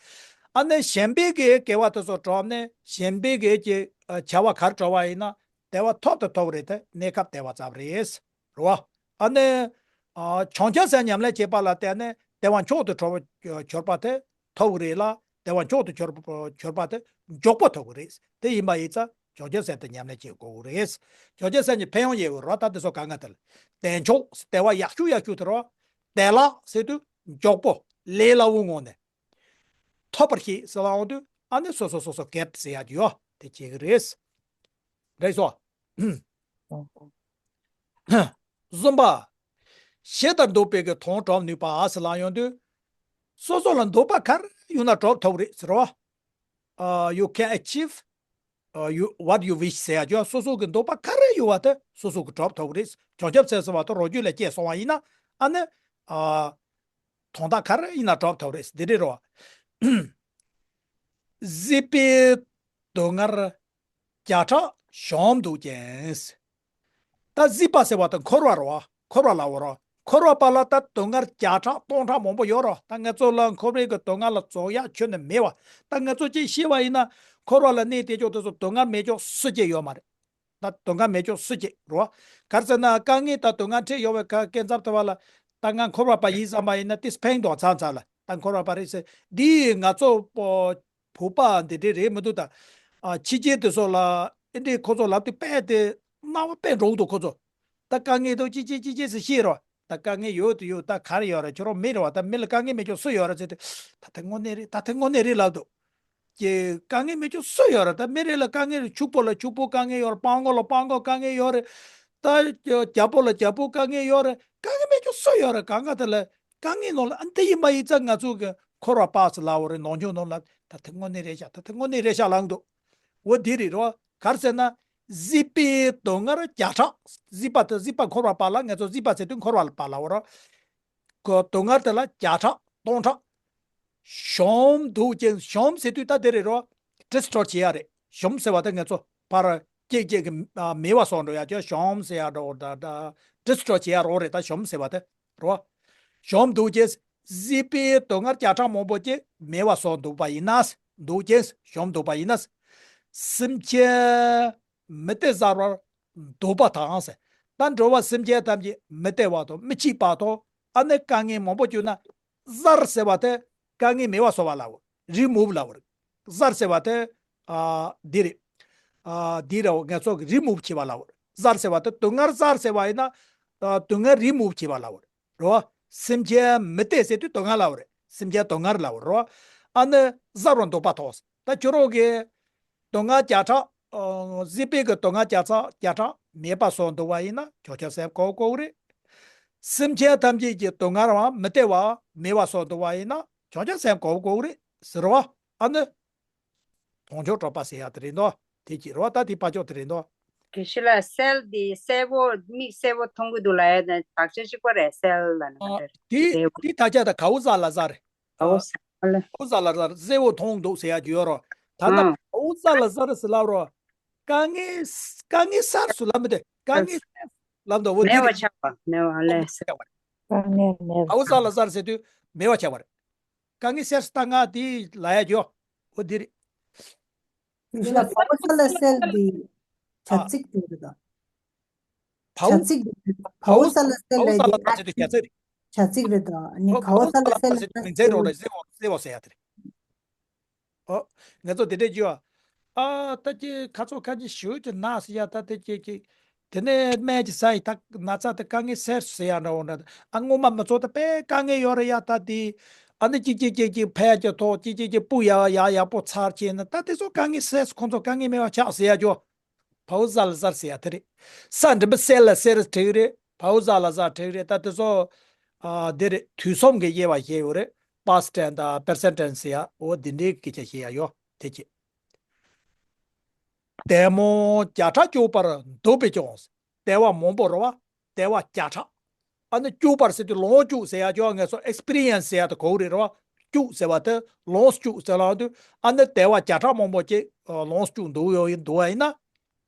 ཨ་ནི་གཞན་པའི་གི་དགེ་བ་དེ་ཚོ་བསྒྲུབས་ནས་གཞན་པའི་གི་གི་ཨ། བྱ་བ་ག་རེ་བསྒྲུབས་པ་ཡིན་ན་བདེ་བ་ཐོབ་དང་ཐོབ་རེད། དེ་གནས་སྐབས་བདེ་བ་ཙམ་རེད། རེད་བ། ཨ་ནི། ཨ། བྱང་ཆུབ་སེམས་ཉམས་ལེན་བྱེད་པ་ལ་བརྟེན་ནས་བདེ་བ་མཆོག་ཏུ་གྲུབ་གྱུར་པ་དེ་ཐོབ་ཀྱི་རེད་ལ། བདེ་བ་མཆོག་ཏུ་གྱུར་གྱུར་པ་དེ་མགྱོགས་པོ་ཐོབ་ཀྱི་རེད། དེ་ཡིན་པ་ཡིན་ཙང་བྱང་ཆུབ་སེམས་དེ་ཉམས་ལེན་བྱེད་དགོས་ཀྱི་རེད། བྱང་ཆུབ་སེམས་ཀྱི་ཕན་ཡོན་ཡོད་རོ། ད་དེ་ཚོ་གང་ག་དེ་ལ། བདེ་མཆོག་བདེ་བ་ཡག་ཤོས་ཡག་ཤོས་དེ་རོ། བདེ་བླག་ཟེར་དུས་མགྱོགས་པོ་ལས་སླ་བོའི་ངང་ནས་ཐོབ་པར་བྱེད་ཟེར་ལབ་འོང་དུས་ཨ་ནི་སོ་སོ་སོ་སོ་གེ་ཊི་ཟེར་ཡག་ཡོད་དེ་བྱེད་ཀྱི་རེད། རེད་སོ། གསུམ་པ། ཞེ་དྲག་འདོད་པའི་གི་དོན་སྒྲུབ་ནུས་པ་ཟེར་ལབ་ཡོང་དུས། སོ་སོ་ལ་འདོད་པ་ག་རེ་ཡོད་ན་སྒྲུབ་ཐུབ་རེད་ཟེར་བ། ཨ། you can achieve, uh, you, what you wish ཟེར་ཡག་ཅོ། སོ་སོ་གི་འདོད་པ་ག་རེ་ཡོད་པ་དེ་སོ་སོ་གི་སྒྲུབ་ཐུབ་རེད། བྱང་ཆུབ་སེམས་ཟེར་བ་དེ་རང་རྒྱུད་ལ་སྐྱེས་སོང་བ་ཡིན་ན་ཨ་ནི། ཨ། དོན་དག་ག་རེ་ཡིན་ན་སྒྲུབ་ཐུབ་རེད། འདི་རེད་རོ། གཟིགས་པས་སྡུག་བསྔལ་བརྒྱ་ཕྲག་གཞོམ་འདུག་ཀྱང་། ད་གཟིགས་པ་ཟེར་བ་དང་འཁོར་བ་རེད་བ། འཁོར་བ་ལབ་པ་རེད། འཁོར་བ་པ་ལ་ད་སྡུག་བསྔལ་བརྒྱ་ཕྲག་སྟོང་ཕྲག་མང་པོ་ཡོད་རེད། ད་ང་ཚོ་ལ་འཁོར་བའི་གི་སྡུག་བསྔལ་ལ་རྫོགས་ཡག་ཁྱོན་ནས་མེད་པ། ད་ང་ཚོ་ཅིག་ཤེས་པ་ཡིན་ན། འཁོར་བ་ལ་གནས་བསྡད་ཆོག་དེ་ཚོ་སྡུག་བསྔལ་མེད་ཆོག་སུ་གཅིག་ཡོད་མ་རེད། ད་སྡུག་བསྔལ་མེད་ཆོག་སུ་གཅིག་རེད་བ། ག་རེ་ཟེར་ན་དཀའ་ངལ་དང་སྡུག་བསྔལ་འཕྲད་ཡོད་པའི་སྐབས་སྐབས་འཚབ་ཐུབ་པ་ལ་ད་ང་འཁོར་བ་པ་ཡིན་བསམ་པ་ཡིན་ན་དེ་ཕན་ཐོགས་ཚང་ཚང་ལ་ད་འཁོར་བ་པ་རེད་ཟེར། འདི་ང་ཚོ་བོད་པ་འདི་འདྲས་རེད་མི་འདུག་ད། ཨ་ཕྱི་རྒྱལ་དེ་ཚོ་ལ་ཨེ་འདྲས་ཁོ་ཚོ་ལབ་དུས་དཔེ་དེ་སྣང་བ་དཔེ་འགྲོ་གི་འདུག་ཁོ་ཚོ། ད་དཀའ་ངལ་འདུག་ཅི་ཅི་ཅི་ཅི་ཟེར་བཤད་རོགས། ད་དཀའ་ངལ་ཡོད་དུ་ཡོད། ད་ག་རེ་ཡོད་རེད། ཁྱོད་རང་མི་རེད་བ། ད་མི་ལ་དཀའ་ངལ་མེད་ཆོག་སུ་ཡོད་རེད་ཟེར་དུས། ད་དེ་དངོས་གནས་རེད། ད་དེ་དངོས་གནས་རེད་ལབ་འདུག་ཀྱི་དཀའ་ངལ་མེད་ཆོག་སུ་ཡོད་རེད། ད་མི་རེ་ལ་དཀའ་ངལ་རེད། ཕྱུག་པོ་ལ་ཕྱུག་པོ་དཀའ་ངལ་ཡོད་རེད། སྤྲང་པོ་ལ་སྤྲང་པོ་དཀའ་ངལ་ཡོད་རེད། ད་རྒྱལ་པོ་ལ་རྒྱལ་པོ་དཀའ་ངལ་ཡོད་རེད། དཀའ་ངལ་མེད་ཆོག་སུ་ཡོད་རེད། གང་ག་དེ་ལ་དཀའ་ངལ་ནང་ལ་ཨ་འདི་ཡིན་མ་ཡིན་ཙང་ང་ཚོ་གི་འཁོར་བ་པ་སུ་ལབ་པ་རེད། ནང་ཆོས་ནང་ལ་ད་དེ་དངོས་གནས་རེད་ཤག་ད་དེ་དངོས་གནས་རེད་ཤག་ལབ་འདུག་འོ་འདི་རེད་རོ། ག་རེ་ཟེར་ན་གཟིགས་པའི་སྡུག་བསྔལ་བརྒྱ་ཕྲག་གཟིགས་པ་དེ་གཟིགས་པ་འཁོར་བ་པ་ལ་ང་ཚོ་གཟིགས་པ་ཟེར་དུས་འཁོར་བ་ལ་པ་ལབ་པ་རོ། གོ་སྡུག་བསྔལ་དེ་ལ་བརྒྱ་ཕྲག་སྟོང་ཕྲག་གཞོམ་འདུག་ཅེས། གཞོམ་ཟེར་དུས་ད་དེ་རེད་རོ། ཌི་སི་ཊོར་བྱེད་ཡ་རེད། གཞོམ་ཟེར་བ་དེ་ང་ཚོ་ཕར་སྐྱེ་སྐྱེ་གི་མེད་པ་སོང་འགྲོ་ཡ་ཅོ། གཞོམ་ཟེར་ཡ་འགྲོ་ད་ད་ཌི་སི་ཊོར་བྱེད་ཡ་རོ་རེད། ད་གཞོམ་ཟེར་བ་དེ་རོ། གཞོམ་འདུག་ཅེས། གཟིགས་པའི་སྡུག་བསྔལ་བརྒྱ་ཕྲག་མང་པོ་ཅིག་མེད་པ་སོང་འདུག་པ་ཡིན་ན། འདུག་ཅེས་གཞོམ་འདུག་པ་ཡིན་ན། སེམས་ཅན་མི་བདེ་བཟའ་བར་འདོད་པ་དང་ཟེར། ད་འགྲོ་བ་སེམས་ཅན་ཐམས་ཅད་མི་བདེ་བ་དང་མི་སྐྱིད་པ་དང་ཨ་ནི་དཀའ་ངལ་མང་པོ་བྱུང་ན། བཟར་ཟེར་བ་དེ་དཀའ་ངལ་མེད་པ་བཟོ་བ་ལ་རི་མུབ་ལབ་པ་རེད། བཟར་ཟེར་བ་དེ་ཨ་འདི་རེད། ཨ་འདི་རེད། ང་ཚོ་གི་རི་མུབ་བྱེད་པ་ལབ་པ་རེད། བཟར་ཟེར་བ་དེ་སྡུག་བསྔལ་བཟར་ཟེར་བ་ཡིན་ན་ཨ་སྡུག་བསྔལ་རི་མུབ་བྱེད་པ་ལབ་པ་རེད། རེད་བ། སེམས་ཅན་མི་བདེ་ཟེར་དུས་སྡུག་བསྔལ་ལབ་པ་རེད། སེམས་ཅན་སྡུག་བསྔལ་ལབ་པ་རེད་བ། ཨ་ནི་བཟར་བར་འདོད་པ་དང་ཟེར། ད་ཁྱོད་རང་གིས་སྡུག་བསྔལ་བརྒྱ་ཕྲག་ཨ་གཟིགས་པའི་གི་སྡུག་བསྔལ་བརྒྱ་ཕྲག་བརྒྱ་ཕྲག་མེད་པ་བཟོ་འདུག་པ་ཡིན་ན་བྱང་ཆུབ་སེམས་དགོས་དགོས་རེད། སེམས་ཅན་ཐམས་ཅད་ཀྱི་སྡུག་བསྔལ་བ་མི་བདེ་བ་མེད་པ་བཟོ་འདུག་པ་ཡིན་ན་བྱང་ཆུབ་སེམས་དགོས་དགོས་རེད་ཟེར་བ། ཨ་ནི་དོན་མཆོག་གྲོགས་པ་ཟེར་ཡ་དེ་རེད་འདུག་དེ་ཅི་རེད་བ། ད་དེ་ཕར་ཕྱོགས་དེ་རེད་འདུག་དེ་ཤི་ལ་སེལ་དེ་སེར་པོ་མིག་སེར་པོ་མཐོང་གི་འདུག་ལབ་ཡ་དང་དག་ཆ་གཅིག་པ་རེད། སེལ་ལབ་ན་ཨ་དེ་དེ་དེ་དག་ཆ་ད་གའུ་ཟ་ལ་ཟ་རེད། ཨའོ་ཨ་ཟ་ལ་གའུ་ཟ་ལ་ཟ་རེད། སེར་པོ་མཐོང་འདུག་ཟེར་ཡ་ཅིག་ཡོད་རོ། ད་ན་ཨ་གའུ་ཟ་ལ་ཟ་རེད་ཟེར་ལབ་རོ། དཀའ་ངལ་དཀའ་ངལ་སེལ་སུ་ལབ་མི་དེ་དཀའ་ངལ་སེལ་ལབ་འདུག་འོ་དེ་མེད་པ་རེད། ཆགས་པ་མེད་པ་ལས་དཀའ་ངལ་མེད་པ་གའུ་ཟ་ལ་ཟ་རེད་ཟེར་དུས་མེད་པ་ཆགས་པ་རེད། དཀའ་ངལ་སེལ་སྟངས་ང་དེ་ལ་ཡ་ཇོ། འོ་འདི་རེད། ཡིན་ལ་བའོ་ས་ལ་སེལ་འདི་བྱ་ཚིག་དེ་རེད་ད། བའོ་བྱ་ཚིག་དེ་རེད་ད། བའོ་བའོ་ས་ལ་སེལ་བའོ་ལ་ས་ལ་ཡི་ཟེར་དུས་བྱ་ཚིག་རེད། བྱ་ཚིག་རེད་ད། ནི་བའོ་བའོ་བའོ་ས་ལ་སེལ་ལ་ཟེར་དུས་མིང་ཚན་རོ་རེད། ཟེར་བ་ཟེར་བ་ཟེར་ཡ་དེ་རེད། ཨོ། ང་ཚོ་དེ་འདྲས་བརྗོད་ཨ། ཨ་ད་ཅི་ཁ་ཚོ་ཁ་ཅི་ཞུ་ཅི་ན་ཟེར་ཡ་ད་དེ་ཅི་ཅི། དེ་ནས་སྨན་གྱི་ས་ཡི་ད་ན་ཚ་དེ་དཀའ་ངལ་སེལ་ཟེར་ཡ་འདྲ་བོ་འདྲ། ཨ་སྔོན་མ་མི་ཚོ་ད་དཔེ་དཀའ་ངལ་ཡོད་རེད་ཡ། ད་དེ་ཨ་ནི་ཅི་ཅི་ཅི་ཅི་ཕལ་གྱི་ཐོག་ཅི་ཅི་ཅི་སྤུ་ཡ་ཡ་ཡག་པོ་ཚར་བྱས་ན་ད་དེ་ཚོ་དཀའ་ངལ་སེལ། ཁོང་ཚོ་དཀའ་ངལ་མེད་པ་ཆགས་ཟེར་ཡ་ཇོ། བའོ་ཟ་ལ་ཟར་ཟེར་ཡ་དེ་རེད། ས་འགྲེང་བུ་སེ་ལ་སེར་བྲིས་རེད། བའོ་ཟ་ལ་ཟར་བྲིས་རེད། ད་དེ་ཚོ་ཨ་དེ་རེད། དུས་གསུམ་གྱི་དབྱེ་བ་བཤད་ཡོད་རེད། past tense དང་present tense ཟེར་ཡ། འོ་དེ་འདྲའི་སྐད་ཆ་བཤད་ཡ་ཡོད་དེ་ཅི། དལ་མོ་བརྒྱ་ཕྲག་སྐྱོབ་པར་འདོད་པས་ཀྱང་། དལ་བ་མང་པོ་རེད་བ། དལ་བ་བརྒྱ་ཕྲག་ཨ་ནི་སྐྱོབ་པར་ཟེར་དུས་ལོངས་སྤྱོད་ཟེར་ཡ་ཅོ། ང་ཚོ་experience ཟེར་ཡ་དེ་གོ་གི་རེད་རེད་བ། སྤྱོད་ཟེར་བ་དེ་ལོངས་སྤྱོད་ཟེར་ལབ་དུས་ཨ་ནི་དལ་བ་བརྒྱ་ཕྲག་མང་པོ་ཅིག་ལོངས་སྤྱོད་འདུག་ཡོད་ཡིན་འདུག་བ་ཡིན་ན།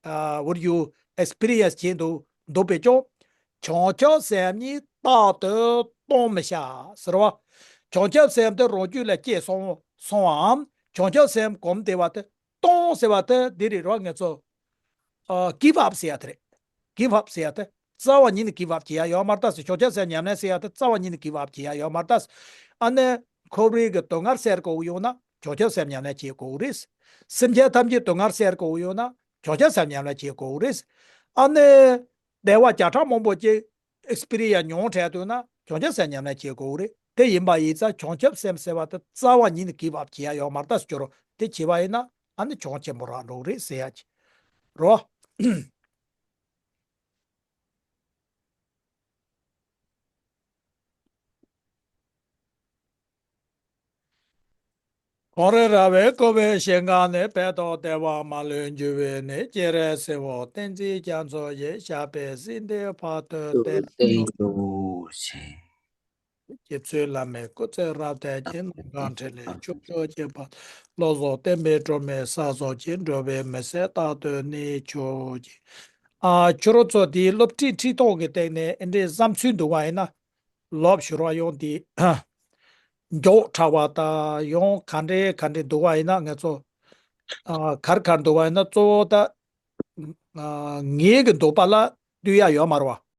ཨ་would you experience བྱེད་འདུག་འདོད་པས་ཀྱང་། བྱང་ཆུབ་སེམས་ཉིད་རྟག་ཏུ་གཏོང་མི་བྱ་ཟེར་བ། བྱང་ཆུབ་སེམས་དེ་རང་རྒྱུད་ལ་སྐྱེས་སོང་སོང་བའམ་བྱང་ཆུབ་སེམས་གོམས་བསྡད་པ་དེ་གཏོང་ཟེར་བ་དེ་འདི་རེད་རོ། ང་ཚོ་ཨ་give up ཟེར་ཡ་དེ་རེད། give up ཟེར་ཡ་དེ་རྩ་བ་ཉིད་ནས་give up བྱེད་ཡ་ཡོད་མ་རེད་ད་ཟེར། བྱང་ཆུབ་སེམས་ཉམས་ལེན་ཟེར་ཡ་དེ་རྩ་བ་ཉིད་ནས་give up བྱེད་ཡ་ཡོད་མ་རེད་ད་ཟེར། ཨ་ནི་འཁོར་བའི་གི་སྡུག་བསྔལ་སེལ་དགོས་ཡོད་ན་བྱང་ཆུབ་སེམས་ཉམས་ལེན་བྱེད་དགོས་རེད། སེམས་ཅན་ཐམས་ཅད་སྡུག་བསྔལ་སེལ་དགོས་ཡོད་ན་བྱང་ཆུབ་སེམས་ཉམས་ལེན་བྱེད་དགོས་རེད། ཨ་ནི་དལ་བ་བརྒྱ་ཕྲག་མང་པོ་ཅིག་experience མྱོང་བྲལ་འདུག་ན་བྱང་ཆུབ་སེམས་ཉམས་ལེན་བྱེད་དགོས་རེད། དེ་ཡིན་པ་ཡིན་ཙང་བྱང་ཆུབ་སེམས་ཟེར་བ་དེ་རྩ་བ་ཉིད་ནས་give up བྱེད་ཡ་ཡོད་མ་རེད་ད་ཟེར་གྱི་རོ། དེ་བྱས་པ་ཡིན་ན་ཨ་ནི་གྱོང་ཆེན་པོ་རག་འགྲོ་གི་རེད་ཟེར་ཡ་ཅིག་རོ། གངས་རི་ར་བས་བསྐོར་བའི་ཞིང་ཁམས་ནས། བོད་དང་བདེ་བ་མ་ལུས་འབྱུང་བའི་གནས། སྤྱན་རས་གཟིགས་དབང་བསྟན་འཛིན་རྒྱ་མཚོ་ཡི། ཞབས་པད་སྲིད་མཐའི་བར་དུ་བརྟན། བརྟན་གྱུར་ཅིག་རྗེ་བཙུན་བླ་མའི་སྐུ་ཚེ་རབ་བརྟན་ཅིང་། ནམ་མཁའ་འཕྲིན་ལས་ཕྱོགས་བཅུར་ཁྱབ་པ། བློ་བཟང་བསྟན་པའི་སྒྲོན་མེ་གསལ་སོགས་ཀྱིས། འགྲོ་བའི་མི་ཚེ་རྟག་ཏུ་གནས་གྱུར་ཅིག་ཨ་ཁྱོད་རང་ཚོ་དེའི་སློབ་ཁྲིད་ཁྲིད་ཐོག་གི་སྟེང་ནས་ཨེ་འདྲའི་བསམ་ཚུལ་འདུག་པ་ཡིན་ན། ལོབ་ཞུ་རོགས། ཡང་དེ་མགྱོགས་དྲགས་པ་དང་ཡང་ག་འདྲའི་ག་འདྲའི་འདུག་པ་ཡིན་ན་ང་ཚོ་ ཨ་གར་གར་འདུག་པ་ཡིན་ན་གཙོ་བོ་ད་ཨ་ངེད་ཀྱི་འདོད་པ་ལ་ལྟོས་ཡ་ཡོད་མ་རེད་བ།